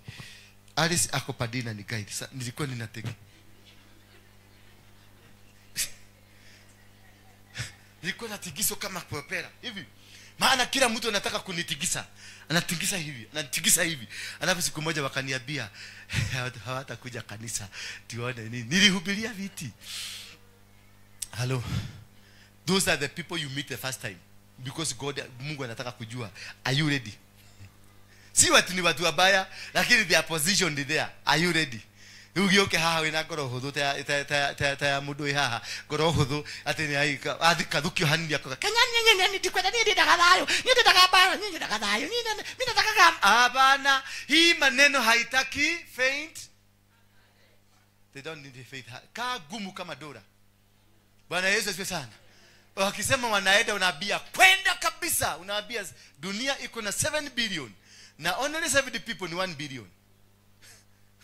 Alice akopadiwa na guide. Sasa nilikuwa ninateki. Nilikuwa natigiso kama propera hivi. Maana kila mtu anataka kunitigisa. Anatingisa hivi, anatingisa hivi. Alafu siku moja wakaniambia hawatakuja kanisa. Tuone nini. Nilihubiria viti. Hello. Those are the people you meet the first time because God, Mungu anataka kujua, are you ready? Si watu ni watu wabaya, lakini they are positioned there. Are you ready? Ugioke haha wina ngoro huthu ta mundu haha ngoro huthu ati ni athikathukio hanini akoga Kenya nyenye ndikwenda ni ndendaga thayo, ni ndendaga mbara, ni ndendaga thayo, ni mimi nataka hapana. Hii maneno haitaki faint. They don't need faith. Kaa gumu kama Dora. Bwana Yesu asifiwe sana. Wakisema wanaenda unaambia kwenda kabisa, unaambia dunia iko na 7 billion na only 70 people ni 1 billion.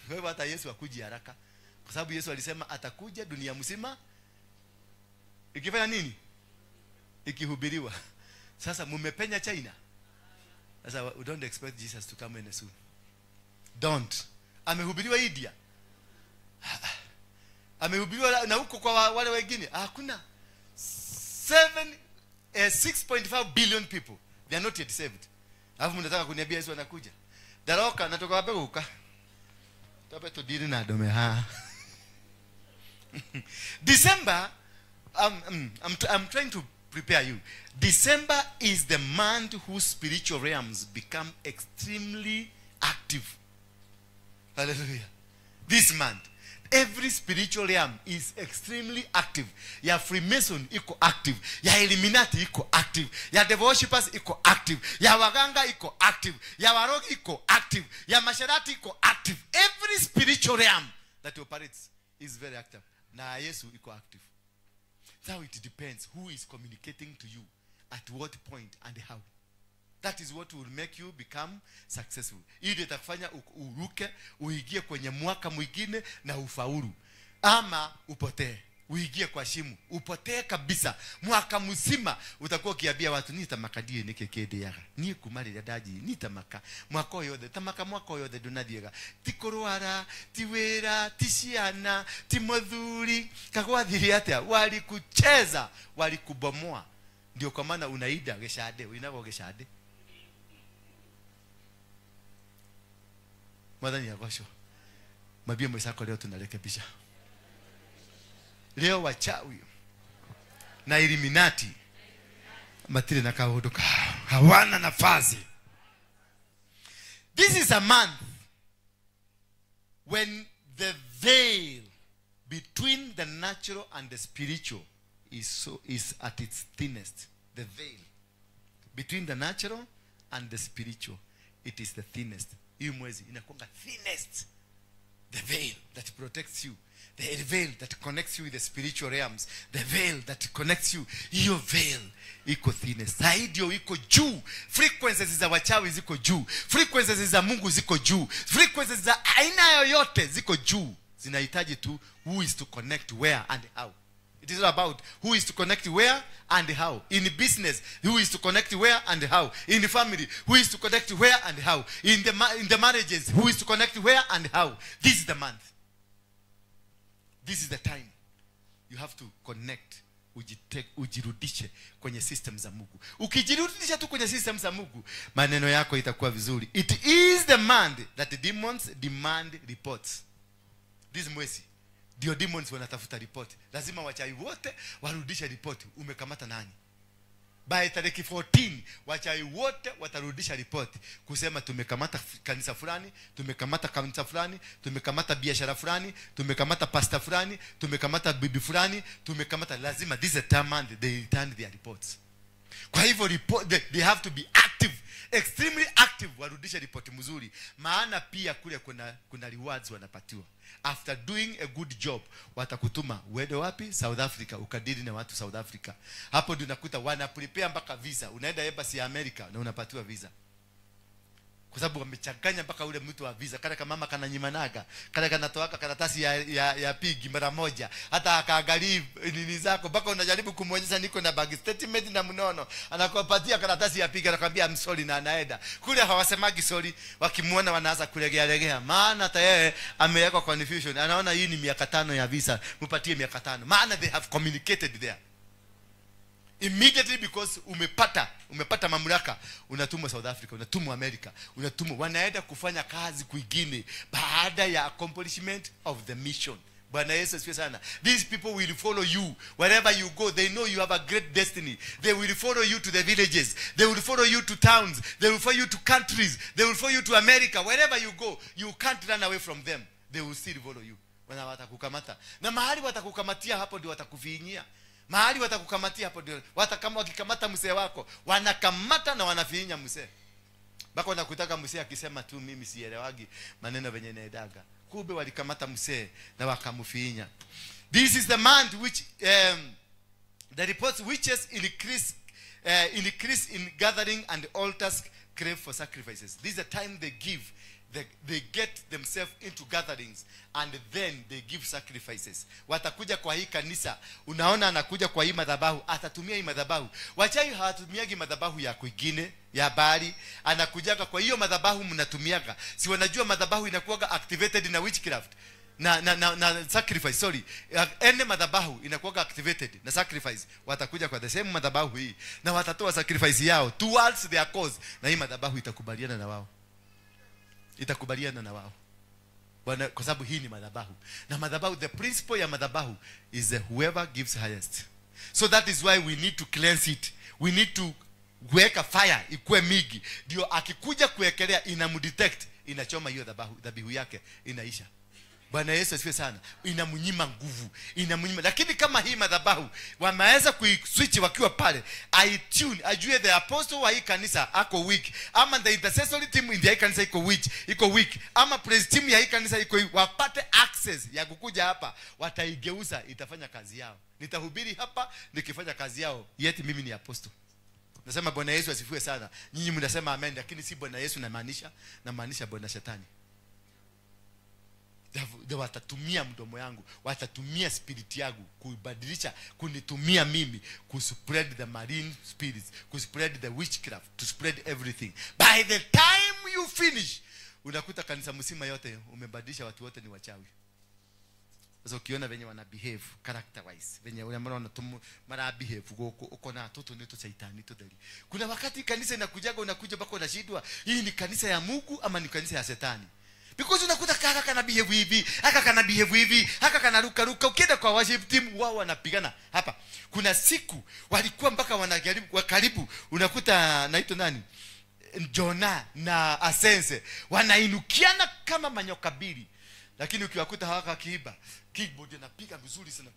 Wewe hata Yesu hakuji haraka, kwa sababu Yesu alisema atakuja dunia mzima ikifanya nini? Ikihubiriwa. Sasa mumepenya China. Sasa we don't expect Jesus to come any soon. Don't. Amehubiriwa India. Amehubiriwa na huko kwa wale wengine. Hakuna. 6.5 billion people. They are not yet saved. Alafu mnataka kuniambia Yesu anakuja. Daroka natoka wapi huka? Tope tudiri na dome ha. December, I'm trying to prepare you. December is the month whose spiritual realms become extremely active. Hallelujah. This month, every spiritual realm is extremely active. Ya Freemason iko active. Ya Illuminati iko active. Ya devil worshippers iko active. Ya waganga iko active. Ya warogi iko active. Ya masharati iko active. Every spiritual realm that operates is very active. Na Yesu iko active. So it depends who is communicating to you, at what point and how. That is what will make you become successful. Ili itakufanya uruke, uingie kwenye mwaka mwingine na ufaulu. Ama upotee, uingie kwa shimo, upotee kabisa. Mwaka mzima utakuwa ukiambia watu ni tamakadie nikekede yaga. Ni kumarira daji ni tamaka. Mwaka yothe, tamaka mwaka yothe ndunathiega. Ti kurwara, ti wira, ti ciana, ti muthuri. Kagwathire atia? Walikucheza, walikubomoa. Ndio kwa maana unaida gecande, uinago gecande. Mwathani agocwo. Mwambie mwenzako leo tunarekebisha. Leo wachawi na Illuminati matire na kaundu kao, hawana nafasi. This is a month when the veil between the natural and the spiritual is at its thinnest. The veil between the natural and the spiritual, it is the thinnest. Hii mwezi inakuwa thinnest. The veil that protects you. The veil that connects you with the spiritual realms, the veil that connects you, hiyo veil iko thinnest. Ndio iko juu. Frequencies za wachawi ziko juu, frequencies za Mungu ziko juu, frequencies za aina yoyote ziko juu. Zinahitaji tu who is to connect where and how. It is all about who is to connect where and how. In business, who is to connect where and how. In the family, who is to connect where and how. In the marriages, who is to connect where and how. This is the month. This is the time. You have to connect. Ujirudishe kwenye system za Mungu. Ukijirudisha tu kwenye system za Mungu, maneno yako itakuwa vizuri. It is the month that the demons demand reports. This mwezi ndio demons wanatafuta report. Lazima wachawi wote warudishe report. Umekamata nani? By tariki 14 wachawi wote watarudisha report kusema tumekamata kanisa fulani, tumekamata kanisa fulani, tumekamata biashara fulani, tumekamata pastor fulani, tumekamata bibi fulani, tumekamata. Lazima this is a month they return their reports. Kwa hivyo report, they have to be active, extremely active, warudishe report mzuri. Maana pia kule kuna rewards wanapatiwa. After doing a good job, watakutuma uende wapi? South Africa, ukadili na watu South Africa. Hapo ndio unakuta wana prepare mpaka visa. Unaenda embassy ya America na unapatiwa visa. Kwa sababu wamechanganya mpaka ule mtu wa visa. Kale kama mama kananyimanaga, kale kanatoaka karatasi ya pigi mara moja. Hata akaangalia nini zako mpaka unajaribu kumuonyesha niko na bank statement na mnono. Anakupatia karatasi ya pigi, anakuambia I'm sorry na anaenda. Kule hawasemagi sorry, wakimuona wanaanza kulegea legea. Maana hata yeye amewekwa confusion. Anaona hii ni miaka 5 ya visa, mpatie miaka 5. Maana they have communicated there. Immediately because umepata mamlaka, unatumwa South Africa, unatumwa America, unatumwa, wanaenda kufanya kazi kwingine baada ya accomplishment of the mission. Bwana Yesu asifiwe sana. These people will follow you wherever you go. They know you have a great destiny. They will follow you to the villages. They will follow you to towns. They will follow you to countries. They will follow you to America. Wherever you go, you can't run away from them. They will still follow you. Wana watakukamata. Na mahali watakukamatia hapo ndio watakufinyia. Mahali watakukamatia hapo ndio wakikamata mzee wako, wanakamata na wanafinya mzee. Bako wanakutaka mzee akisema tu mimi sielewagi maneno venye naedaga. Kumbe walikamata mzee na wakamfinya. This is the month which the reports witches increase in gathering and altars crave for sacrifices. This is the time they give. They get themselves into gatherings and then they give sacrifices. Watakuja kwa hii kanisa, unaona anakuja kwa hii madhabahu, atatumia hii madhabahu. Wachawi hawatumiagi madhabahu ya kwingine, ya bali, anakujaga kwa hiyo madhabahu mnatumiaga. Si wanajua madhabahu inakuwaga activated na witchcraft. Na sacrifice, sorry. Ene madhabahu inakuwaga activated na sacrifice. Watakuja kwa the same madhabahu hii na watatoa sacrifice yao towards their cause, na hii madhabahu itakubaliana na wao. Itakubaliana na wao. Bwana, kwa sababu hii ni madhabahu. Na madhabahu, the principle ya madhabahu is the whoever gives highest. So that is why we need to cleanse it. We need to kuweka fire ikue mingi. Ndio akikuja kuwekelea inamdetect, inachoma hiyo dhabihu yake inaisha. Bwana Yesu asifiwe sana. Inamnyima nguvu, inamnyima. Lakini kama hii madhabahu wameweza kuiswitch wakiwa pale, I tune, ajue the apostle wa hii kanisa ako weak, ama the intercessory team in the hii kanisa iko weak, ama praise team ya hii kanisa iko, wapate access ya kukuja hapa, wataigeuza, itafanya kazi yao. Nitahubiri hapa nikifanya kazi yao, yet mimi ni apostle. Nasema Bwana Yesu asifiwe sana. Nyinyi mnasema amen, lakini si Bwana Yesu namaanisha Bwana Shetani. Watatumia mdomo yangu, watatumia spirit yangu kuibadilisha, kunitumia mimi kuspread the marine spirits, kuspread the witchcraft, to spread everything. By the time you finish, unakuta kanisa mzima yote umebadilisha, watu wote ni wachawi. Sasa ukiona venye wana behave character wise, venye wale ambao wanatumu mara behave huko uko na watoto ni shaitani totally. Kuna wakati kanisa inakujaga, unakuja mpaka unashindwa, hii ni kanisa ya Mungu ama ni kanisa ya shetani? Because unakuta kaka kana behave hivi, haka kana behave hivi, haka kana ruka ruka. Ukienda kwa worship team wao wanapigana hapa. Kuna siku walikuwa mpaka wanajaribu wa karibu, unakuta naitwa nani? Jona na Asense wanainukiana kama manyoka mbili. Lakini ukiwakuta hawaka kiiba, keyboard anapiga vizuri sana.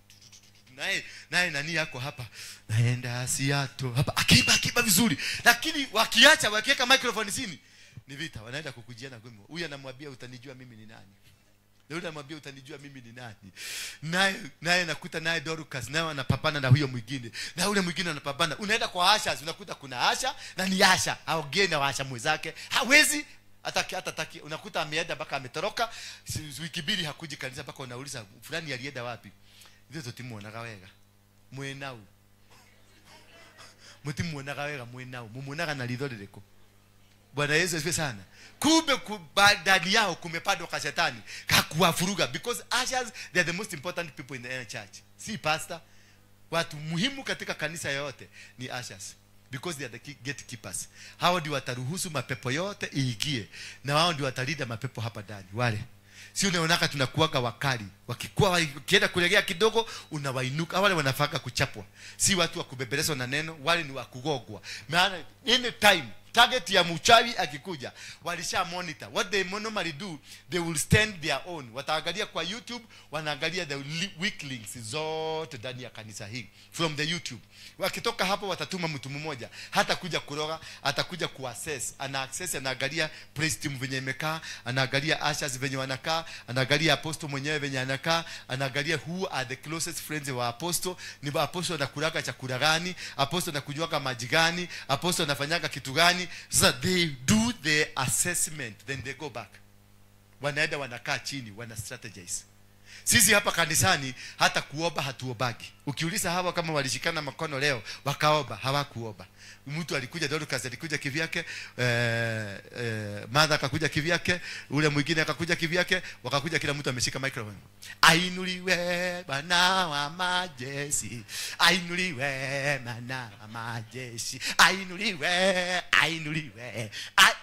Naye nani yako hapa? Naenda Seattle hapa akiiba vizuri. Lakini wakiacha wakiweka microphone chini ni vita, wanaenda kukujiana ngumi. Huyu anamwambia utanijua mimi ni nani. Na yule anamwambia utanijua mimi ni nani. Naye nakuta naye Dorcas naye anapambana na huyo mwingine. Na yule mwingine anapambana. Unaenda kwa Asha, unakuta kuna Asha na ni Asha. Haongei na Asha mwenzake. Hawezi hata unakuta ameenda mpaka ametoroka. Wiki mbili hakuji kanisa mpaka unauliza fulani alienda wapi. Ndio tutimuonaga wega. Mwenau. Mutimuonaga wega mwenau. Mumuonaga na ritho ririko. Bwana Yesu asifiwe sana. Kumbe ndani yao kumepandwa ka shetani kakuwafuruga, because ushers they are the most important people in the church. Si pastor. Watu muhimu katika kanisa yote ni ushers, because they are the gatekeepers. Hao ndio wataruhusu mapepo yote iingie, na wao ndio watalinda mapepo hapa ndani. Wale si unaonaka tunakuaga wakali, wakikuwa wakienda kulegea kidogo unawainuka. Wale wanafaka kuchapwa, si watu wa kubebelezwa na neno, wale ni wa kugogwa. Maana any time target ya mchawi akikuja, walisha monitor. What they normally do, they will stand their own. Wataangalia kwa YouTube, wanaangalia the weak links zote ndani ya kanisa hii from the YouTube. Wakitoka hapo watatuma mtu mmoja, hata kuja kuroga, atakuja kuassess. Ana access, anaangalia praise team venye imekaa, anaangalia ushers venye wanakaa, anaangalia apostle mwenyewe venye anakaa, anaangalia who are the closest friends wa apostle, ni apostle anakulaga chakula gani, apostle anakunywaga maji gani, apostle anafanyaga kitu gani. So they do the assessment, then they go back. Wanaenda wanakaa chini, wana strategize. Sisi hapa kanisani hata kuomba hatuobagi. Ukiuliza hawa kama walishikana makono leo wakaomba, hawakuomba. Mtu alikuja, Dorcas alikuja kivyake, Martha akakuja kivyake, ule mwingine akakuja kivyake, wakakuja kila mtu ameshika microphone. Ainuliwe Bwana wa majeshi, ainuliwe Bwana wa majeshi, ainuliwe, ainuliwe.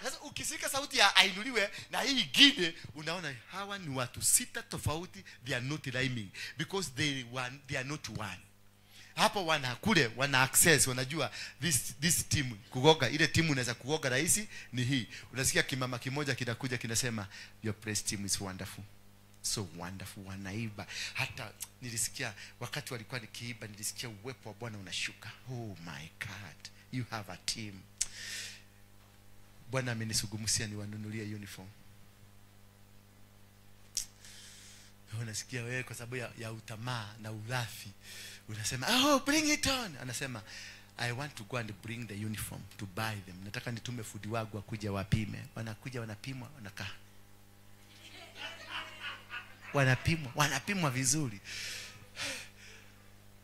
Sasa ukisika sauti ya ainuliwe na hii ingine, unaona hawa ni watu sita tofauti. They are not rhyming because they are not one. Hapo wana kule wana access, wanajua this team kugoga, ile timu unaweza kugoga rahisi ni hii. Unasikia kimama kimoja kinakuja kinasema your praise team is wonderful. So wonderful, wanaiba. Hata nilisikia wakati walikuwa nikiiba, nilisikia uwepo wa Bwana unashuka. Oh my God, you have a team. Bwana amenisugumusia niwanunulie uniform. Unasikia wewe kwa sababu ya utamaa na ulafi unasema oh bring it on. Anasema I want to go and bring the uniform to buy them. Nataka nitume fundi wangu akuja wapime. Wanakuja wanapimwa, wanakaa. Wanapimwa, wanapimwa vizuri.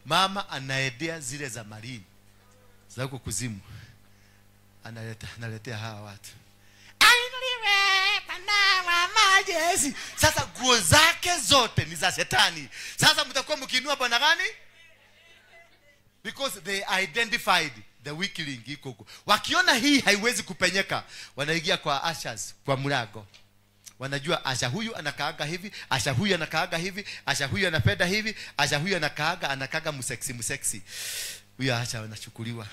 Mama anaedea zile za marini za huko kuzimu. Analeta, analetea hawa watu. Majeshi. Sasa nguo zake zote ni za shetani. Sasa mtakuwa mkiinua bwana gani? Because they identified the weak link iko huko. Wakiona hii haiwezi kupenyeka, wanaingia kwa ushers, kwa mlango. Wanajua asha huyu anakaaga hivi, asha huyu anakaaga hivi, asha huyu anapenda hivi, asha huyu anakaaga mseksi mseksi. Huyu asha anachukuliwa.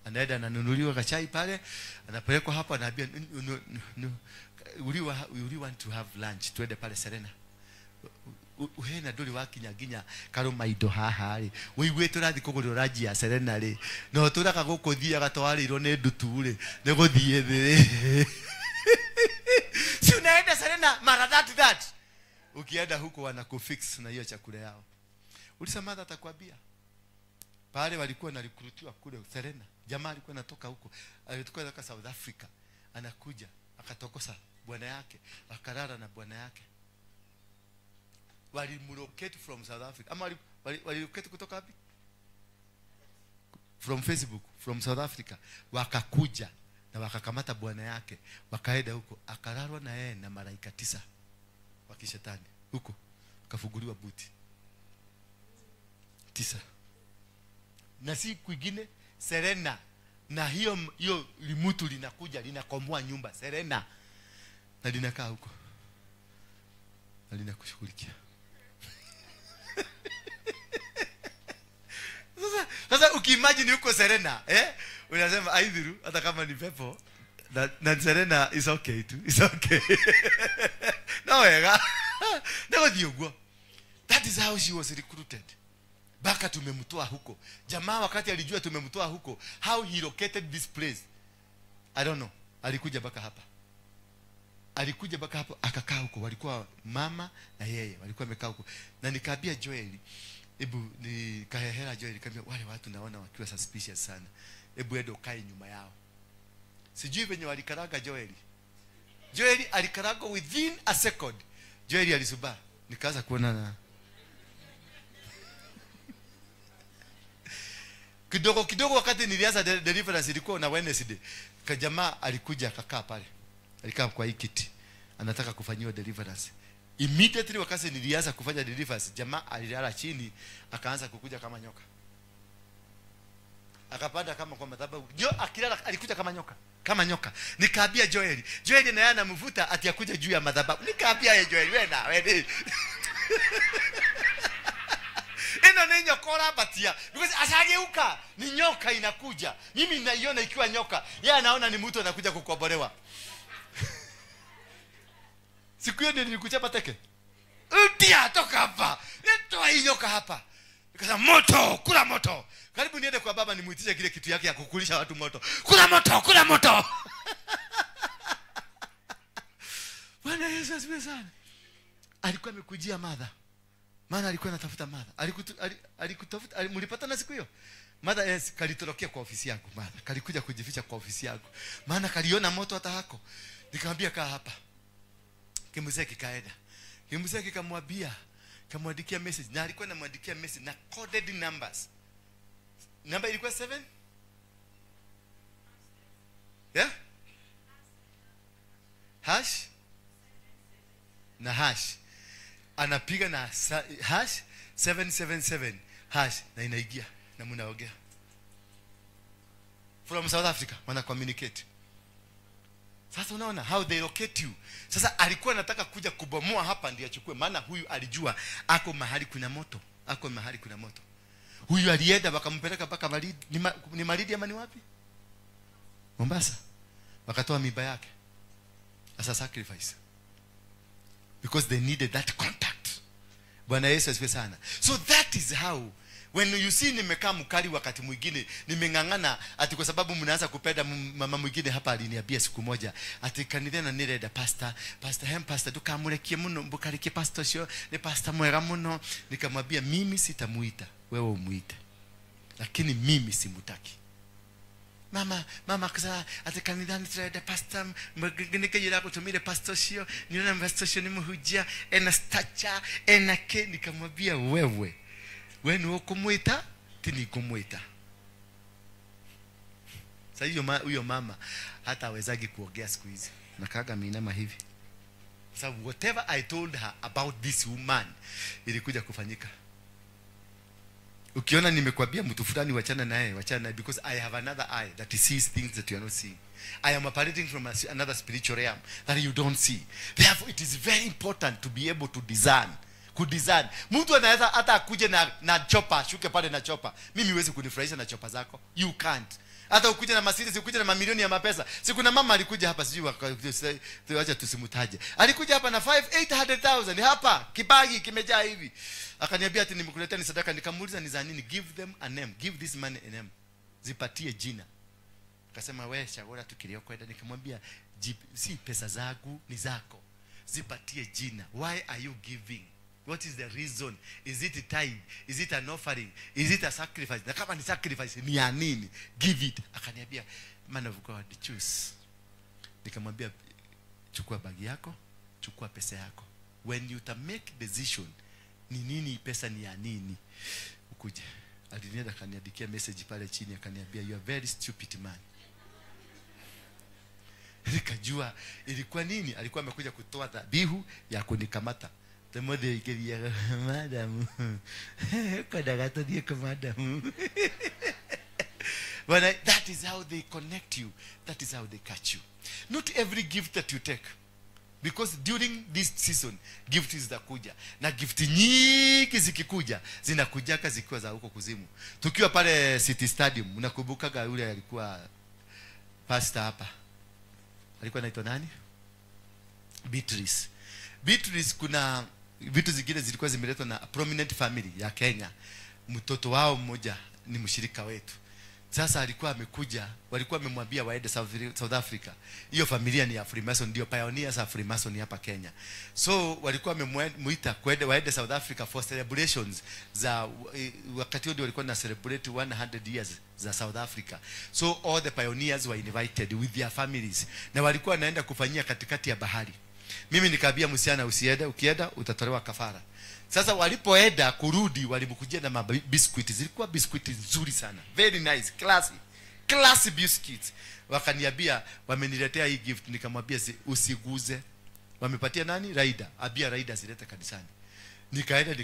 Anaenda ananunuliwa kachai pale, anapelekwa hapo, anaambia no, we want to have lunch, tuende pale Serena. Uhena nduri wakinyaginya karuma indo haha ri uigue turathi kugurira ranji ya Serena ri no turaga gukuthiaga twarirwo ni ndutu ri ni guthie thi. Si unaenda Serena mara that ukienda huko wanakufix na hiyo chakula yao. Ulisema atakwambia pale walikuwa na recruitiwa kule Serena. Jamaa alikuwa anatoka huko, alikuwa anatoka South Africa, anakuja akatokosa bwana yake, akarara na bwana yake. Walimlocate from South Africa. Ama walilocate kutoka wapi? From Facebook, from South Africa. Wakakuja na wakakamata bwana yake, wakaenda huko, akararwa na yeye na malaika 9 wa kishetani huko, akafunguliwa buti 9. Na si kwingine Serena, na hiyo limutu linakuja linakomoa nyumba Serena, na linakaa huko na linakushughulikia. Sasa ukiimagine huko Serena, unasema aidhiru hata kama ni pepo na Serena is okay too, is okay. No wega. Nego diogwa. That is how she was recruited. Baka tumemtoa huko. Jamaa wakati alijua tumemtoa huko, how he located this place, I don't know. Alikuja baka hapa. Alikuja mpaka hapo akakaa huko, walikuwa mama na yeye walikuwa wamekaa huko. Na nikaambia Joel, hebu nikahehera Joel, nikamwambia wale watu naona wakiwa suspicious sana, hebu ende ukae nyuma yao. Sijui venye walikaraga Joel. Joel alikaraga within a second. Joel alisuba. Nikaanza kuona na kidogo kidogo. Wakati nilianza deliverance ilikuwa na Wednesday. Kajamaa alikuja akakaa pale. Alikaa kwa hii kiti. Anataka kufanyiwa deliverance. Immediately wakati nilianza kufanya deliverance, jamaa alilala chini akaanza kukuja kama nyoka. Akapanda kama kwa madhabahu. Jo akilala alikuja kama nyoka. Kama nyoka. Nikaambia Joel. Joel naye anamvuta ati akuja juu ya madhabahu. Nikaambia ye Joel, wewe na wewe. Eno ni nyoka rabatia. Because asageuka ni nyoka inakuja. Mimi naiona ikiwa nyoka. Yeye anaona ni mtu anakuja kukobolewa. Siku hiyo nilikuchapa teke. Utia toka hapa. Toa hii nyoka hapa. Nikasema moto, kula moto. Karibu niende kwa baba nimuitishe kile kitu yake ya kukulisha watu moto. Kula moto, kula moto. Bwana Yesu asifiwe sana. Alikuwa amekujia mother. Maana alikuwa anatafuta mother. Alikutafuta, mlipatana siku hiyo? Mother yes, kalitorokea kwa ofisi yangu mother. Kalikuja kujificha kwa ofisi yangu. Maana kaliona moto hata hako. Nikamwambia kaa hapa. Kimzee kikaenda. Kimzee kikamwambia, kamwandikia message, na alikuwa anamwandikia message na coded numbers. Namba ilikuwa 7? Yeah? Hash na hash. Anapiga na hash 777 hash na inaingia na mnaongea. From South Africa wana communicate. Sasa unaona how they locate you. Sasa alikuwa anataka kuja kubomoa hapa ndiye achukue, maana huyu alijua ako mahali kuna moto, ako mahali kuna moto. Huyu alienda wakampeleka mpaka Malindi. Ni Malindi ama ni wapi? Mombasa. Wakatoa mimba yake as a sacrifice. Because they needed that contact. Bwana Yesu asifiwe sana. So that is how when you see nimekaa mkali wakati mwingine nimeng'ang'ana ati kwa sababu mnaanza kupenda mama mwingine hapa aliniambia siku moja ati kanitha na nirenda pastor hem pastor tukamurekie muno mbukarike pastor sio ni pastor mwega muno. Nikamwambia mimi sitamuita, wewe umuite, lakini mimi simutaki. Mama akasema ati kanitha nirenda pastor nikagira kutumire pastor sio niona pastor sio ni muhujia ena stature ena ke. Nikamwambia wewe we ni ukumuita tini kumuita. Sasa hiyo huyo mama hata hawezagi kuongea siku hizi. Nakaga meinama hivi. Sababu whatever I told her about this woman ilikuja kufanyika. Ukiona nimekwambia mtu fulani wachana naye, wachana naye, because I have another eye that sees things that you are not seeing. I am operating from another spiritual realm that you don't see. Therefore it is very important to be able to discern. Kudesign. Mtu anaweza hata akuje na chopa, shuke pale na chopa. Mimi huwezi kunifurahisha na chopa zako. You can't. Hata ukuje na Mercedes, ukuje na mamilioni ya mapesa. Si kuna mama alikuja hapa sijui acha tusimtaje. Alikuja hapa na 800,000 hapa, kibagi kimejaa hivi. Akaniambia ati nimekuletea ni sadaka. Nikamuuliza ni za nini? Give them a name. Give this money a name. Zipatie jina. Akasema wewe chagua tu kilio kwenda. Nikamwambia si pesa zangu ni zako. Zipatie jina. Why are you giving? What is the reason? Is it a tithe? Is it an offering? Is it a sacrifice? Na kama ni sacrifice ni ya nini? Give it. Akaniambia man of God, choose. Nikamwambia chukua bagi yako, chukua pesa yako. When you make decision ni nini pesa ni ya nini, ukuje. Alinienda akaniandikia message pale chini akaniambia you are very stupid man. Nikajua ilikuwa nini? Alikuwa amekuja kutoa dhabihu ya kunikamata. Temode ikiria madam. Kwa dagato die kwa madam. But that is how they connect you. That is how they catch you. Not every gift that you take. Because during this season, gift zitakuja. Na gift nyingi zikikuja, zinakujaka zikiwa za huko kuzimu. Tukiwa pale City Stadium, unakumbukaga yule alikuwa pastor hapa. Alikuwa anaitwa nani? Beatrice. Beatrice, kuna vitu zingine zilikuwa zimeletwa na prominent family ya Kenya. Mtoto wao mmoja ni mshirika wetu. Sasa alikuwa amekuja, walikuwa wamemwambia waende South Africa. Hiyo familia ni ya Freemason, ndio pioneers of Freemason hapa Kenya. So walikuwa wamemuita kwenda waende South Africa for celebrations za wakati ndio walikuwa na celebrate 100 years za South Africa. So all the pioneers were invited with their families. Na walikuwa wanaenda kufanyia katikati ya bahari. Mimi nikaambia msichana usiende, ukienda utatolewa kafara. Sasa walipoenda kurudi walimkujia na biscuit. Zilikuwa biscuit nzuri sana. Very nice, classy. Classy biscuits. Wakaniambia wameniletea hii gift, nikamwambia usiguze. Wamepatia nani? Raida. Abia Raida zilete kanisani. Nikaenda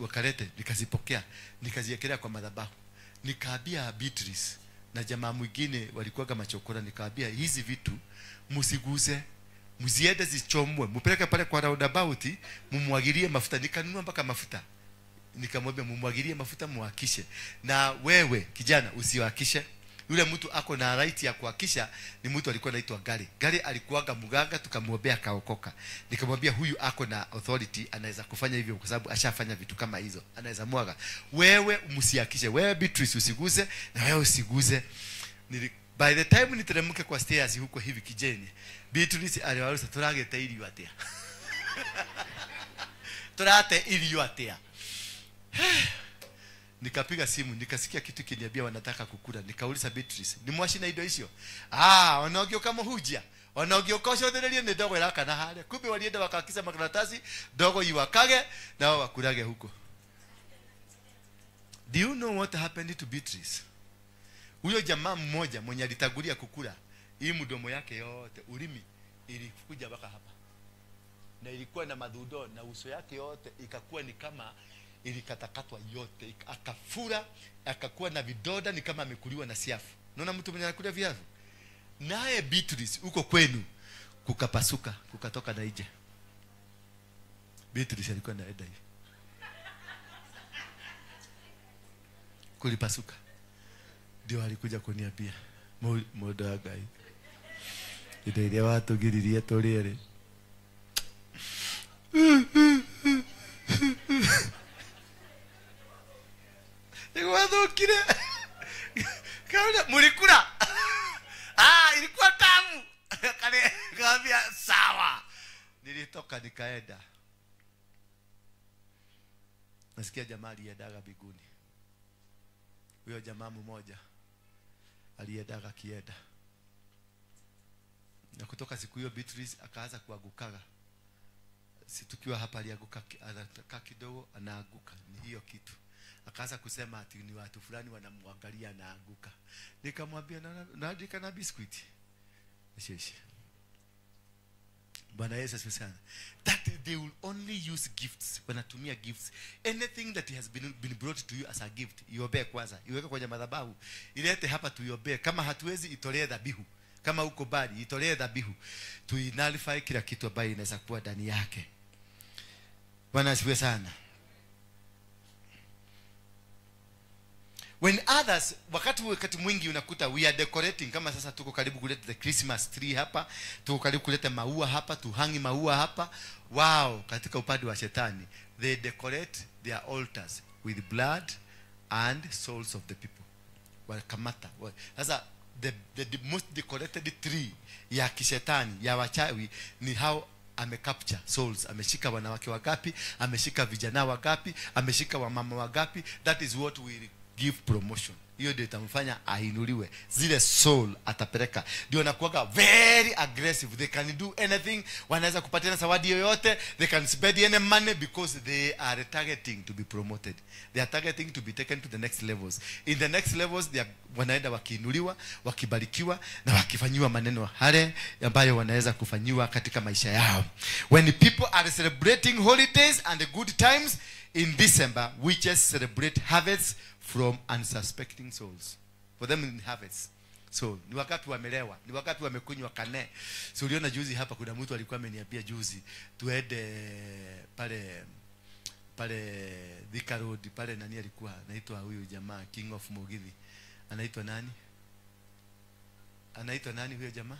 wakalete, nikazipokea, nikaziekelea kwa madhabahu. Nikaambia Beatrice na jamaa mwingine walikuwa kama chokora, nikaambia hizi vitu msiguze. Mziende zichomwe, mpeleke pale kwa roundabout, mumwagilie mafuta. Nikanunua mpaka mafuta. Nikamwambia mumwagilie mafuta muhakishe. Na wewe kijana usiwakishe. Yule mtu ako na right ya kuhakisha ni mtu alikuwa anaitwa Gary. Gary alikuwaga mganga, tukamwombea akaokoka. Nikamwambia huyu ako na authority, anaweza kufanya hivyo kwa sababu ashafanya vitu kama hizo. Anaweza mwaga. Wewe msihakishe. Wewe Beatrice usiguze na wewe usiguze. By the time niteremke kwa stairs huko hivi kijeni, Beatrice aliwarusa turagete irio atia. Turate irio atia. Nikapiga simu, nikasikia kitu kiniambia wanataka kukula. Nikauliza Beatrice, ni mwashi na indo icio? Ah, wanaogioka muhujia. Wanaogioka ucothererie ni ndogo iraka na haria. Kumbe walienda wakakisa makaratasi, ndogo iwakage na wao wakulage huko. Do you know what happened to Beatrice? Huyo jamaa mmoja mwenye alitangulia kukula, hii mdomo yake yote, ulimi ilikuja mpaka hapa. Na ilikuwa na madhudo na uso yake yote ikakuwa ni kama ilikatakatwa yote, akafura, akakuwa na vidoda ni kama amekuliwa na siafu. Unaona mtu mwenye anakula viazi? Naye Beatrice huko kwenu kukapasuka, kukatoka na nje. Beatrice alikuwa anaenda hivi. Kulipasuka. Ndio alikuja kuniambia mũndũ wa Ngai indo iria watũgiririe tũrĩe nĩgwathũkire. Kaona mũrĩkura, ah, ilikuwa tamu. Kaambia sawa. Nilitoka nikaenda. Nasikia jamaa aliendaga mbinguni. Huyo jamaa mmoja aliendaga kienda. Na kutoka siku hiyo Beatrice akaanza kuangukaga. Si tukiwa hapa alianguka, anakaa kidogo anaanguka. Ni hiyo kitu. Akaanza kusema ati ni watu fulani wanamwangalia anaanguka. Nikamwambia naandika na biscuit. Sheshi. Bwana Yesu asifiwe sana. That they will only use gifts. Wanatumia gifts. Anything that has been brought to you as a gift, iombee kwanza. Iweke kwenye madhabahu. Ilete hapa tuiombee. Kama hatuwezi itolee dhabihu. Kama uko bali itolee dhabihu. Tuinullify kila kitu ambayo inaweza kuwa ndani yake. Bwana asifiwe sana. When others, wakati mwingi unakuta we are decorating, kama sasa tuko karibu kuleta the Christmas tree hapa, tuko karibu kuleta maua hapa, tuhangi maua hapa. Wow, katika upande wa shetani, they decorate their altars with blood and souls of the people. Wakamata. Sasa the most decorated tree ya kishetani, ya wachawi, ni how amecapture souls. Ameshika wanawake wangapi, ameshika vijana wangapi, ameshika wamama wangapi. That is what we give promotion. Hiyo ndio itamfanya ainuliwe. Zile soul atapeleka. Ndio anakuwa very aggressive. They can do anything. Wanaweza kupatiana zawadi yoyote. They can spend any money because they are targeting to be promoted. They are targeting to be taken to the next levels. In the next levels they are, wanaenda wakiinuliwa, wakibarikiwa na wakifanyiwa maneno hale ambayo wanaweza kufanyiwa katika maisha yao. When people are celebrating holidays and the good times in December, witches celebrate harvests from unsuspecting souls. For them in harvests. So, ni wakati wamelewa, ni wakati wamekunywa kane. So, uliona juzi hapa kuna mtu alikuwa ameniambia juzi tuende pale Thika Road, pale nani alikuwa anaitwa huyu jamaa King of Mugithi. Anaitwa nani? Anaitwa nani huyo jamaa?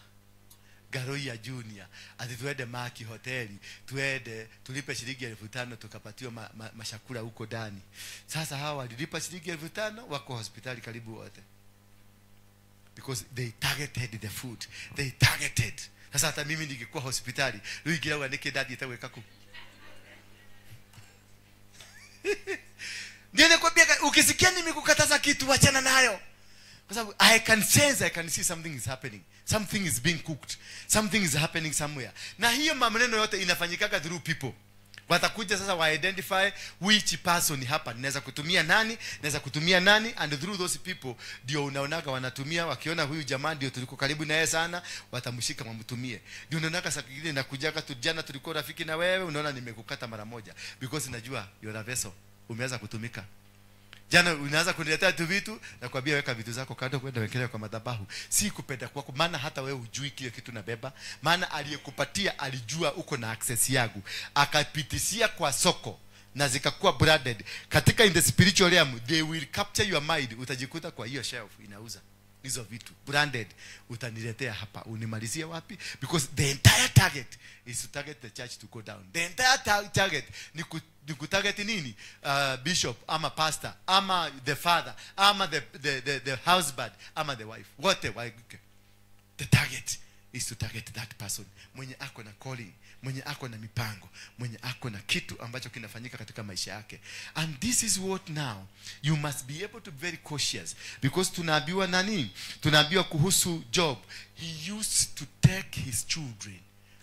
Garoia Junior. Ati tuende Maki hoteli, tuende tulipe shilingi 5,000 tukapatiwa mashakula huko ndani. Sasa hawa walilipa shilingi 5,000 wako hospitali karibu wote. Because they targeted the food. They targeted. Sasa hata mimi ningekuwa hospitali, rĩu ingĩrauga nĩkĩ ndathiĩte gwĩka kũu. Ndio nakwambia, ukisikia nimekukataza kitu, wachana nayo. Kwa sababu I can sense, I can see something is happening. Something is being cooked. Something is happening somewhere. Na hiyo maneno yote inafanyikaga through people. Watakuja sasa wa identify which person hapa naweza kutumia nani, naweza kutumia nani, and through those people ndio unaonaga wanatumia. Wakiona huyu jamaa ndio tuliko karibu naye sana, watamshika wamtumie. Ndio unaonaga saa nyingine nakujaga tu, jana tulikuwa rafiki na wewe, unaona nimekukata mara moja because najua you are a vessel, umeanza kutumika. Jana unaanza kuniletea tu vitu, nakwambia weka vitu zako kando, kwenda wekelea kwa madhabahu. Si kupenda kwako, maana hata wewe hujui kile kitu nabeba. Maana aliyekupatia alijua uko na access yangu, akapitishia kwa soko na zikakuwa branded. Katika in the spiritual realm, they will capture your mind. Utajikuta kwa hiyo shelf inauza hizo vitu branded, utaniletea hapa, unimalizie wapi? Because the entire target is to target the church to go down. The entire target ni kutarget nini? Bishop ama pastor ama the father ama the husband ama the wife, wote waiguke. The target is to target that person mwenye ako na calling, mwenye ako na mipango, mwenye ako na kitu ambacho kinafanyika katika maisha yake. And this is what now you must be able to be very cautious, because tunaambiwa nani? Tunaambiwa kuhusu Job. He used to take his children,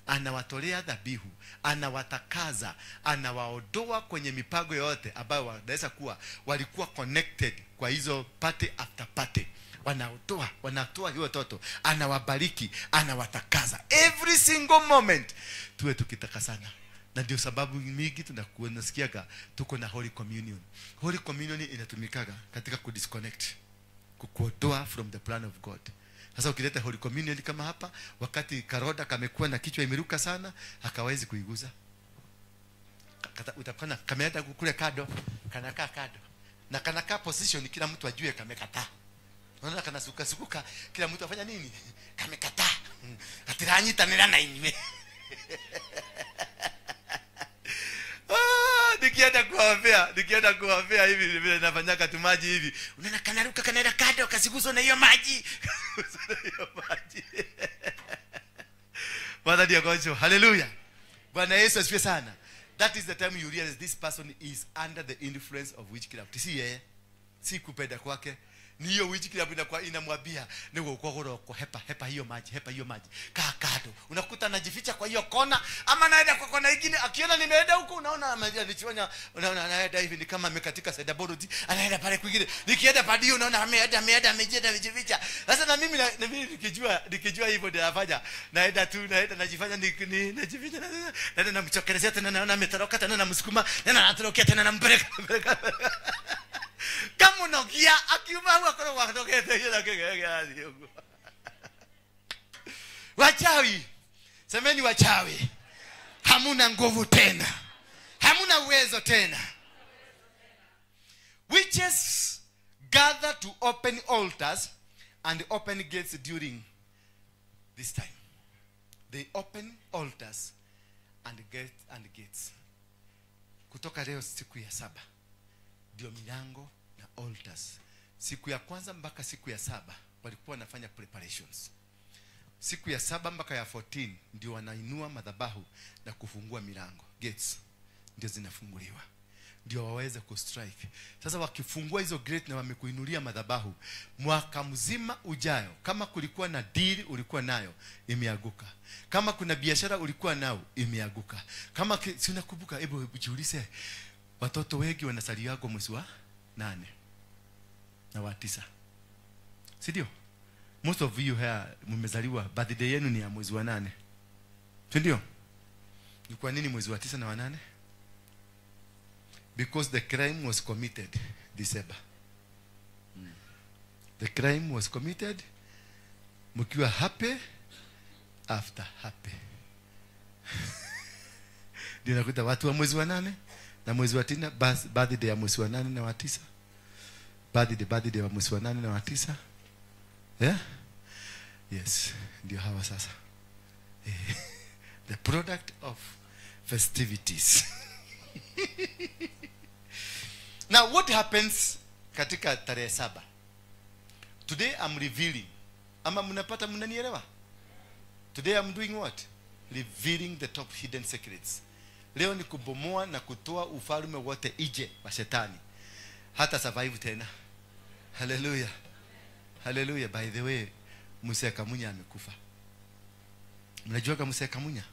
anawatolea dhabihu, anawatakaza, anawaondoa kwenye mipango yote ambayo wanaweza kuwa walikuwa connected kwa hizo party after party. Wanaotoa, wanatoa hiyo watoto, anawabariki, anawatakaza. Every single moment tuwe tukitakasana. Na ndio sababu mingi tunasikiaga tuko na Holy Communion. Holy Communion inatumikaga katika kudisconnect, kukuondoa from the plan of God. Sasa ukileta Holy Communion kama hapa, wakati karoda kamekuwa na kichwa imeruka sana, hakawezi kuiguza. Utakona kameenda kule kado, kanakaa kado. Na kanakaa position kila mtu ajue kamekataa. Unaona kanasuka sukuka, kila mtu afanya nini? Kamekataa. Atiranyitanira na inywe. Nikienda kuombea hivi vile nafanyaka tu maji hivi. Unaona kanaruka kanaenda kado, kasiguswa na hiyo maji. Hiyo maji. Bwana ndiye gonjo. Hallelujah. Bwana Yesu asifiwe sana. That is the time you realize this person is under the influence of witchcraft. Si yeye, si kupenda kwake. Ni hiyo witchcraft inakuwa inamwambia ni kwa hepa hiyo maji, hepa hiyo maji. Kaa kado. Unakuta anajificha kwa hiyo kona ama anaenda kwa kona nyingine, akiona nimeenda huko unaona amejichonya, unaona anaenda hivi ni kama amekatika side board, anaenda pale kwingine. Nikienda pale hiyo unaona ameenda amejificha. Sasa na mimi nikijua hivyo ndio nafanya. Naenda tu naenda najifanya najificha, naenda namchokelezea tena, naona ametoroka tena, namsukuma tena, anatorokea tena, nampeleka. Kama unogia akiuma huwa kwa wakatokea hiyo kile. Wachawi, semeni wachawi, hamuna nguvu tena, hamuna uwezo tena. Witches gather to open altars and open gates during this time. They open altars and gates. Kutoka leo siku ya 7 ndio milango na altars. Siku ya kwanza mpaka siku ya 7 walikuwa wanafanya preparations. Siku ya 7 mpaka ya 14 ndio wanainua madhabahu na kufungua milango. Gates ndio zinafunguliwa, ndio waweze kustrike. Sasa wakifungua hizo gate na wamekuinulia madhabahu, mwaka mzima ujayo, kama kulikuwa na deal ulikuwa nayo imeanguka, kama kuna biashara ulikuwa nao imeanguka, kama si unakumbuka, hebu jiulize, watoto wengi wanasaliwa mwezi wa 8 na wa 9, si ndio? Most of you here mmezaliwa, birthday yenu ni ya mwezi wa 8, si ndio? Ni kwa nini mwezi wa 9 na wa 8? Because the crime was committed December. The crime was committed mkiwa happy after happy. Ndio nakuta watu wa mwezi wa 8 na mwezi wa 9, birthday ya mwezi wa 8 na wa 9. Birthday wa mwezi wa 8 na wa 9. Yeah? Yes, ndio hawa sasa. The product of festivities. Now what happens katika tarehe 7? Today I'm revealing Ama mnapata, mnanielewa? Today I'm doing what? Revealing the top hidden secrets. Leo ni kubomoa na kutoa ufalme wote ije wa shetani. Hata survive tena. Hallelujah. Hallelujah. By the way, Mzee Kamunya amekufa. Mnajua kama Mzee Kamunya?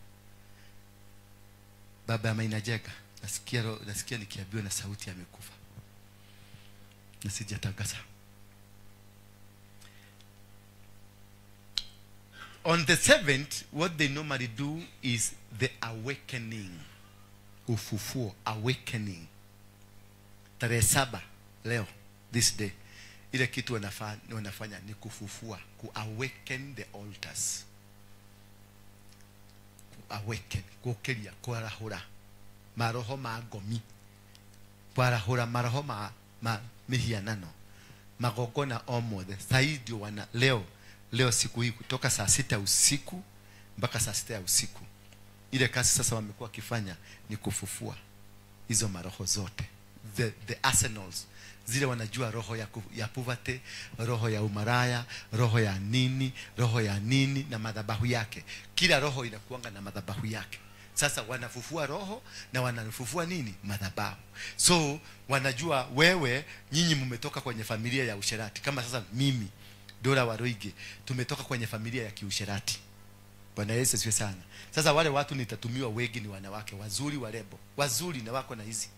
Baba Maina Jega. Nasikia nikiambiwa na sauti amekufa. Na sijatangaza. On the 7th, what they normally do is the awakening. Ufufuo, awakening. Tarehe 7 leo, this day. Ile kitu wanafanya ni kufufua, ku-awaken the altars. Ku-awaken, kuokeria, kuarahura maroho ma ngomi, kuarahura maroho ma mihianano, magongona omothe. Saidi wana leo siku hii kutoka saa 6 usiku mpaka saa 6 ya usiku. Ile kazi sasa wamekuwa kifanya ni kufufua hizo maroho zote. The arsenals. Zile wanajua roho ya poverty, roho ya umaraya, roho ya nini, roho ya nini na madhabahu yake. Kila roho inakuanga na madhabahu yake. Sasa wanafufua roho na wanafufua nini? Madhabahu. So wanajua wewe, nyinyi mmetoka kwenye familia ya usherati. Kama sasa mimi Dora Waruinge tumetoka kwenye familia ya kiusherati. Bwana Yesu asifiwe sana. Sasa wale watu nitatumiwa wengi ni wanawake wazuri, warebo, wazuri na wako na hizi.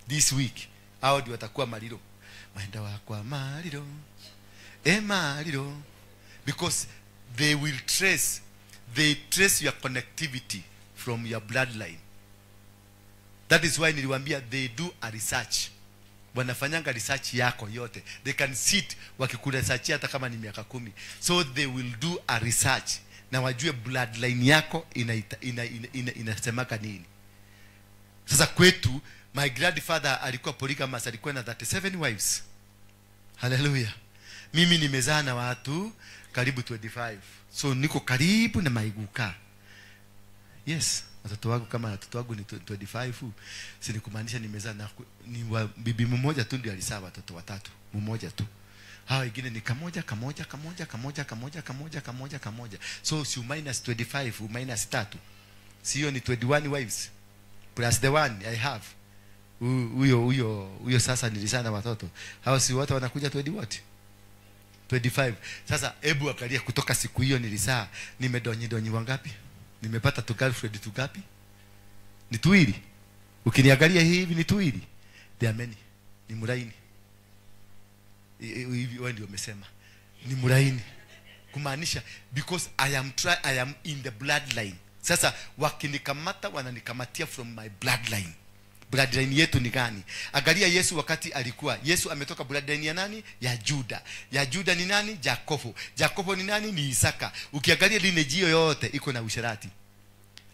This week hao ndio watakuwa maliro. Maenda wakwa maliro. Maliro. Because they will trace, they trace your connectivity from your bloodline. That is why niliwaambia they do a research. Wanafanyanga research yako yote. They can sit wakikuresearch hata kama ni miaka 10. So they will do a research na wajue bloodline yako inasemaka nini. Sasa kwetu, my grandfather alikuwa polygamous, alikuwa na 37 wives. Hallelujah. Mimi nimezaa na watu karibu 25. So niko karibu na maiguka. Yes, watoto wangu kama watoto wangu ni 25, si ni kumaanisha nimezaa na ni bibi mmoja tu ndiye alizaa watoto watatu, mmoja tu. Hao wengine ni kamoja kamoja kamoja kamoja kamoja kamoja kamoja kamoja. So si minus 25 minus 3. Sio ni 21 wives plus the one I have. Huyo sasa nilizaa na watoto. Hao si wote wanakuja 20 what? 25. Sasa hebu angalia kutoka siku hiyo nilizaa, nimedonyi donyi wangapi? Nimepata tu girlfriend tu gapi? Ni tuwili. Ukiniangalia hivi ni tuwili. There are many. Ni muraini. Hivi wewe ndio umesema. Ni muraini. Kumaanisha because I am in the bloodline. Sasa wakinikamata wananikamatia from my bloodline. Bloodline yetu ni gani? Angalia Yesu wakati alikuwa. Yesu ametoka bloodline ya nani? Ya Juda. Ya Juda ni nani? Jakobo. Jakobo ni nani? Ni Isaka. Ukiangalia lineage hiyo yote iko na usherati.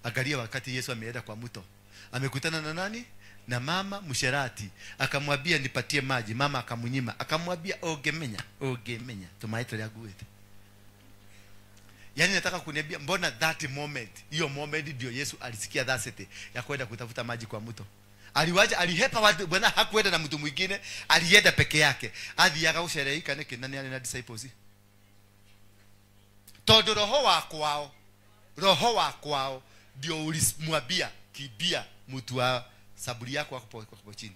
Angalia wakati Yesu ameenda kwa mto. Amekutana na nani? Na mama msherati. Akamwambia nipatie maji. Mama akamnyima. Akamwambia ogemenya, ogemenya. Tumaito ya guete. Yaani nataka kuniambia mbona that moment, hiyo moment ndio Yesu alisikia thirsty ya kwenda kutafuta maji kwa mto. Aliwaja, alihepa watu, bwana hakuenda na mtu mwingine, alienda peke yake. Athiaga gũcereika nĩkĩ na nĩ arĩ na disciples? Tondũ roho wa kwao ndio ulimwambia kibia mtu wa saburi yako hapo chini.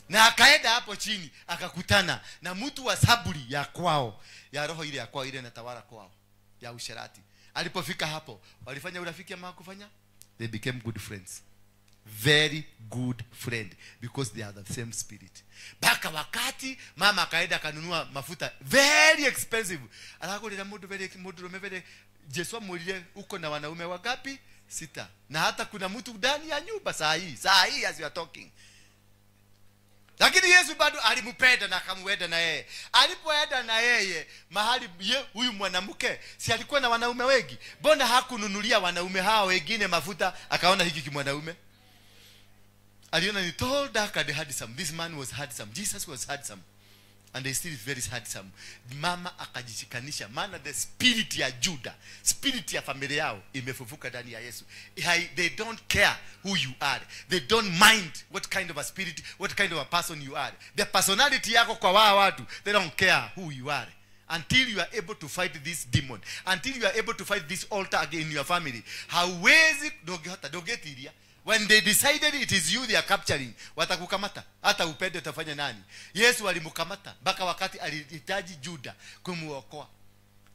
Na akaenda hapo chini akakutana na mtu wa saburi ya kwao, ya roho ile ya kwao ile inatawala kwao, ya usherati. Alipofika hapo, walifanya urafiki ama hakufanya? They became good friends. Very good friend because they are the same spirit. Baka wakati mama akaenda akanunua mafuta very expensive. Alakulira mundu very mundu very Yesu amwirire uko na wanaume wangapi? 6. Na hata kuna mtu ndani ya nyumba saa hii as you are talking. Lakini Yesu bado alimpenda na akamuenda na yeye. Alipoenda na yeye mahali huyu mwanamke si alikuwa na wanaume wengi? Mbona hakununulia wanaume hao wengine mafuta? Akaona hiki kimwanaume. Aliona ni tall, dark and handsome. This man was handsome. Jesus was handsome. And he still is very handsome. Mama akajishikanisha. Maana the spirit ya Juda, spirit ya familia yao imefufuka ndani ya Yesu. They don't care who you are. They don't mind what kind of a spirit, what kind of a person you are. The personality yako kwa wao watu, they don't care who you are. Until you are able to fight this demon, until you are able to fight this altar again in your family, hauwezi ndũngĩhota, ndũngĩtiria. When they decided it is you they are capturing, watakukamata. Hata upende utafanya nani? Yesu alimkamata mpaka wakati alihitaji Juda kumuokoa.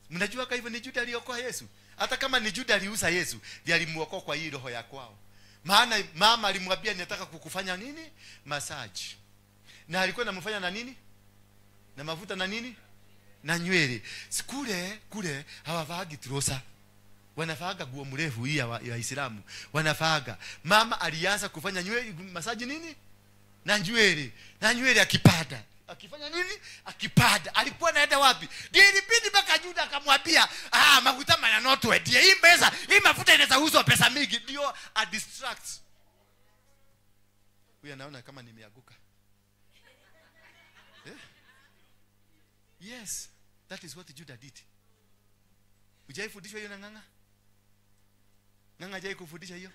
Mnajua kwa hivyo ni Juda aliokoa Yesu. Hata kama ni Juda aliuza Yesu, ndiye alimuokoa kwa hii roho ya kwao. Maana mama alimwambia nataka kukufanya nini? Massage. Na alikuwa anamfanya na nini? Na mafuta na nini? Na nywele. Kule kule hawavaagi trosa. Wanavaga nguo mrefu hii ya Waislamu. Wanavaga. Mama alianza kufanya nywele massage nini? Na nywele. Na nywele akipata. Akifanya nini? Akipata. Alikuwa anaenda wapi? Ndiye ilibidi mpaka Juda akamwambia, "Ah, mafuta mananotwe. Ndiye hii pesa, hii mafuta inaweza uzwa pesa mingi." Ndio a distract. Huyu anaona kama nimeanguka. Eh? Yes, that is what Judah did. Hujaifundishwa hiyo na Ng'ang'a? Ng'ang'a hajai kufundisha hiyo?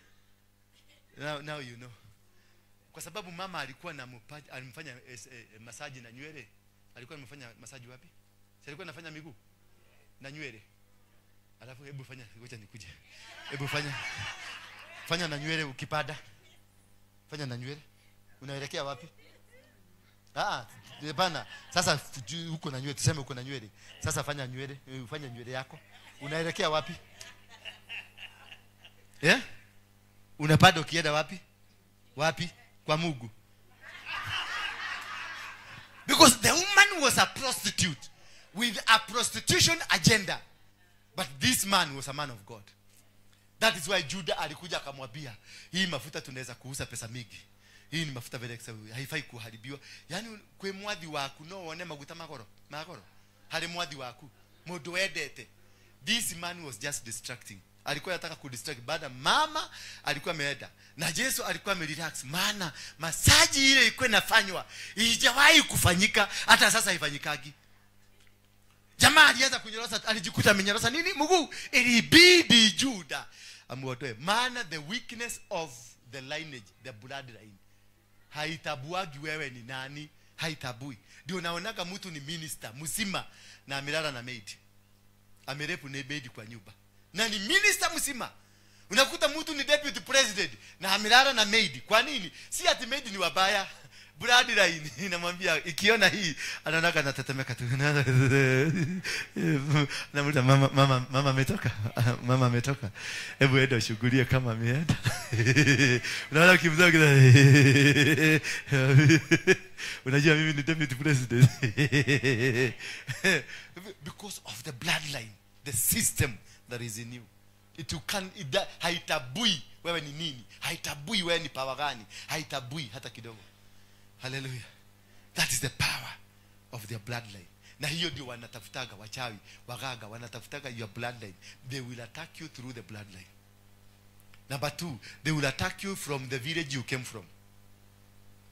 Now you know. Kwa sababu mama alikuwa na alimfanya masaji na nywele. Alikuwa anamfanya masaji wapi? Si alikuwa anafanya miguu na nywele. Alafu hebu fanya, ngoja nikuje. Hebu fanya. Fanya na nywele ukipada. Fanya na nywele. Unaelekea wapi? Ah, bana. Sasa uko na nywele, tuseme uko na nywele. Sasa fanya nywele, fanya nywele yako. Unaelekea wapi? Eh? Unapada ukienda wapi? Wapi? Kwa Mungu. Because the woman was a prostitute with a prostitution agenda. But this man was a man of God. That is why Judah alikuja akamwambia, hii mafuta tunaweza kuuza pesa mingi. Hii ni mafuta vile haifai kuharibiwa. Yaani kwe mwathi waku no wone maguta magoro. Magoro. Hali mwathi waku. Mundu wendete. This man was just distracting. Alikuwa anataka kudistract. Baada mama alikuwa ameenda. Na Yesu alikuwa amerelax. Maana masaji ile ilikuwa inafanywa haijawahi kufanyika, hata sasa haifanyikagi. Jamaa alianza kunyorosa, alijikuta amenyorosa nini? Mguu. Ilibidi Juda amuotoe. Maana the weakness of the lineage, the bloodline, haitabuagi wewe ni nani, haitabui. Ndio naonaga mtu ni minister mzima na amelala na maid. Amerepu na maid kwa nyumba. Na ni minister mzima. Unakuta mtu ni deputy president na amelala na maid. Kwa nini? Si ati maid ni wabaya. Bloodline inamwambia ikiona hii anaonaka anatetemeka tu. Namuita mama mama ametoka. Mama ametoka. Hebu enda ushughulie kama ameenda. Unaona ukimzaa unajua mimi ni deputy president. Because of the bloodline, the system that is in you. It can haitabui wewe ni nini, haitabui wewe ni power gani, haitabui hata kidogo. Hallelujah. That is the power of their bloodline. Na hiyo ndio wanatafutaga wachawi, wagaga, wanatafutaga your bloodline. They will attack you through the bloodline. Number 2, they will attack you from the village you came from.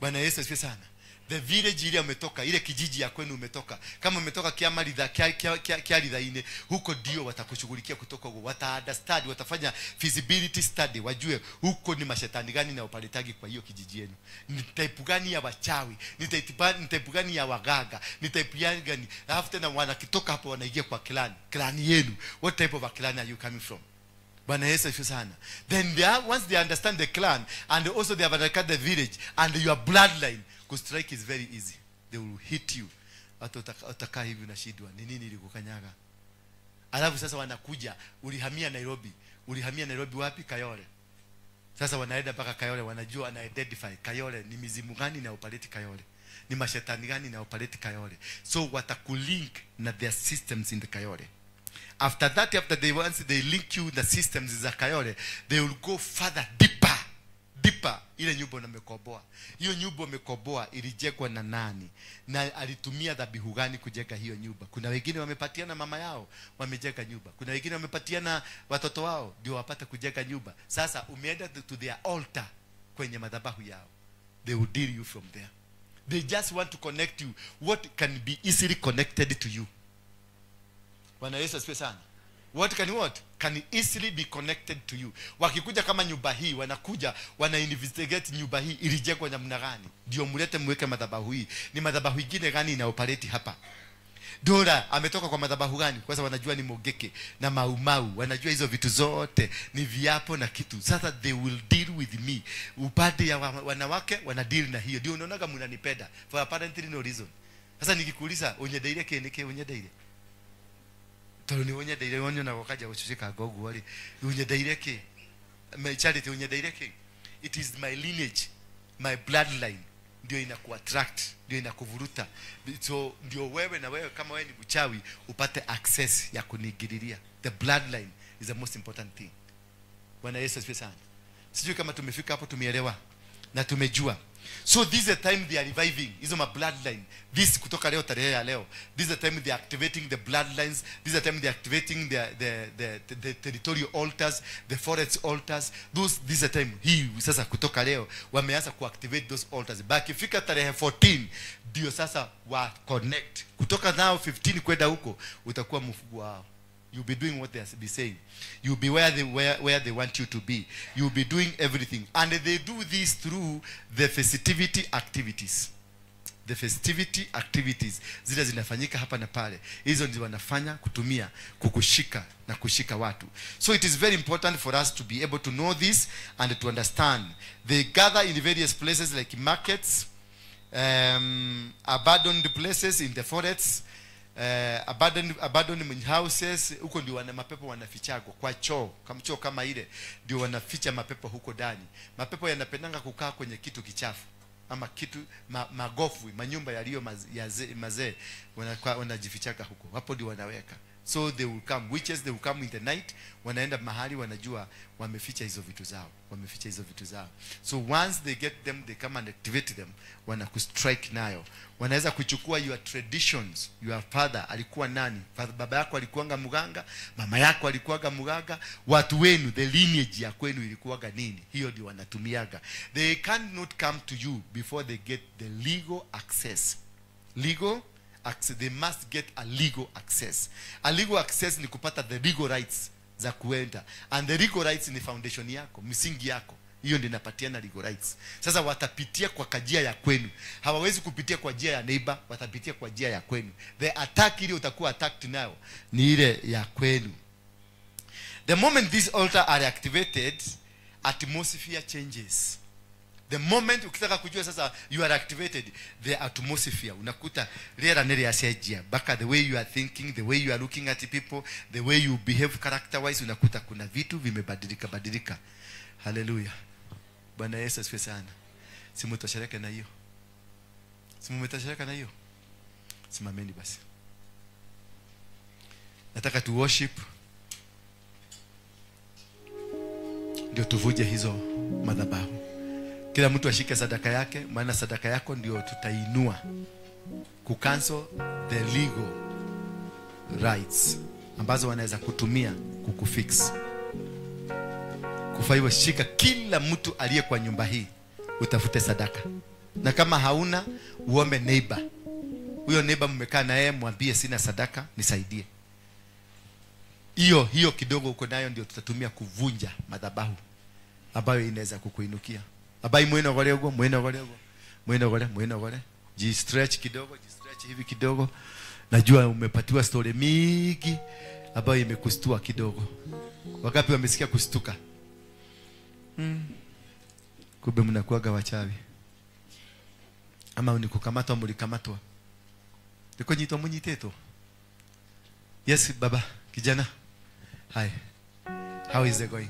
Bwana Yesu asifiwe sana. The village ile umetoka, ile kijiji ya kwenu umetoka. Kama umetoka Kiamaritha, Kiarithaine, huko ndio watakushughulikia kutoka huko. Wata understand, watafanya feasibility study, wajue huko ni mashetani gani na opaletagi kwa hiyo kijiji yenu. Ni type gani ya wachawi, ni type gani ya wagaga, ni type gani. Alafu tena wanakitoka hapo wanaingia kwa clan, clan yenu. What type of a clan are you coming from? Bwana Yesu asifiwe sana. Then once they understand the clan and also they have understood the village and your bloodline, because strike is very easy. They will hit you. Hata utakaa hivi unashindwa ni nini ilikukanyaga. Alafu sasa wanakuja, ulihamia Nairobi. Ulihamia Nairobi wapi? Kayole. Sasa wanaenda mpaka Kayole, wanajua ana identify Kayole ni mizimu gani na operate Kayole. Ni mashetani gani na operate Kayole. So watakulink na their systems in the Kayole. After that, after they once they link you the systems za Kayole, they will go further, deeper, deeper. Ile nyumba umekoboa. Hiyo nyumba umekoboa ilijengwa na nani? Na alitumia dhabihu gani kujenga hiyo nyumba? Kuna wengine wamepatiana mama yao, wamejenga nyumba. Kuna wengine wamepatiana watoto wao ndio wapate kujenga nyumba. Sasa umeenda to their altar, kwenye madhabahu yao. They will deal you from there. They just want to connect you what can be easily connected to you. Bwana Yesu asifiwe sana. What can what? Can easily be connected to you. Wakikuja kama nyumba hii, wanakuja, wana investigate nyumba hii ilijengwa namna gani. Ndio mlete mweke madhabahu hii. Ni madhabahu nyingine gani ina operate hapa? Dora ametoka kwa madhabahu gani? Kwanza wanajua ni Mogeke na Maumau, wanajua hizo vitu zote ni viapo na kitu. Sasa they will deal with me. Upande ya wanawake wana deal na hiyo. Ndio unaonaga mnanipenda for apparently no reason. Sasa nikikuuliza unyendeire kĩ unyendeire? Tondũ nĩ unyendeire wonyo na gokaja gũcucĩka ngoguo rĩ, unyendeire kĩ? My charity unyendeire kĩ? It is my lineage, my bloodline ndio inakuattract, ndio inakuvuruta. So ndio wewe na wewe kama wewe ni mchawi upate access ya kunigiriria. The bloodline is the most important thing. Bwana Yesu asifiwe sana. Sijui kama tumefika hapo, tumeelewa na tumejua. So this is the time they are reviving hizo ma bloodline. This kutoka leo, tarehe ya leo, this is the time they are activating the bloodlines. This is the time they are activating the territorial altars, the forest altars. Those, this is the time hii sasa kutoka leo wameanza kuactivate those altars. Bakifika tarehe 14 ndio sasa wa connect. Kutoka now 15 kwenda huko utakuwa mfugo wao. You'll be doing what they be saying. You'll be where they want you to be. You'll be doing everything. And they do this through the festivity activities. The festivity activities zile zinafanyika hapa na pale. Hizo ndizo wanafanya kutumia kukushika na kushika watu. So it is very important for us to be able to know this and to understand. They gather in various places like markets, abandoned places in the forests, abandoned houses. Huko ndio wana mapepo wanafichagwa kwa choo, kama choo kama ile ndio wanaficha mapepo huko ndani. Mapepo yanapendanga kukaa kwenye kitu kichafu ama kitu magofu, manyumba yaliyo mazee, wanajifichaka huko. Hapo ndio wanaweka. So they will come, witches, they will come in the night. Wanaenda mahali wanajua wameficha hizo vitu zao, wameficha hizo vitu zao. So once they get them, they come and activate them. Wanakustrike nayo. Wanaweza kuchukua your traditions. Your father alikuwa nani? Baba yako alikuwanga muganga, mama yako alikuwanga muganga, watu wenu, the lineage ya kwenu ilikuwaga nini? Hiyo ndio wanatumiaga. They cannot come to you before they get the legal access. Legal access. They must get a legal access. A legal access ni kupata the legal rights za kuenda. And the legal rights ni foundation yako, msingi yako. Hiyo ndio inapatiana legal rights. Sasa watapitia kwa kajia ya kwenu. Hawawezi kupitia kwa njia ya neighbor, watapitia kwa njia ya kwenu. The attack ile utakuwa attacked nayo ni ile ya kwenu. The moment these altar are activated, atmosphere changes. The moment ukitaka kujua sasa you are activated, the atmosphere unakuta rera nere yasejia baka, the way you are thinking, the way you are looking at people, the way you behave character wise, unakuta kuna vitu vimebadilika badilika. Hallelujah. Bwana Yesu asifiwe sana. Simutoshereke na hiyo. Simumetosheka na hiyo. Simameni basi. Nataka tu worship ndio tuvuje hizo madhabahu. Kila mtu ashike sadaka yake, maana sadaka yako ndio tutainua kucancel the legal rights ambazo wanaweza kutumia kukufix. Kufa hivyo, shika kila mtu aliye kwa nyumba hii, utafute sadaka. Na kama hauna, uombe neighbor. Huyo neighbor mmekaa na yeye, mwambie sina sadaka, nisaidie. Hiyo kidogo uko nayo ndio tutatumia kuvunja madhabahu ambayo inaweza kukuinukia. Abai mweno gore ugo, mweno gore ugo. Mweno gore, mweno gore. Ji-stretch kidogo, ji-stretch hivi kidogo. Najua umepatiwa story mingi ambayo imekustua kidogo. Wakapi wamesikia kustuka? Kumbe mnakuaga wachawi. Ama ni kukamatwa, mlikamatwa. Niko nyitwa munyiteto. Yes baba, kijana. Hi. How is it going?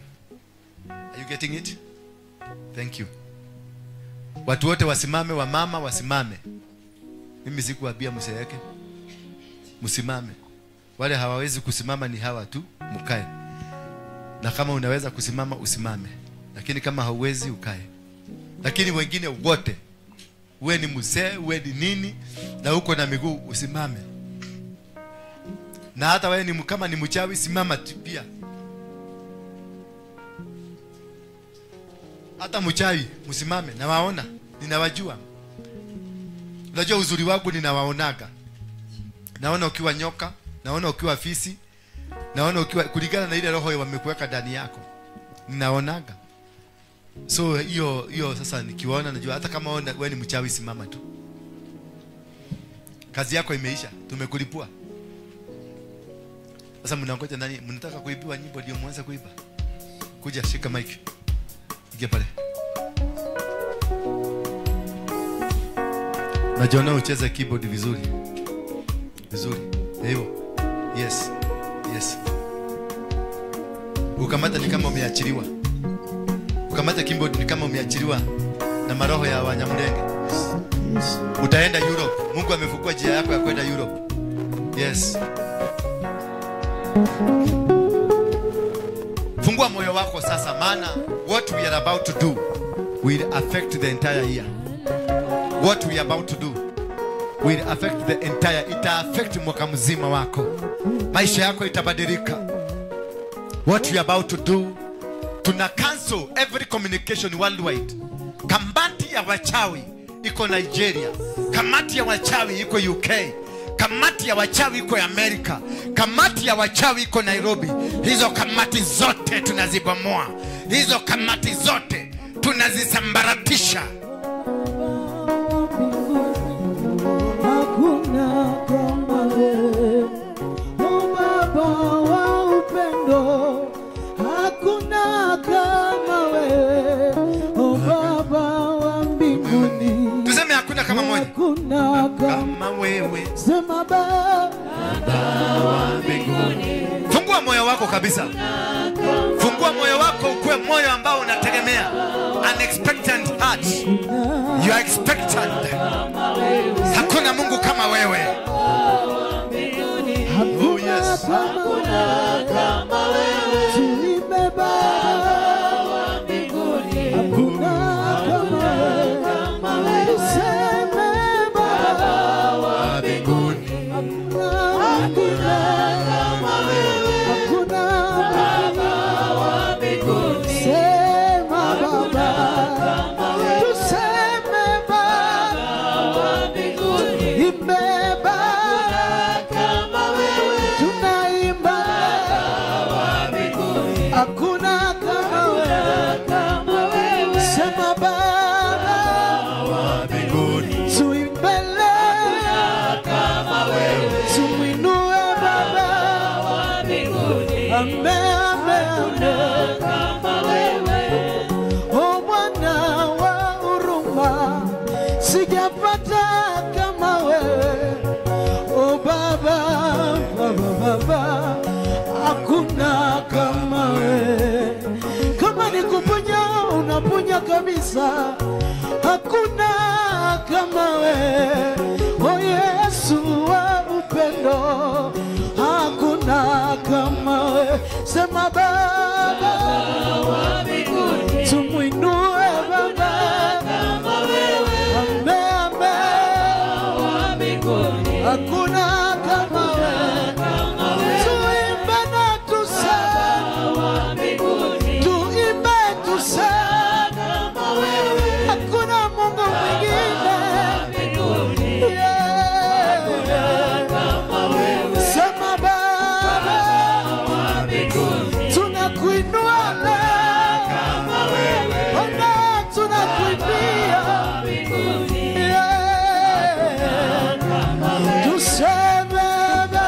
Are you getting it? Thank you. Watu wote wasimame, wamama wasimame. Mimi sikuambia msiweke. Msimame. Wale hawawezi kusimama ni hawa tu, mkae. Na kama unaweza kusimama usimame. Lakini kama hauwezi ukae. Lakini wengine wote, uwe ni mzee, uwe ni nini, na uko na miguu usimame. Na hata wewe ni kama ni mchawi, simama pia. Hata mchawi msimame, nawaona, ninawajua. Unajua uzuri wangu ninawaonaga. Naona ukiwa nyoka, naona ukiwa fisi, naona ukiwa kulingana na ile roho wamekuweka ndani yako. Ninaonaga. So hiyo sasa nikiwaona najua hata kama wewe ni mchawi simama tu. Kazi yako imeisha, tumekulipua. Sasa mnangoja nani? Mnataka kuibiwa nyimbo ndio mwanze kuiba? Kuja shika mic. Ingia pale. Najiona ucheze keyboard vizuri. Vizuri. Hivyo. Yes. Yes. Ukamata ni kama umeachiliwa. Ukamata keyboard ni kama umeachiliwa na maroho ya Wanyamulenge. Utaenda Europe. Mungu amefungua njia yako ya kwenda Europe. Yes. Fungua moyo wako sasa, maana what we are about to do will affect the entire year. What we are about to do will affect the entire, ita affect mwaka mzima wako. Maisha yako itabadilika. What we are about to do, tuna cancel every communication worldwide. Kamati ya wachawi iko Nigeria, kamati ya wachawi iko UK, kamati ya wachawi iko Amerika, kamati ya wachawi iko Nairobi. Hizo kamati zote tunazibomoa. Hizo kamati zote tunazisambaratisha. Hakuna kama wewe, o Baba wa upendo. Hakuna kama wewe, o Baba wa mbinguni. Tuseme hakuna kama moja. Hakuna kama wewe. Sema Baba wa mbinguni. Fungua moyo wako kabisa. Fungua moyo wako ukuwe moyo ambao unategemea. An expectant heart. You are expectant. Hakuna Mungu kama wewe. Oh yes. Hakuna kama wewe. Tuimbe Baba wa mbinguni. Hakuna kama wewe. Tuseme Baba wa mbinguni. Hakuna kama wewe. Hakuna Baba wa mbinguni. Sema Baba. Tuseme Baba wa mbinguni. Imbe Baba kama wewe. Tunaimba Baba wa mbinguni. Hakuna kama wewe. Sema Baba wa mbinguni. Tuimbe leo kama wewe. Tumuinue Baba wa mbinguni. Amen, amen. Kama wewe. O Bwana wa huruma, sijapata kama wewe. O Baba, Baba, Baba, hakuna kama wewe. Kama ni kuponya, unaponya kabisa. Hakuna kama wewe. O Yesu wa upendo, hakuna kama wewe. Sema Baba wa mbinguni, tumuinue Baba kama wewe. Amen, amen. Wa mbinguni, hakuna kama wewe. Tuimbe na tuseme wa mbinguni, tuimbe tuseme kama wewe. Hakuna Mungu mwingine. Yeah. Sema Baba wa mbinguni, tunakuinua leo kama wewe. Ona tunakuimbia. Yeah. Tuseme Baba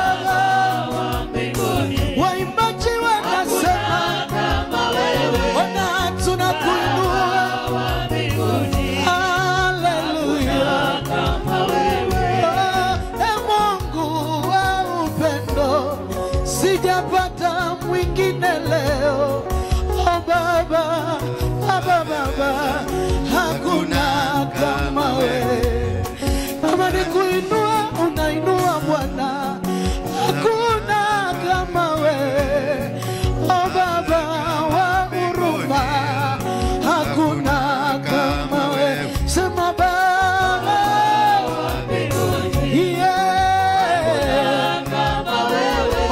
wa mbinguni, waimbaji wanasema kama wewe. Ona tunakuinua wa mbinguni. Hallelujah. Kama wewe. E Mungu wa upendo, sijapata mwingine leo. O Baba, Baba, Baba, hakuna kama wewe. Kama ni kuinua, unainua Bwana. Hakuna kama wewe. O Baba wa huruma, hakuna kama wewe. Sema Baba wa mbinguni. Yeah.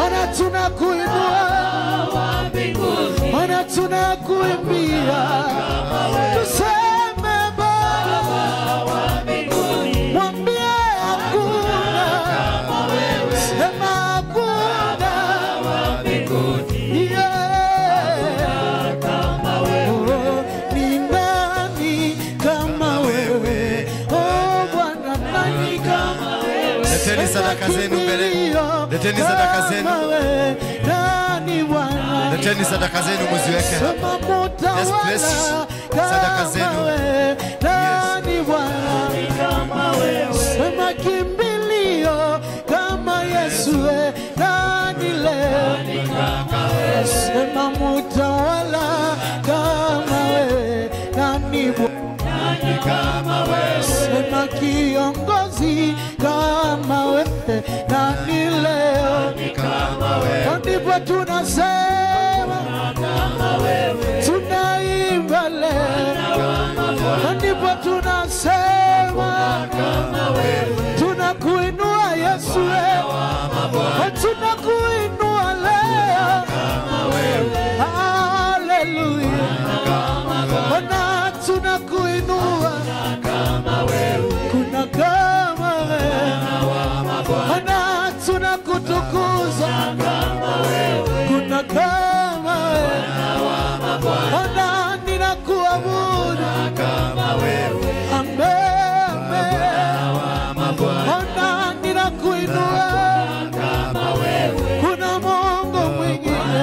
Ona tunakuinua, ona tunakuimbia. Tuseme Baba wa mbinguni, mwambie hakuna kama wewe. Sema hakuna wa mbinguni. Yeah. Oh, ni nani kama wewe? Oh Bwana, nani kama wewe? sadaka zenu mbele. Leteni sadaka zenu. Leteni sadaka zenu mziweke hapa. Yes, bless sadaka zenu. Nani Bwana sema kimbilio kama Yesu, nani leo sema mutawala kama wewe, nani Bwana sema kiongozi kama wewe, nani leo ndipo tunasema tunaimba leo, ndipo tunasema tunakuinua Yesu, tunakuinua leo. Haleluya, Bwana tunakuinua, kuna kama wewe, Bwana tunakutukuza, kuna kama wewe, Bwana ninakuabudu. Amen, Bwana ninakuinua, kuna Mungu mwingine,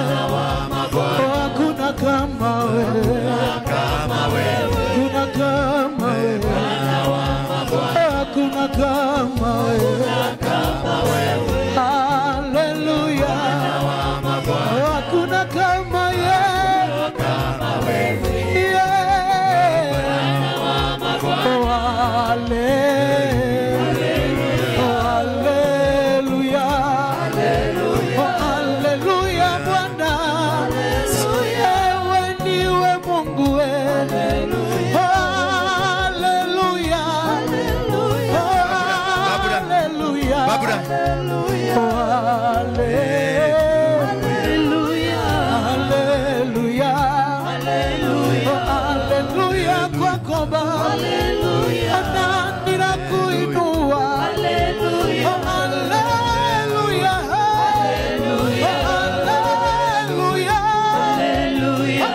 hakuna kama wewe, kuna kama wewe, hakuna kama wewe. Haleluya, hakuna kama yeye. Haleluya, haleluya Bwana, ewe ndiwe Mungu wewe. Haleluya, haleluya, haleluya, haleluya kwako Baba, ninakuinua. Haleluya, haleluya,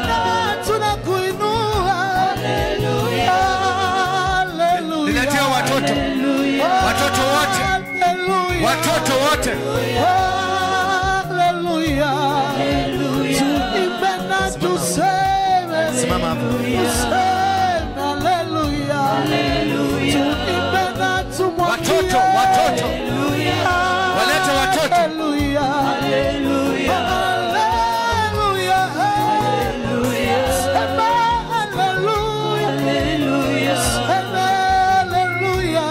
tunakuinua. Haleluya, niletea watoto, watoto wote, watoto wote. Haleluya, tuimbe na tuseme, simama hapo, tuseme haleluya, tuimbe na tumwambie. Watoto, watoto, walete watoto. Haleluya, haleluya, sema haleluya, sema haleluya,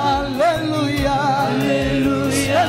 haleluya, haleluya,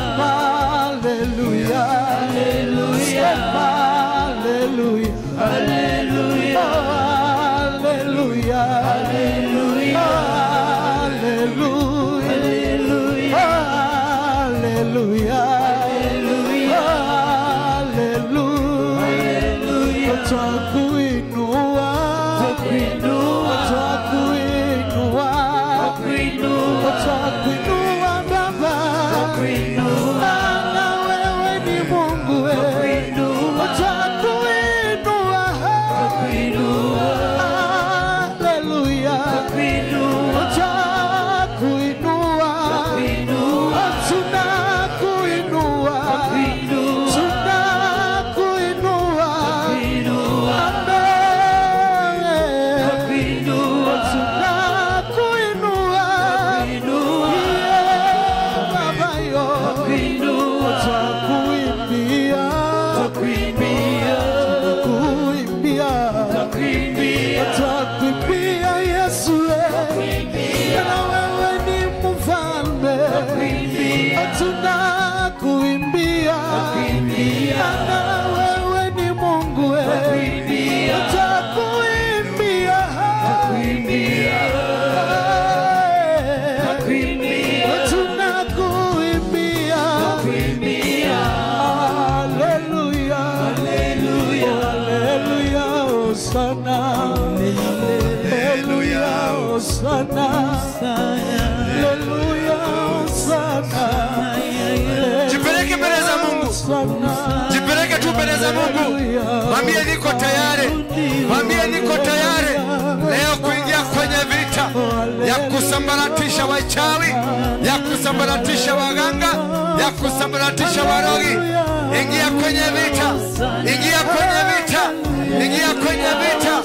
na Mungu. Mwambie niko tayari. Mwambie niko tayari leo kuingia kwenye vita ya kusambaratisha wachawi, ya kusambaratisha waganga, ya kusambaratisha warogi. Ingia kwenye vita. Ingia kwenye vita. Ingia kwenye vita.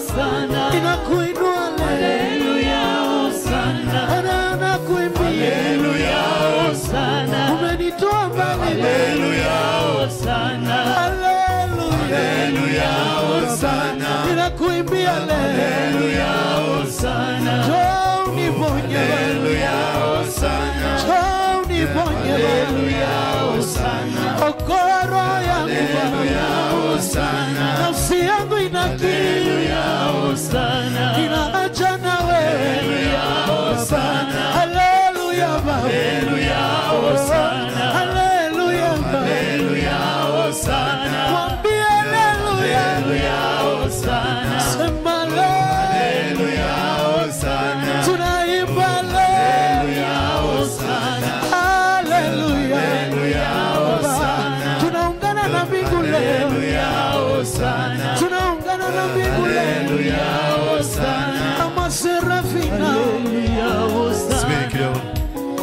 Ninakuinua Haleluya, hosana. Bwana nakuimbia. Haleluya, hosana. Umenitoa mbali. Haleluya, hosana. Haleluya, hosana. Ninakuimbia leo. Haleluya, hosana. Njoo uniponye. Haleluya, hosana. Njoo uniponye. Haleluya, hosana. Okoa roho yangu. Haleluya, hosana. Nafsi yangu ina kiu. Haleluya, hosana. Inaacha na wewe. Haleluya, hosana. Haleluya, Baba. Haleluya, hosana. Haleluya, Baba. Haleluya, hosana. Mwambie haleluya. Haleluya, hosana. Sema Haleluya, hosana. Tunaimba Haleluya, hosana. Haleluya. Haleluya, hosana. Tunaungana na mbingu leo. Haleluya, hosana. Tunaungana na mbingu leo. Haleluya, hosana. Kama serafina. Haleluya, hosana. Subiri kidogo.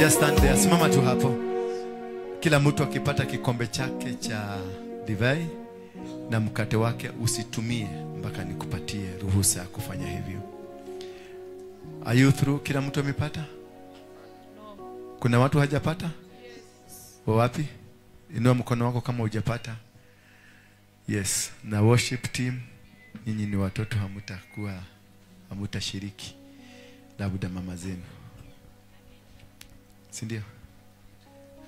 Just stand there. Simama tu hapo. Kila mtu akipata kikombe chake cha divai na mkate wake, usitumie mpaka nikupatie ruhusa ya kufanya hivyo. Are you through? Kila mtu amepata? Kuna watu hajapata? Wa wapi? Inua mkono wako kama hujapata. Yes, na worship team, nyinyi ni watoto, hamutashiriki. Labda mama zenu. Si ndio?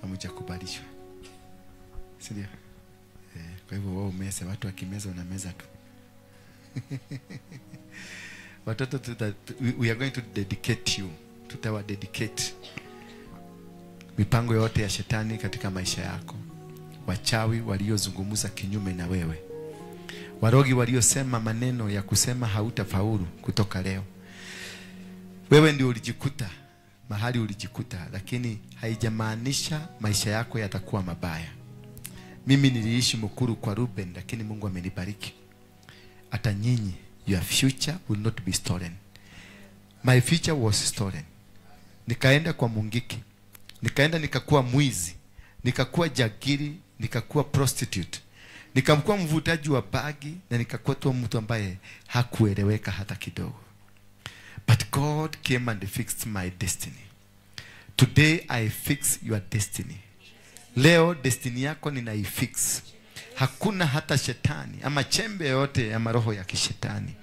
Hamjakubalishwa. Si ndio? Kwa hivyo wao meza, watu wakimeza wanameza tu. Watoto, we are going to dedicate you. Tutawa dedicate mipango yote ya shetani katika maisha yako. Wachawi waliozungumza kinyume na wewe, warogi waliosema maneno ya kusema hautafaulu kutoka leo. Wewe ndio ulijikuta mahali ulijikuta, lakini haijamaanisha maisha yako yatakuwa mabaya. Mimi niliishi Mukuru kwa Ruben, lakini Mungu amenibariki. Hata nyinyi, your future will not be stolen. My future was stolen. Nikaenda kwa Mungiki, nikaenda nikakuwa mwizi, nikakuwa jagiri, nikakuwa prostitute, nikakuwa mvutaji wa bagi, na nikakuwa tu mtu ambaye hakueleweka hata kidogo. But God came and fixed my destiny. Today I fix your destiny. Leo destiny yako ninaifix. Hakuna hata shetani ama chembe yote ya maroho ya kishetani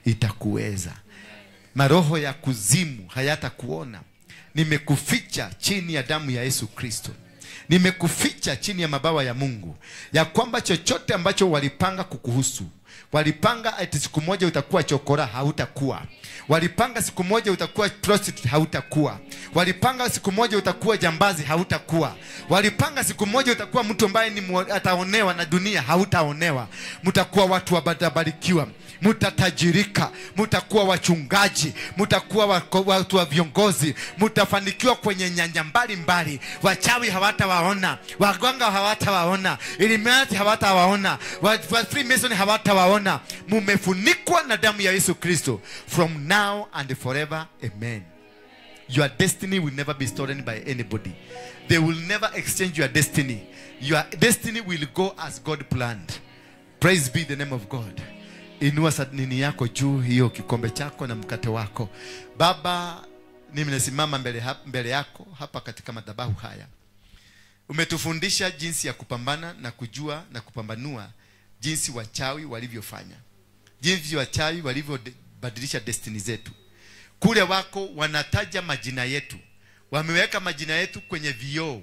itakuweza. Maroho ya kuzimu hayatakuona. Nimekuficha chini ya damu ya Yesu Kristo. Nimekuficha chini ya mabawa ya Mungu, ya kwamba chochote ambacho walipanga kukuhusu, walipanga ati siku moja utakuwa chokora, hautakuwa. Walipanga siku moja utakuwa prostitute, hautakuwa. Walipanga siku moja utakuwa jambazi, hautakuwa. Walipanga siku moja utakuwa mtu ambaye ni ataonewa na dunia, hautaonewa. Mtakuwa watu watabarikiwa, mtatajirika, mtakuwa wachungaji, mtakuwa watu wa viongozi, mtafanikiwa kwenye nyanja mbalimbali. Wachawi hawatawaona, waganga hawatawaona, Illuminati hawatawaona, wa Freemason hawatawaona. Mumefunikwa na damu ya Yesu Kristo from now and forever. Amen. Your destiny will never be stolen by anybody. They will never exchange your destiny. Your destiny will go as God planned. Praise be the name of God. Inua nini yako juu, hiyo kikombe chako na mkate wako. Baba, nimesimama mbele yako hapa katika madhabahu haya. Umetufundisha jinsi ya kupambana na kujua na kupambanua jinsi wachawi walivyofanya, jinsi wachawi walivyobadilisha destiny zetu. Kule wako wanataja majina yetu, wameweka majina yetu kwenye vioo,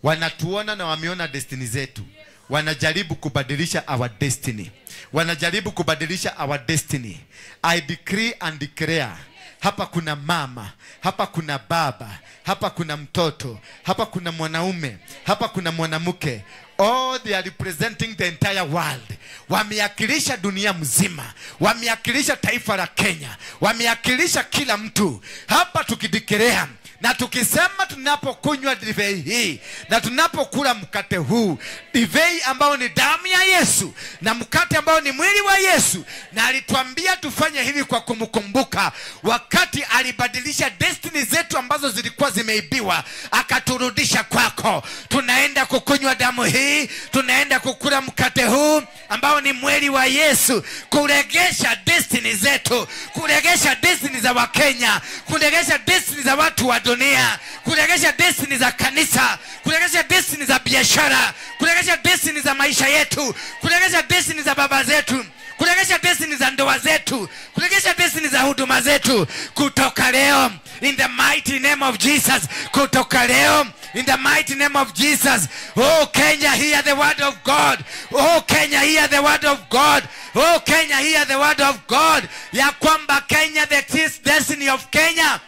wanatuona na wameona destiny zetu. Wanajaribu kubadilisha our destiny. Wanajaribu kubadilisha our destiny. I decree and declare, hapa kuna mama, hapa kuna baba, hapa kuna mtoto, hapa kuna mwanaume, hapa kuna mwanamke. All they are representing the entire world. Wameakilisha dunia mzima, wameakilisha taifa la Kenya, wameakilisha kila mtu. Hapa tukidikirea na tukisema tunapokunywa divai hii Na tunapokula mkate huu, divei ambao ni damu ya Yesu na mkate ambao ni mwili wa Yesu, na alituambia tufanye hivi kwa kumkumbuka wakati alibadilisha destiny zetu ambazo zilikuwa zimeibiwa, akaturudisha kwako. Tunaenda kukunywa damu hii, tunaenda kukula mkate huu ambao ni mwili wa Yesu, kuregesha destiny zetu, kuregesha destiny za Wakenya, kuregesha destiny za watu wa dunia, kuregesha destiny za kanisa, kuregesha destiny za biashara, kuregesha destiny za maisha yetu, kuregesha destiny za baba zetu, kuregesha destiny za ndoa zetu, kuregesha destiny za huduma zetu. Kutoka leo, in the mighty name of Jesus, kutoka leo, in the mighty name of Jesus. Oh Kenya, hear the word of God. Oh Kenya, hear the word of God. Oh Kenya, hear the word of God. Ya kwamba Kenya, the destiny of Kenya,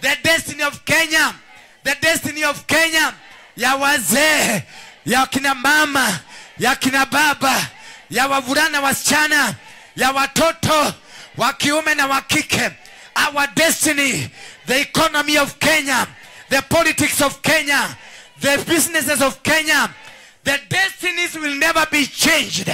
the destiny of Kenya, the destiny of Kenya, ya wazee, ya kina mama, ya kina baba, ya wavulana wasichana, ya watoto wa kiume na wa kike. Our destiny, the economy of Kenya, the politics of Kenya, the businesses of Kenya, the destinies will never be changed.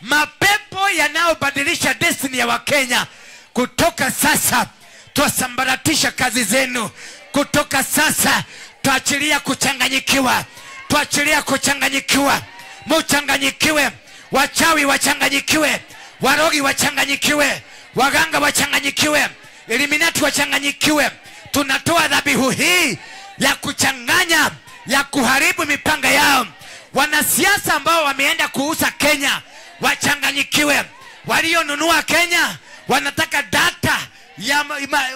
Mapepo yanayobadilisha destiny ya Wakenya, kutoka sasa twasambaratisha kazi zenu. Kutoka sasa tuachilia kuchanganyikiwa, tuachilia kuchanganyikiwa. Muchanganyikiwe, wachawi wachanganyikiwe, warogi wachanganyikiwe, waganga wachanganyikiwe, Illuminati wachanganyikiwe. Tunatoa dhabihu hii ya kuchanganya, ya kuharibu mipanga yao. Wanasiasa ambao wameenda kuuza Kenya wachanganyikiwe. Walionunua Kenya wanataka data ya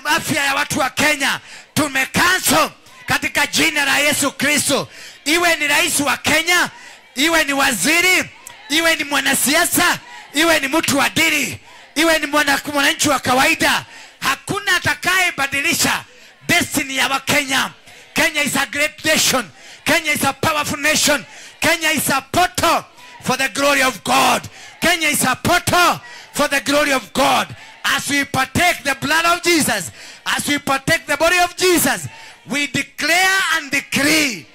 afya ya watu wa Kenya. Tumecancel katika jina la Yesu Kristo. Iwe ni rais wa Kenya, iwe ni waziri, iwe ni mwanasiasa, iwe ni mtu wa dini, iwe ni mwananchi wa kawaida, hakuna atakayebadilisha destiny ya Wakenya. Kenya is a great nation. Kenya is a powerful nation. Kenya is a portal for the glory of God. Kenya is a portal for the glory of God. As we partake the blood of Jesus, as we partake the body of Jesus, we declare and decree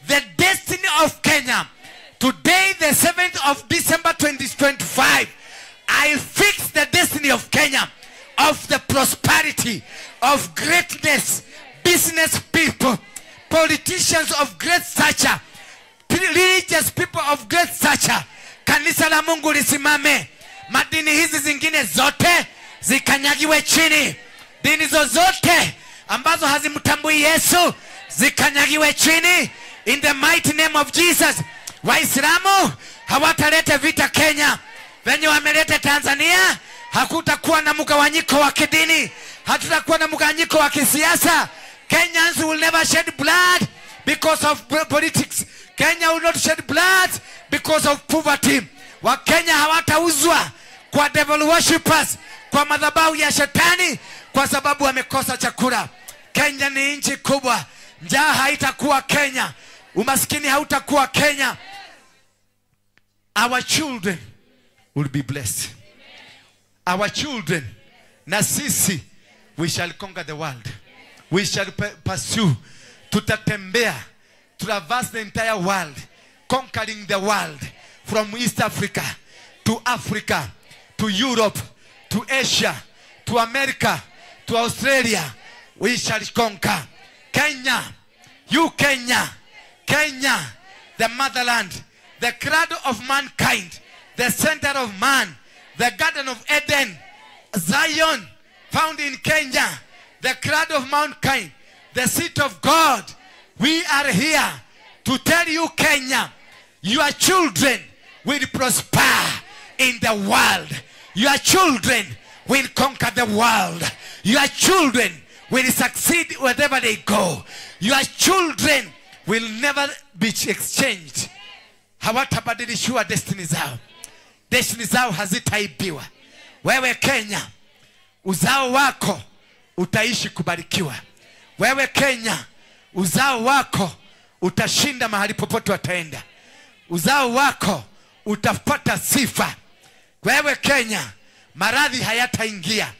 the destiny of Kenya. Today, the 7th of December 2025, I fix the destiny of Kenya, of the prosperity, of greatness, business people, politicians of great stature, religious people of great stature. Kanisa la Mungu lisimame. Madini hizi zingine zote zikanyagiwe chini. Dini zozote ambazo hazimtambui Yesu zikanyagiwe chini, in the mighty name of Jesus. Waislamu hawataleta vita Kenya venye wameleta Tanzania. Hakutakuwa na mgawanyiko wa kidini, hatutakuwa na mgawanyiko wa kisiasa. Kenyans will never shed blood because of politics. Kenya will not shed blood because of poverty. Wakenya hawatauzwa kwa devil worshippers, kwa madhabahu ya shetani, kwa sababu wamekosa chakula. Kenya ni nchi kubwa. Njaa haitakuwa Kenya, umaskini hautakuwa Kenya. Our children will be blessed. Our children, na sisi, we shall conquer the world. We shall pursue. Tutatembea, traverse the entire world, conquering the world from East Africa to Africa, to Europe, to Asia, to America, to Australia. We shall conquer. Kenya, you Kenya, Kenya, the motherland, the cradle of mankind, the center of man, the Garden of Eden, Zion, found in Kenya, the cradle of mankind, the seat of God. We are here to tell you, Kenya, your children will prosper in the world. Your children will conquer the world. Your children will succeed wherever they go. Your children will never be exchanged. Hawatabadilishiwa destiny zao. Destiny zao hazitaibiwa. Wewe Kenya, uzao wako utaishi kubarikiwa. Wewe Kenya, uzao wako utashinda mahali popote wataenda. Uzao wako utapata sifa. Wewe Kenya, maradhi hayataingia,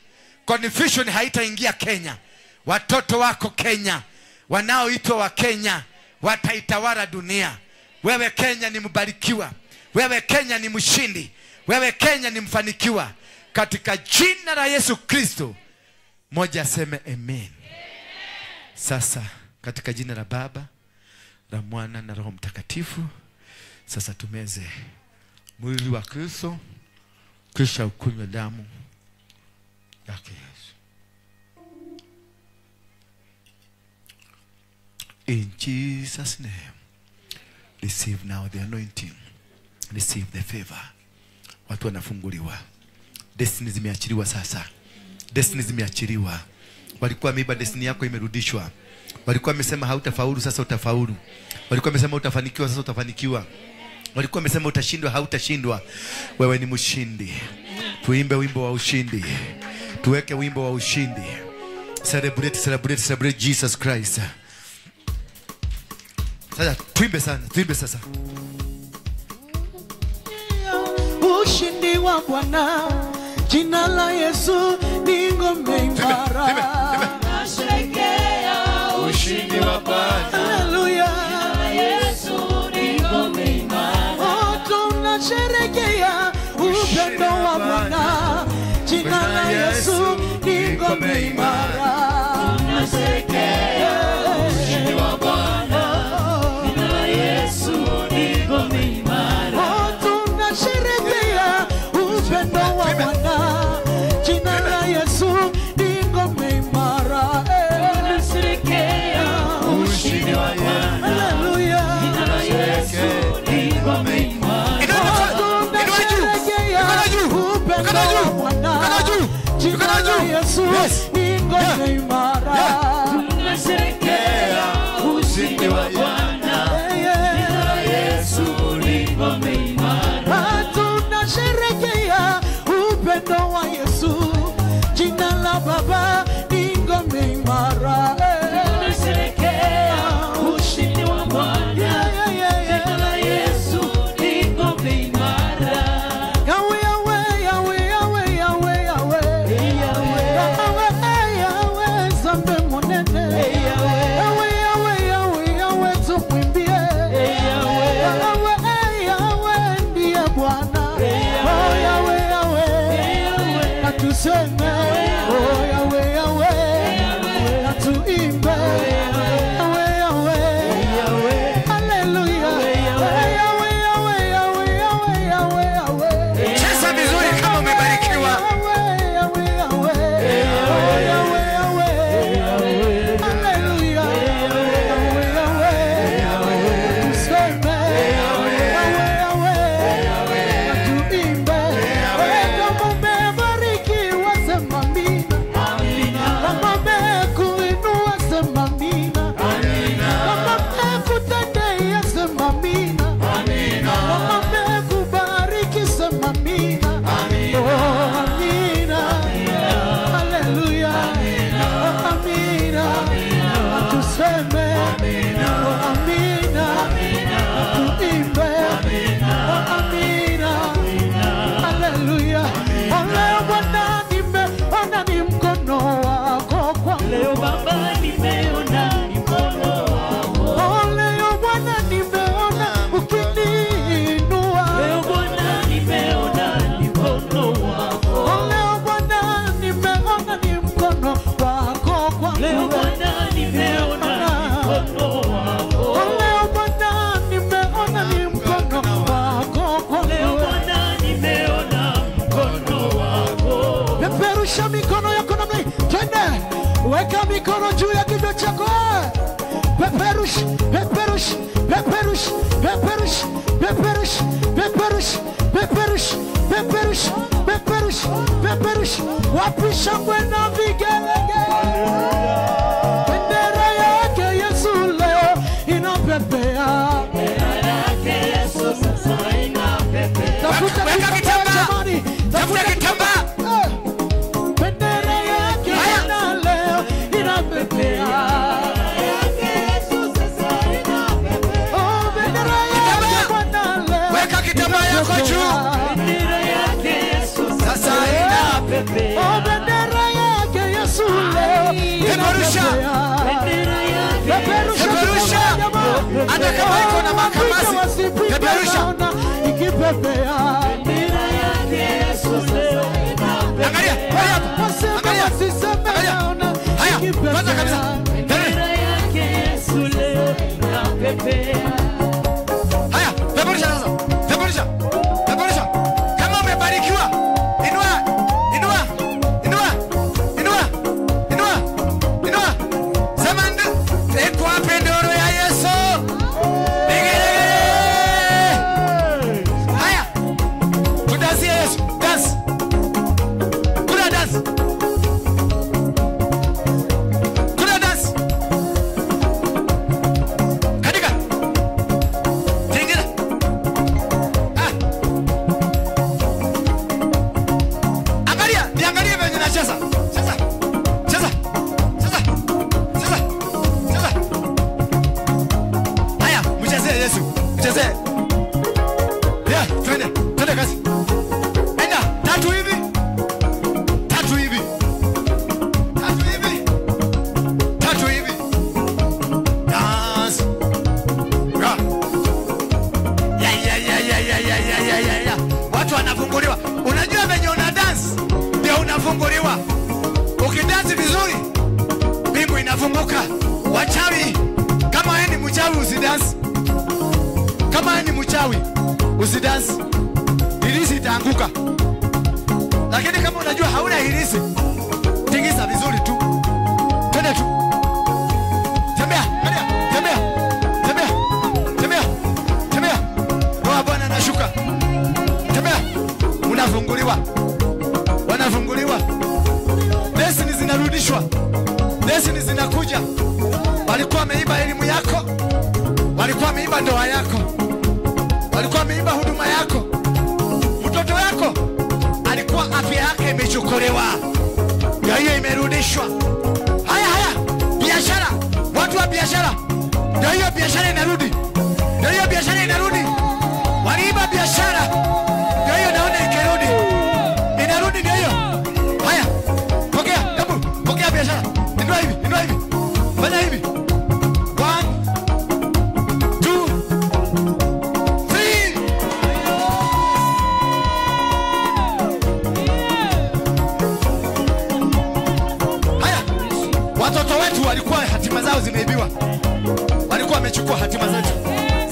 confusion haitaingia Kenya. Watoto wako Kenya, wanaoitwa wa Kenya, Wataitawala dunia. Wewe Kenya ni mbarikiwa. Wewe Kenya ni mshindi. Wewe Kenya ni mfanikiwa. Katika jina la Yesu Kristo. Moja aseme amen. Sasa katika jina la Baba, la Mwana na Roho Mtakatifu, sasa tumeze mwili wa Kristo, kisha ukunywe damu yake Yesu. In Jesus' name, receive now the anointing. Receive the favor. Watu wanafunguliwa. Destiny zimeachiliwa sasa. Destiny zimeachiliwa. Walikuwa wameiba destiny yako, imerudishwa. Walikuwa wamesema hautafaulu, sasa utafaulu. Walikuwa wamesema utafanikiwa, sasa utafanikiwa. Walikuwa wamesema utashindwa, hautashindwa. Wewe ni mshindi. Tuimbe wimbo wa ushindi. Tuweke wimbo wa ushindi. Celebrate, celebrate, celebrate Jesus Christ. Sasa tuimbe sana, tuimbe sasa. Ushindi wa Bwana, jina la Yesu ni ngome imara. Nasherehekea ushindi wa Bwana. Haleluya. Jina la Yesu ni ngome imara. Oh, tunasherehekea upendo wa Bwana, jina la Yesu ni ngome imara. Tunasherehekea ushindi wa Bwana, jina la Yesu ni ngome imara. Oh, tunasherehekea upendo wa Bwana, jina la Yesu ni ngome imara. Tunasherehekea ushindi wa Bwana. Haleluya. Jina la Yesu ni ngome imara. Tunasherehekea upendo wa Bwana, jina la Yesu ni ngome imara. Tunasherehekea ushindi wa Bwana, jina la Yesu ni ngome imara. Tunasherehekea upendo wa Yesu, jina la Baba ni ngome imara. Tunasherehekea ushindi wa Bwana, jina la Yesu ni ngome imara. Yahweh, Yahweh, Yahweh, Yahweh, Yahweh, Yahweh. Yahweh, Yahweh, Zambe munene. Yahweh, Yahweh, Yahweh, Yahweh, tumwimbie. Yahweh, Yahweh, ndiye Bwana. Oh, Yahweh, Yahweh, na tuseme. Oh, Yahweh, Yahweh, na tuimbe. Yahweh, Yahweh, hallelujah. Yahweh, Yahweh, Yahweh, Yahweh, Yahweh, Yahweh. Cheza vizuri kama umebarikiwa. Leo Bwana nimeona ni mkono wako kwangu. Leo Baba nimeona ni mkono wako. Leo Bwana nimeona ukiniinua. Leo Bwana nimeona ni mkono wako. Leo Bwana nimeona ni mkono wako kwangu. Leo Bwana nimeona ni mkono wako. Leo Bwana nimeona ni mkono wako kwangu. Leo Bwana nimeona mkono wako. Peperusha mikono yako namna hii. Twende. Weka mikono juu ya kichwa chako. Peperusha, peperusha, peperusha, peperusha, peperusha, peperusha, peperusha, peperusha, peperusha, peperusha. Wapi shangwe na vigelegele? Bendera yake Yesu leo inapepea. Bendera yake Yesu sasa inapepea. Tafuta kitambaa jamani, tafuta kitambaa. Bendera yake Bwana leo inapepea. Oh, bendera yake Bwana leo. Weka kitambaa yako juu. Bendera yake Yesu sasa inapepea. Oh, bendera yake Yesu leo Peperusha. inapepea. Bendera yake Peperusha Peperusha. kitambaa jamaa. Hata kama iko na makamasi, peperusha. Angalia, angalia hapa. Angalia. Haya, kwanza kabisa. Haya, peperusha sasa. Peperusha. Peperusha. Kama umebarikiwa, inua, inua, inua, inua, inua, inua. Sema iko wapi nduru ya Yesu? Vigelegele. Haya. Tudansie Yesu. Dance. Kuna dance. Kuna dance. Katika. Tingira. Ah. Angalia, niangalie venye nacheza. Cheza. Cheza. Cheza. Cheza. Cheza. Haya, mchezee Yesu. Mchezee. Yeah, twende. Twende kazi. Enda, tatu hivi. Tatu hivi. Tatu hivi. Tatu hivi. Dance. Ra. Ya ya ya ya ya ya ya ya ya ya. Watu wanafunguliwa. Unajua venye una dance ndio unafunguliwa. Ukidance vizuri mbingu inafunguka. Wachawi, kama wewe ni mchawi usidance. Kama wewe ni mchawi usidance. Hirisi itaanguka. Lakini kama unajua hauna hirisi, tingiza vizuri tu. Twende tu. Tembea, tembea, tembea. Tembea. Tembea. Tembea. Roho Bwana anashuka. Tembea. Unafunguliwa. Wanafunguliwa. Blessings zinarudishwa. Blessings zinakuja. Walikuwa wameiba elimu yako. Walikuwa wameiba ndoa yako. Walikuwa wameiba huduma yako. Mtoto wako alikuwa afya yake imechukuliwa. Ndio hiyo imerudishwa. Haya haya, biashara, watu wa biashara. Ndio hiyo biashara inarudi. Ndio hiyo biashara inarudi. Waliiba biashara. Ndio hiyo naona ikirudi. Inarudi ndio hiyo. Haya. Pokea, hebu pokea biashara. Inua hivi, inua hivi. Fanya hivi. 1 2 3. Haya. Watoto wetu walikuwa hatima zao zimeibiwa. Walikuwa wamechukua hatima zetu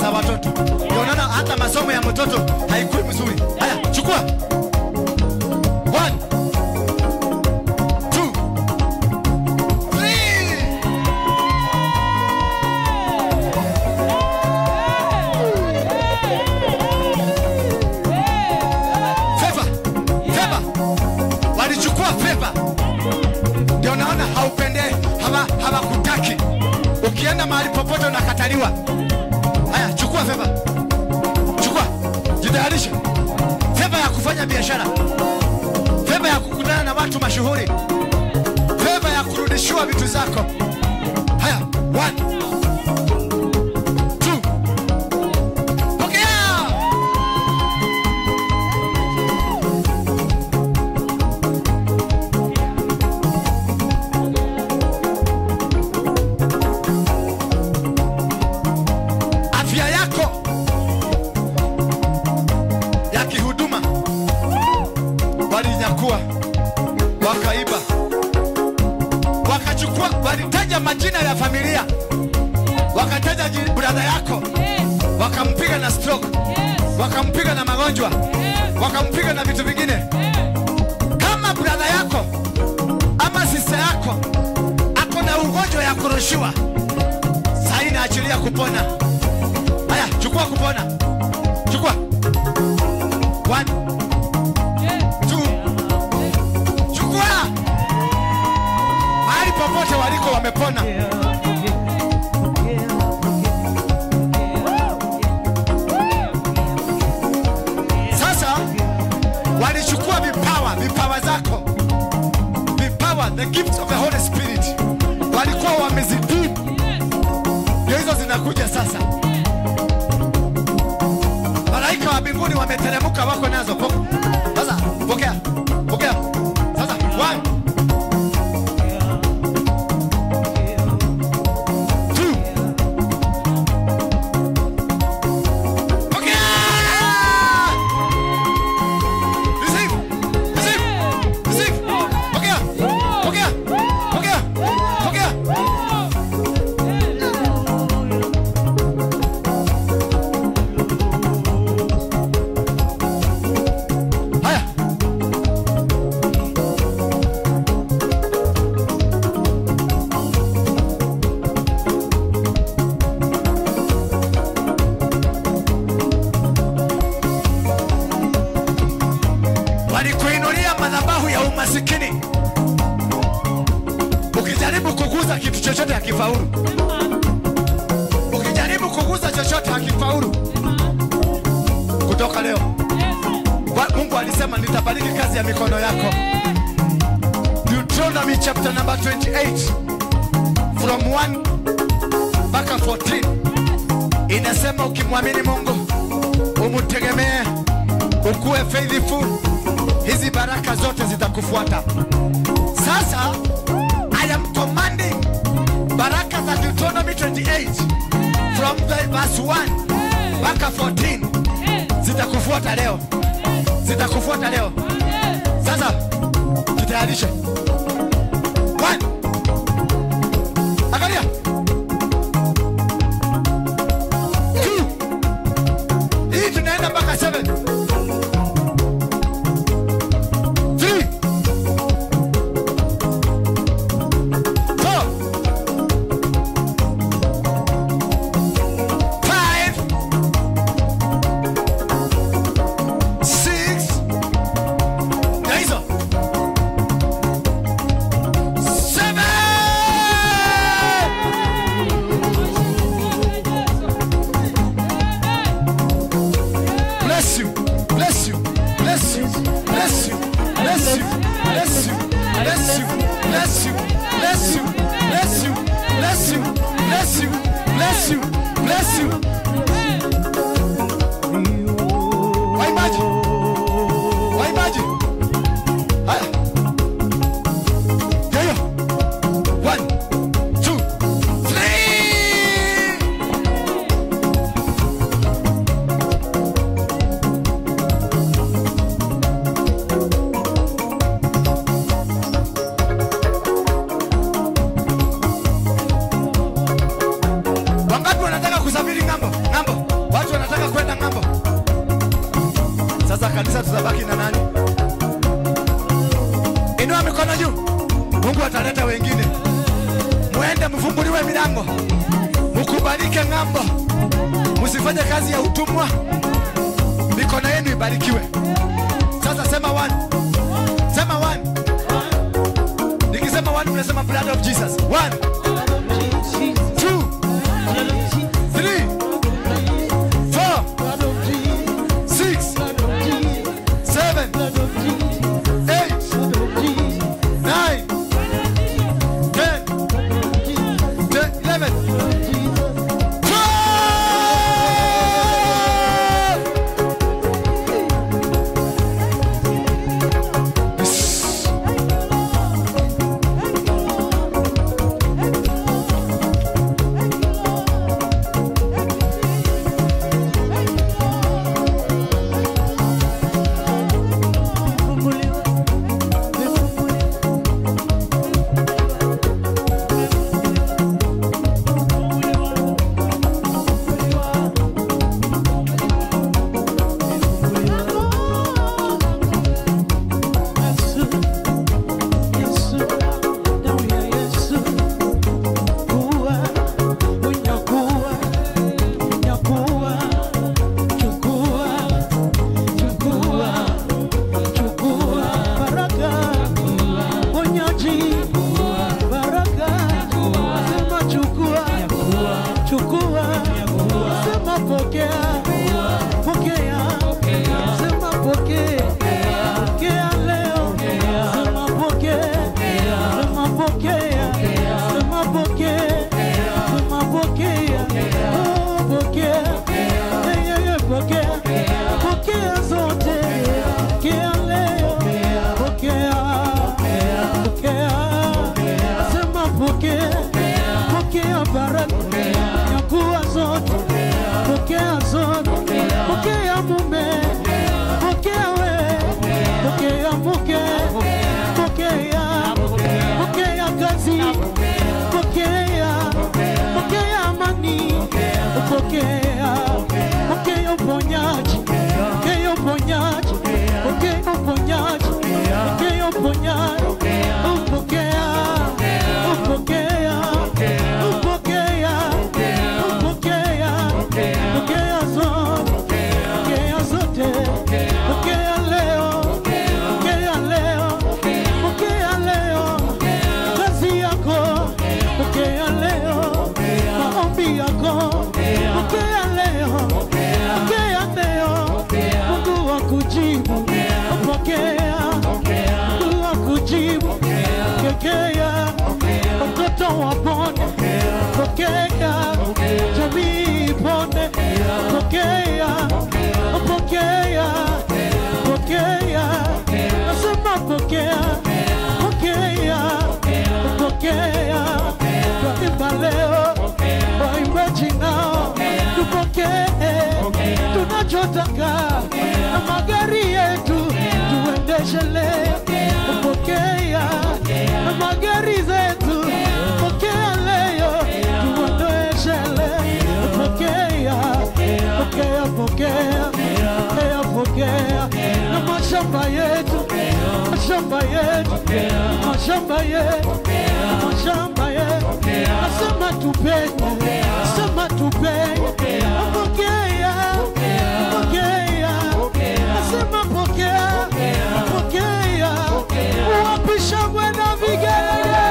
za watoto. Ndio unaona hata masomo ya mtoto haikui mzuri. Haya, chukua. 1 2 3. Favor. Favor. Walichukua favor. Ndio naona haupende, hawakutaki. Ukienda mahali popote unakataliwa. Haya, chukua favor. Chukua. Jitayarishe. Favor ya kufanya biashara. Favor ya kukutana na watu mashuhuri. Favor ya kurudishiwa vitu zako. Haya, 1 2. Pokea. Afya yako ya kihuduma walinyakua, wakaiba, wakachukua, walitaja majina ya familia, wakataja brother yako, wakampiga na stroke, wakampiga na magonjwa, wakampiga na vitu vingine. Kama brother yako ama sister yako ako na ugonjwa ya kurushiwa, sasa inaachilia kupona. Haya, chukua kupona. Chukua. 1 2. Chukua. Mahali popote waliko wamepona. Sasa walichukua vipawa, vipawa zako. Vipawa, the gifts of the Holy Spirit. Walikuwa wamezidip. Ndio hizo zinakuja sasa. Malaika wa mbinguni wameteremka wako nazo. Sasa pokea. Pokea. Sasa 1 2 Ukiguza kitu chochote hakifaulu. Ukijaribu kuguza chochote hakifaulu. Kutoka leo Mungu alisema nitabariki kazi ya mikono yako. Deuteronomy chapter number 28 from 1 mpaka 14 inasema ukimwamini Mungu, umtegemee, ukuwe faithful, hizi baraka zote zitakufuata. Sasa I am commanding baraka za Deuteronomy 28 from the verse 1 mpaka 14 zitakufuata leo. Zitakufuata leo. Sasa jitayarishe. 1. Angalia. 2. Hii tunaenda mpaka 7. 3. 4. 5. 6. Na hizo 7. Bless you, bless you, bless you, bless you, bless you, bless you, bless you, bless you, bless you, bless you, bless you, bless you, bless you, bless you. Waimbaji, waimbaji. Haya. Yoyo. 1, 2, 3. Wangapi wanataka kusafiri ng'ambo? Ng'ambo. Watu wanataka kwenda ng'ambo. Sasa kanisa tutabaki na nani? Inua mikono juu. Mungu ataleta wengine. Muende mfunguliwe milango. Mkubalike ng'ambo. Msifanye kazi ya utumwa. Mikono yenu ibarikiwe. Sasa sema 1. Sema 1. Nikisema 1 mnasema blood of Jesus. 1. 2. 3. 4. 6. 7. 8. 9. 10. 11. 12. Pokea tunachotaka na magari yetu tuendeshe leo. Pokea na magari zetu, pokea leo tuendeshe leo. Pokea, pokea, pokea, pokea, pokea na mashamba yetu, mashamba yetu, mashamba yetu, mashamba yetu. Nasema tupenye, nasema tupenye. Pokea, pokea, nasema pokea, pokea. Wapisha mwena vigelegele.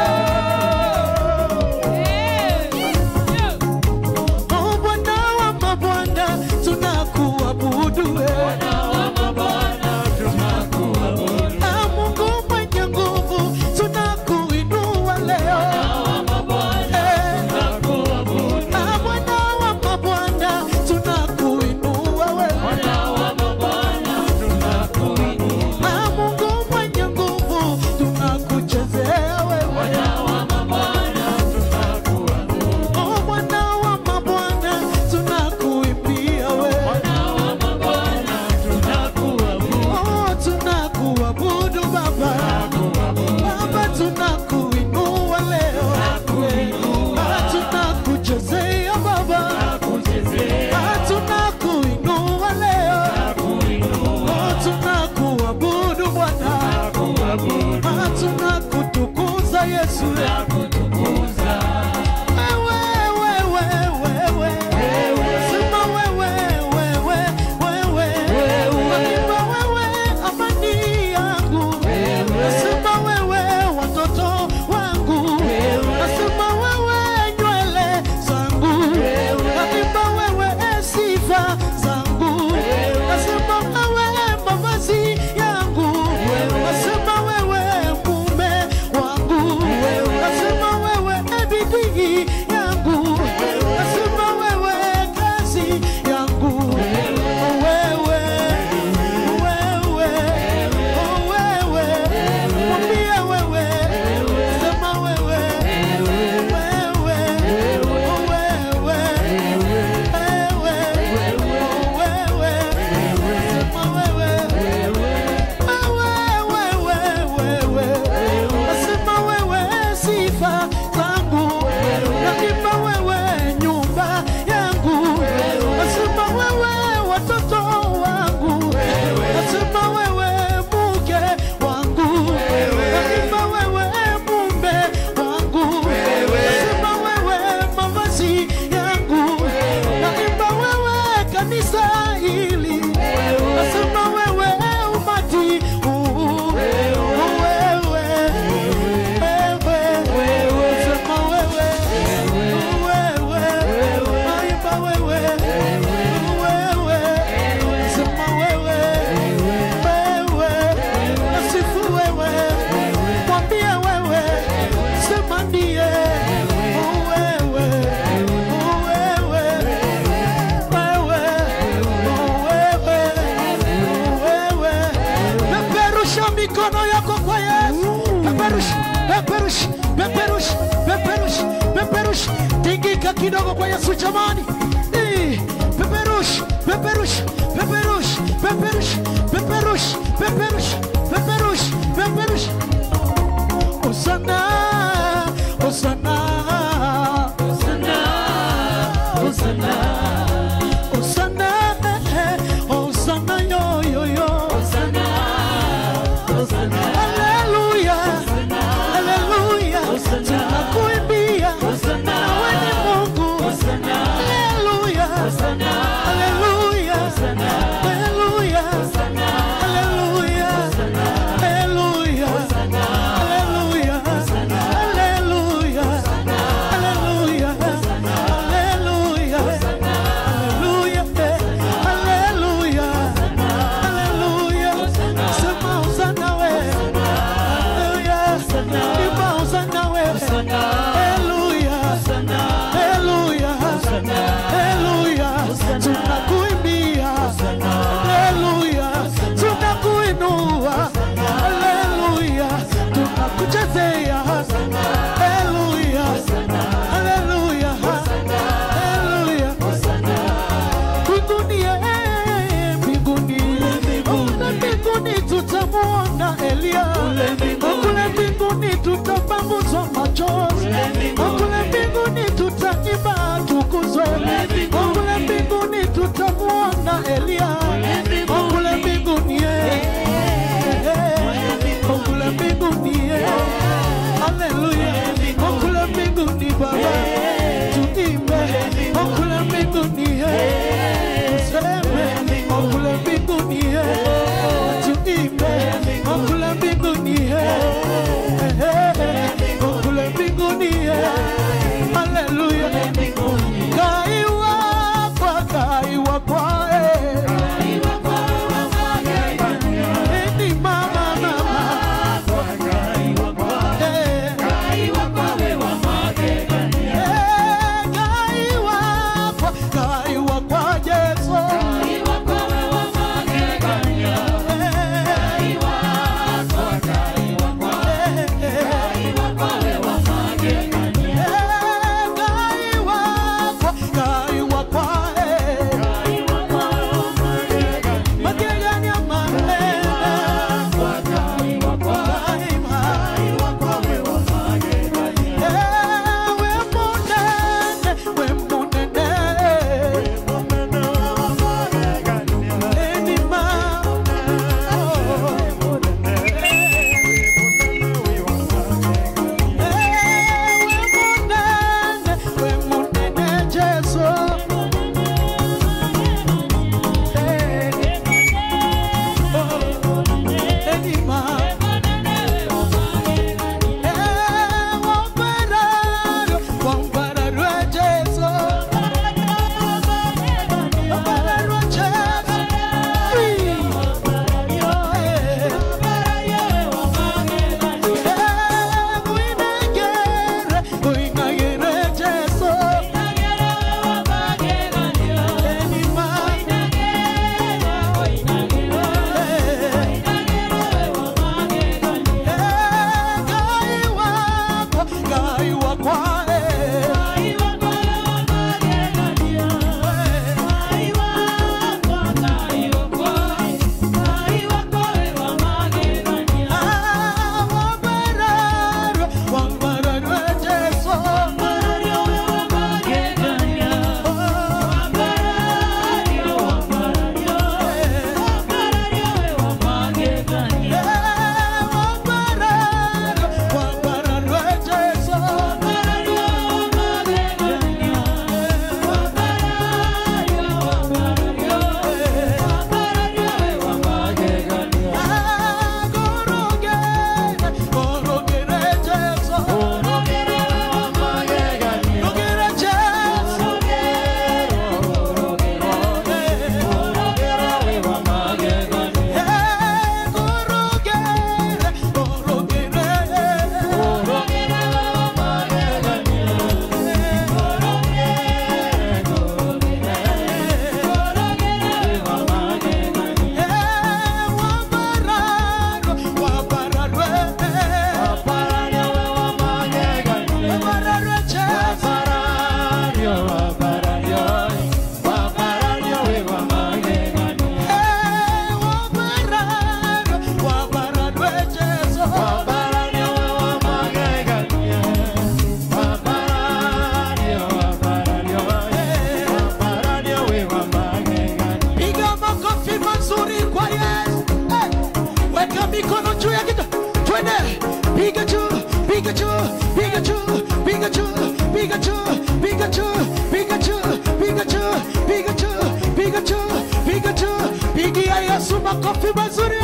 Oh Bwana wa mabwana, tunakuabudu wewe. Bwana wa mabwana, tunakuabudu. Ah, Mungu mwenye nguvu, tunakuinua leo. Bwana wa mabwana, tunakuabudu. Ah, Bwana wa mabwana, tunakuinua wewe. Bwana wa mabwana, tunakuinua. Ah, Mungu mwenye nguvu, tunakuchezea wewe. Bwana wa mabwana, tunakuabudu. Oh Bwana wa mabwana, tunakuimbia wewe. Bwana wa mabwana, tunakuabudu. Oh, tunakuabudu Baba. Baba, tunakuinua leo. Ah, tunakuchezea Baba. Ah, tunakuinua leo. Oh, tunakuabudu Bwana. Ah, tunakutukuza Yesu. Wewe, wewe, wewe. Sema wewe, wewe, wewe. Naimba wewe amani yangu. Nasema wewe watoto wangu. Nasema wewe nywele zangu. Naimba wewe sifa zangu. Nasema wewe mavazi yangu. Nasema wewe mume wangu. Nasema wewe bidii yangu. Nasema wewe kazi yangu. Wewe, wewe, wewe. Mwambie wewe. Sema wewe. Wewe, wewe, wewe, wewe. Sema wewe. Wewe, wewe, wewe. Nasema wewe sifa zangu. Naimba wewe nyumba yangu. Nasema wewe watoto wangu. Nasema wewe mke wangu. Naimba wewe mume wangu. Nasema wewe mavazi yangu. Naimba wewe kanisa hili. Nasema wewe umati huu. Wewe, wewe, sema wewe, wewe, naimba wewe, wewe, sema wewe, wewe, nasifu wewe, mwambie wewe, sema ndiye, wewe, wewe, wewe, wewe, wewe. Peperusha mikono yako kwa Yesu. Peperusha, peperusha, peperusha, peperusha, peperusha. Tingika kidogo kwa Yesu jamani. Peperusha, peperusha, peperusha, peperusha, peperusha, peperusha, peperusha, peperusha. Hosanna, Hosanna, Hosanna, Hosanna. Hosanna, Hosanna, yo, yo, yo. Hosanna, Hosanna. Hallelujah, hallelujah. Tunakuimbia, wewe ni Mungu. Hallelujah, hallelujah, hallelujah, hallelujah, hallelujah, hallelujah, hallelujah, hallelujah, hallelujah, hallelujah, hallelujah, hallelujah. Sema Hosanna we. Hallelujah. Imba Hosanna we. Hallelujah. Hallelujah. Hallelujah. juu, piga juu, piga juu, piga juu, piga juu, piga juu, piga juu, piga juu, piga juu, piga juu. Pigia Yesu makofi mazuri.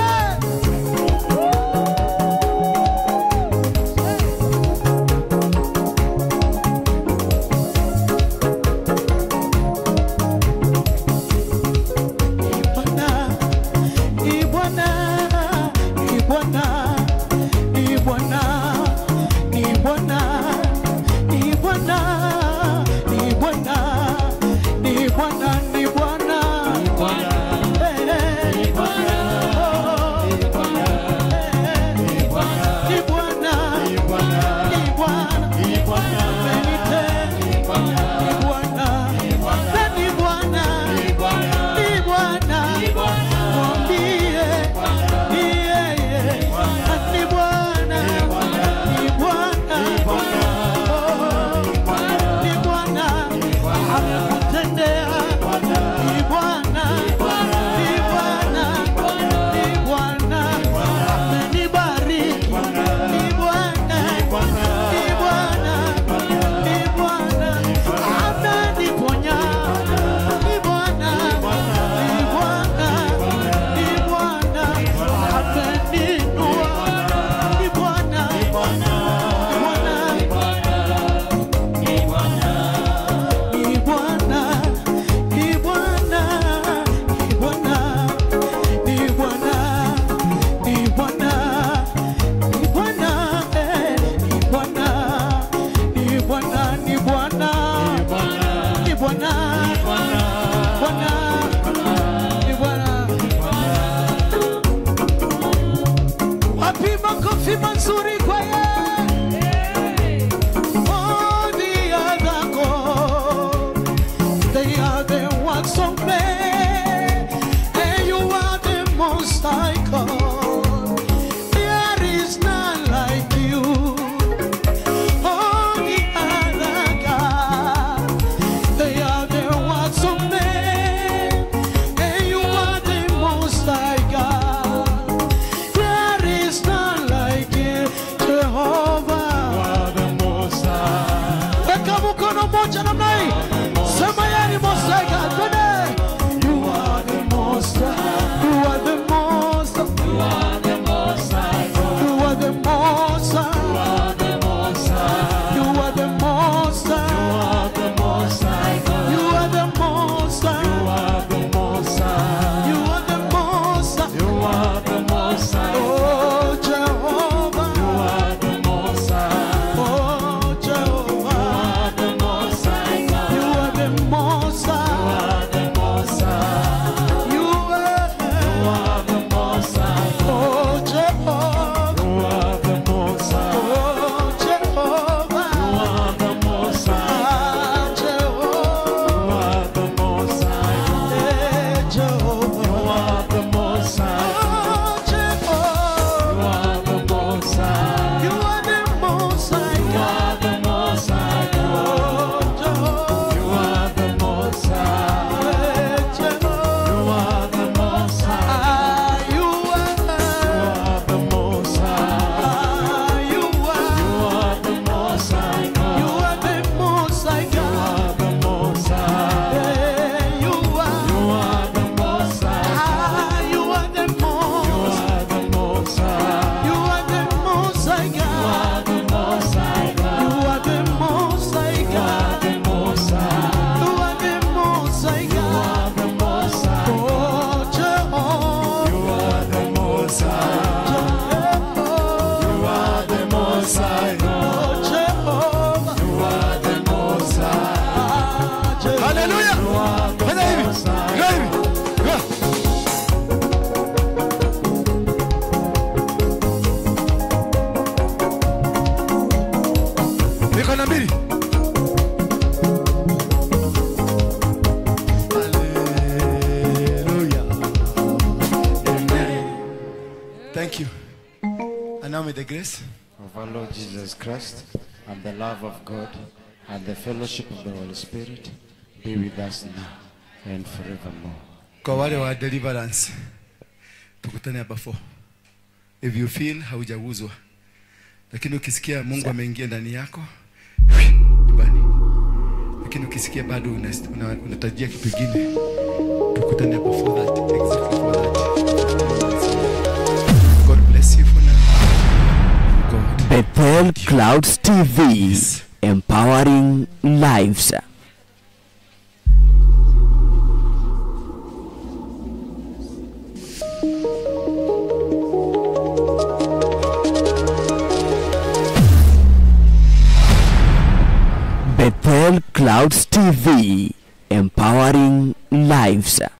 Mikono mbili. Hallelujah. Amen. Thank you. And now may the grace of our Lord Jesus Christ and the love of God and the fellowship of the Holy Spirit be with us now and forevermore. Kwa wale wa deliverance, tukutane hapa 4. If you feel haujaguzwa, Lakini ukisikia Mungu ameingia ndani yako, nyumbani. Lakini ukisikia bado unatarajia kitu kingine, tukutane hapo 4:30, exactly 4:30. God bless you for now. God. Bethel Clouds TV, empowering lives. Bethel Clouds TV, empowering lives.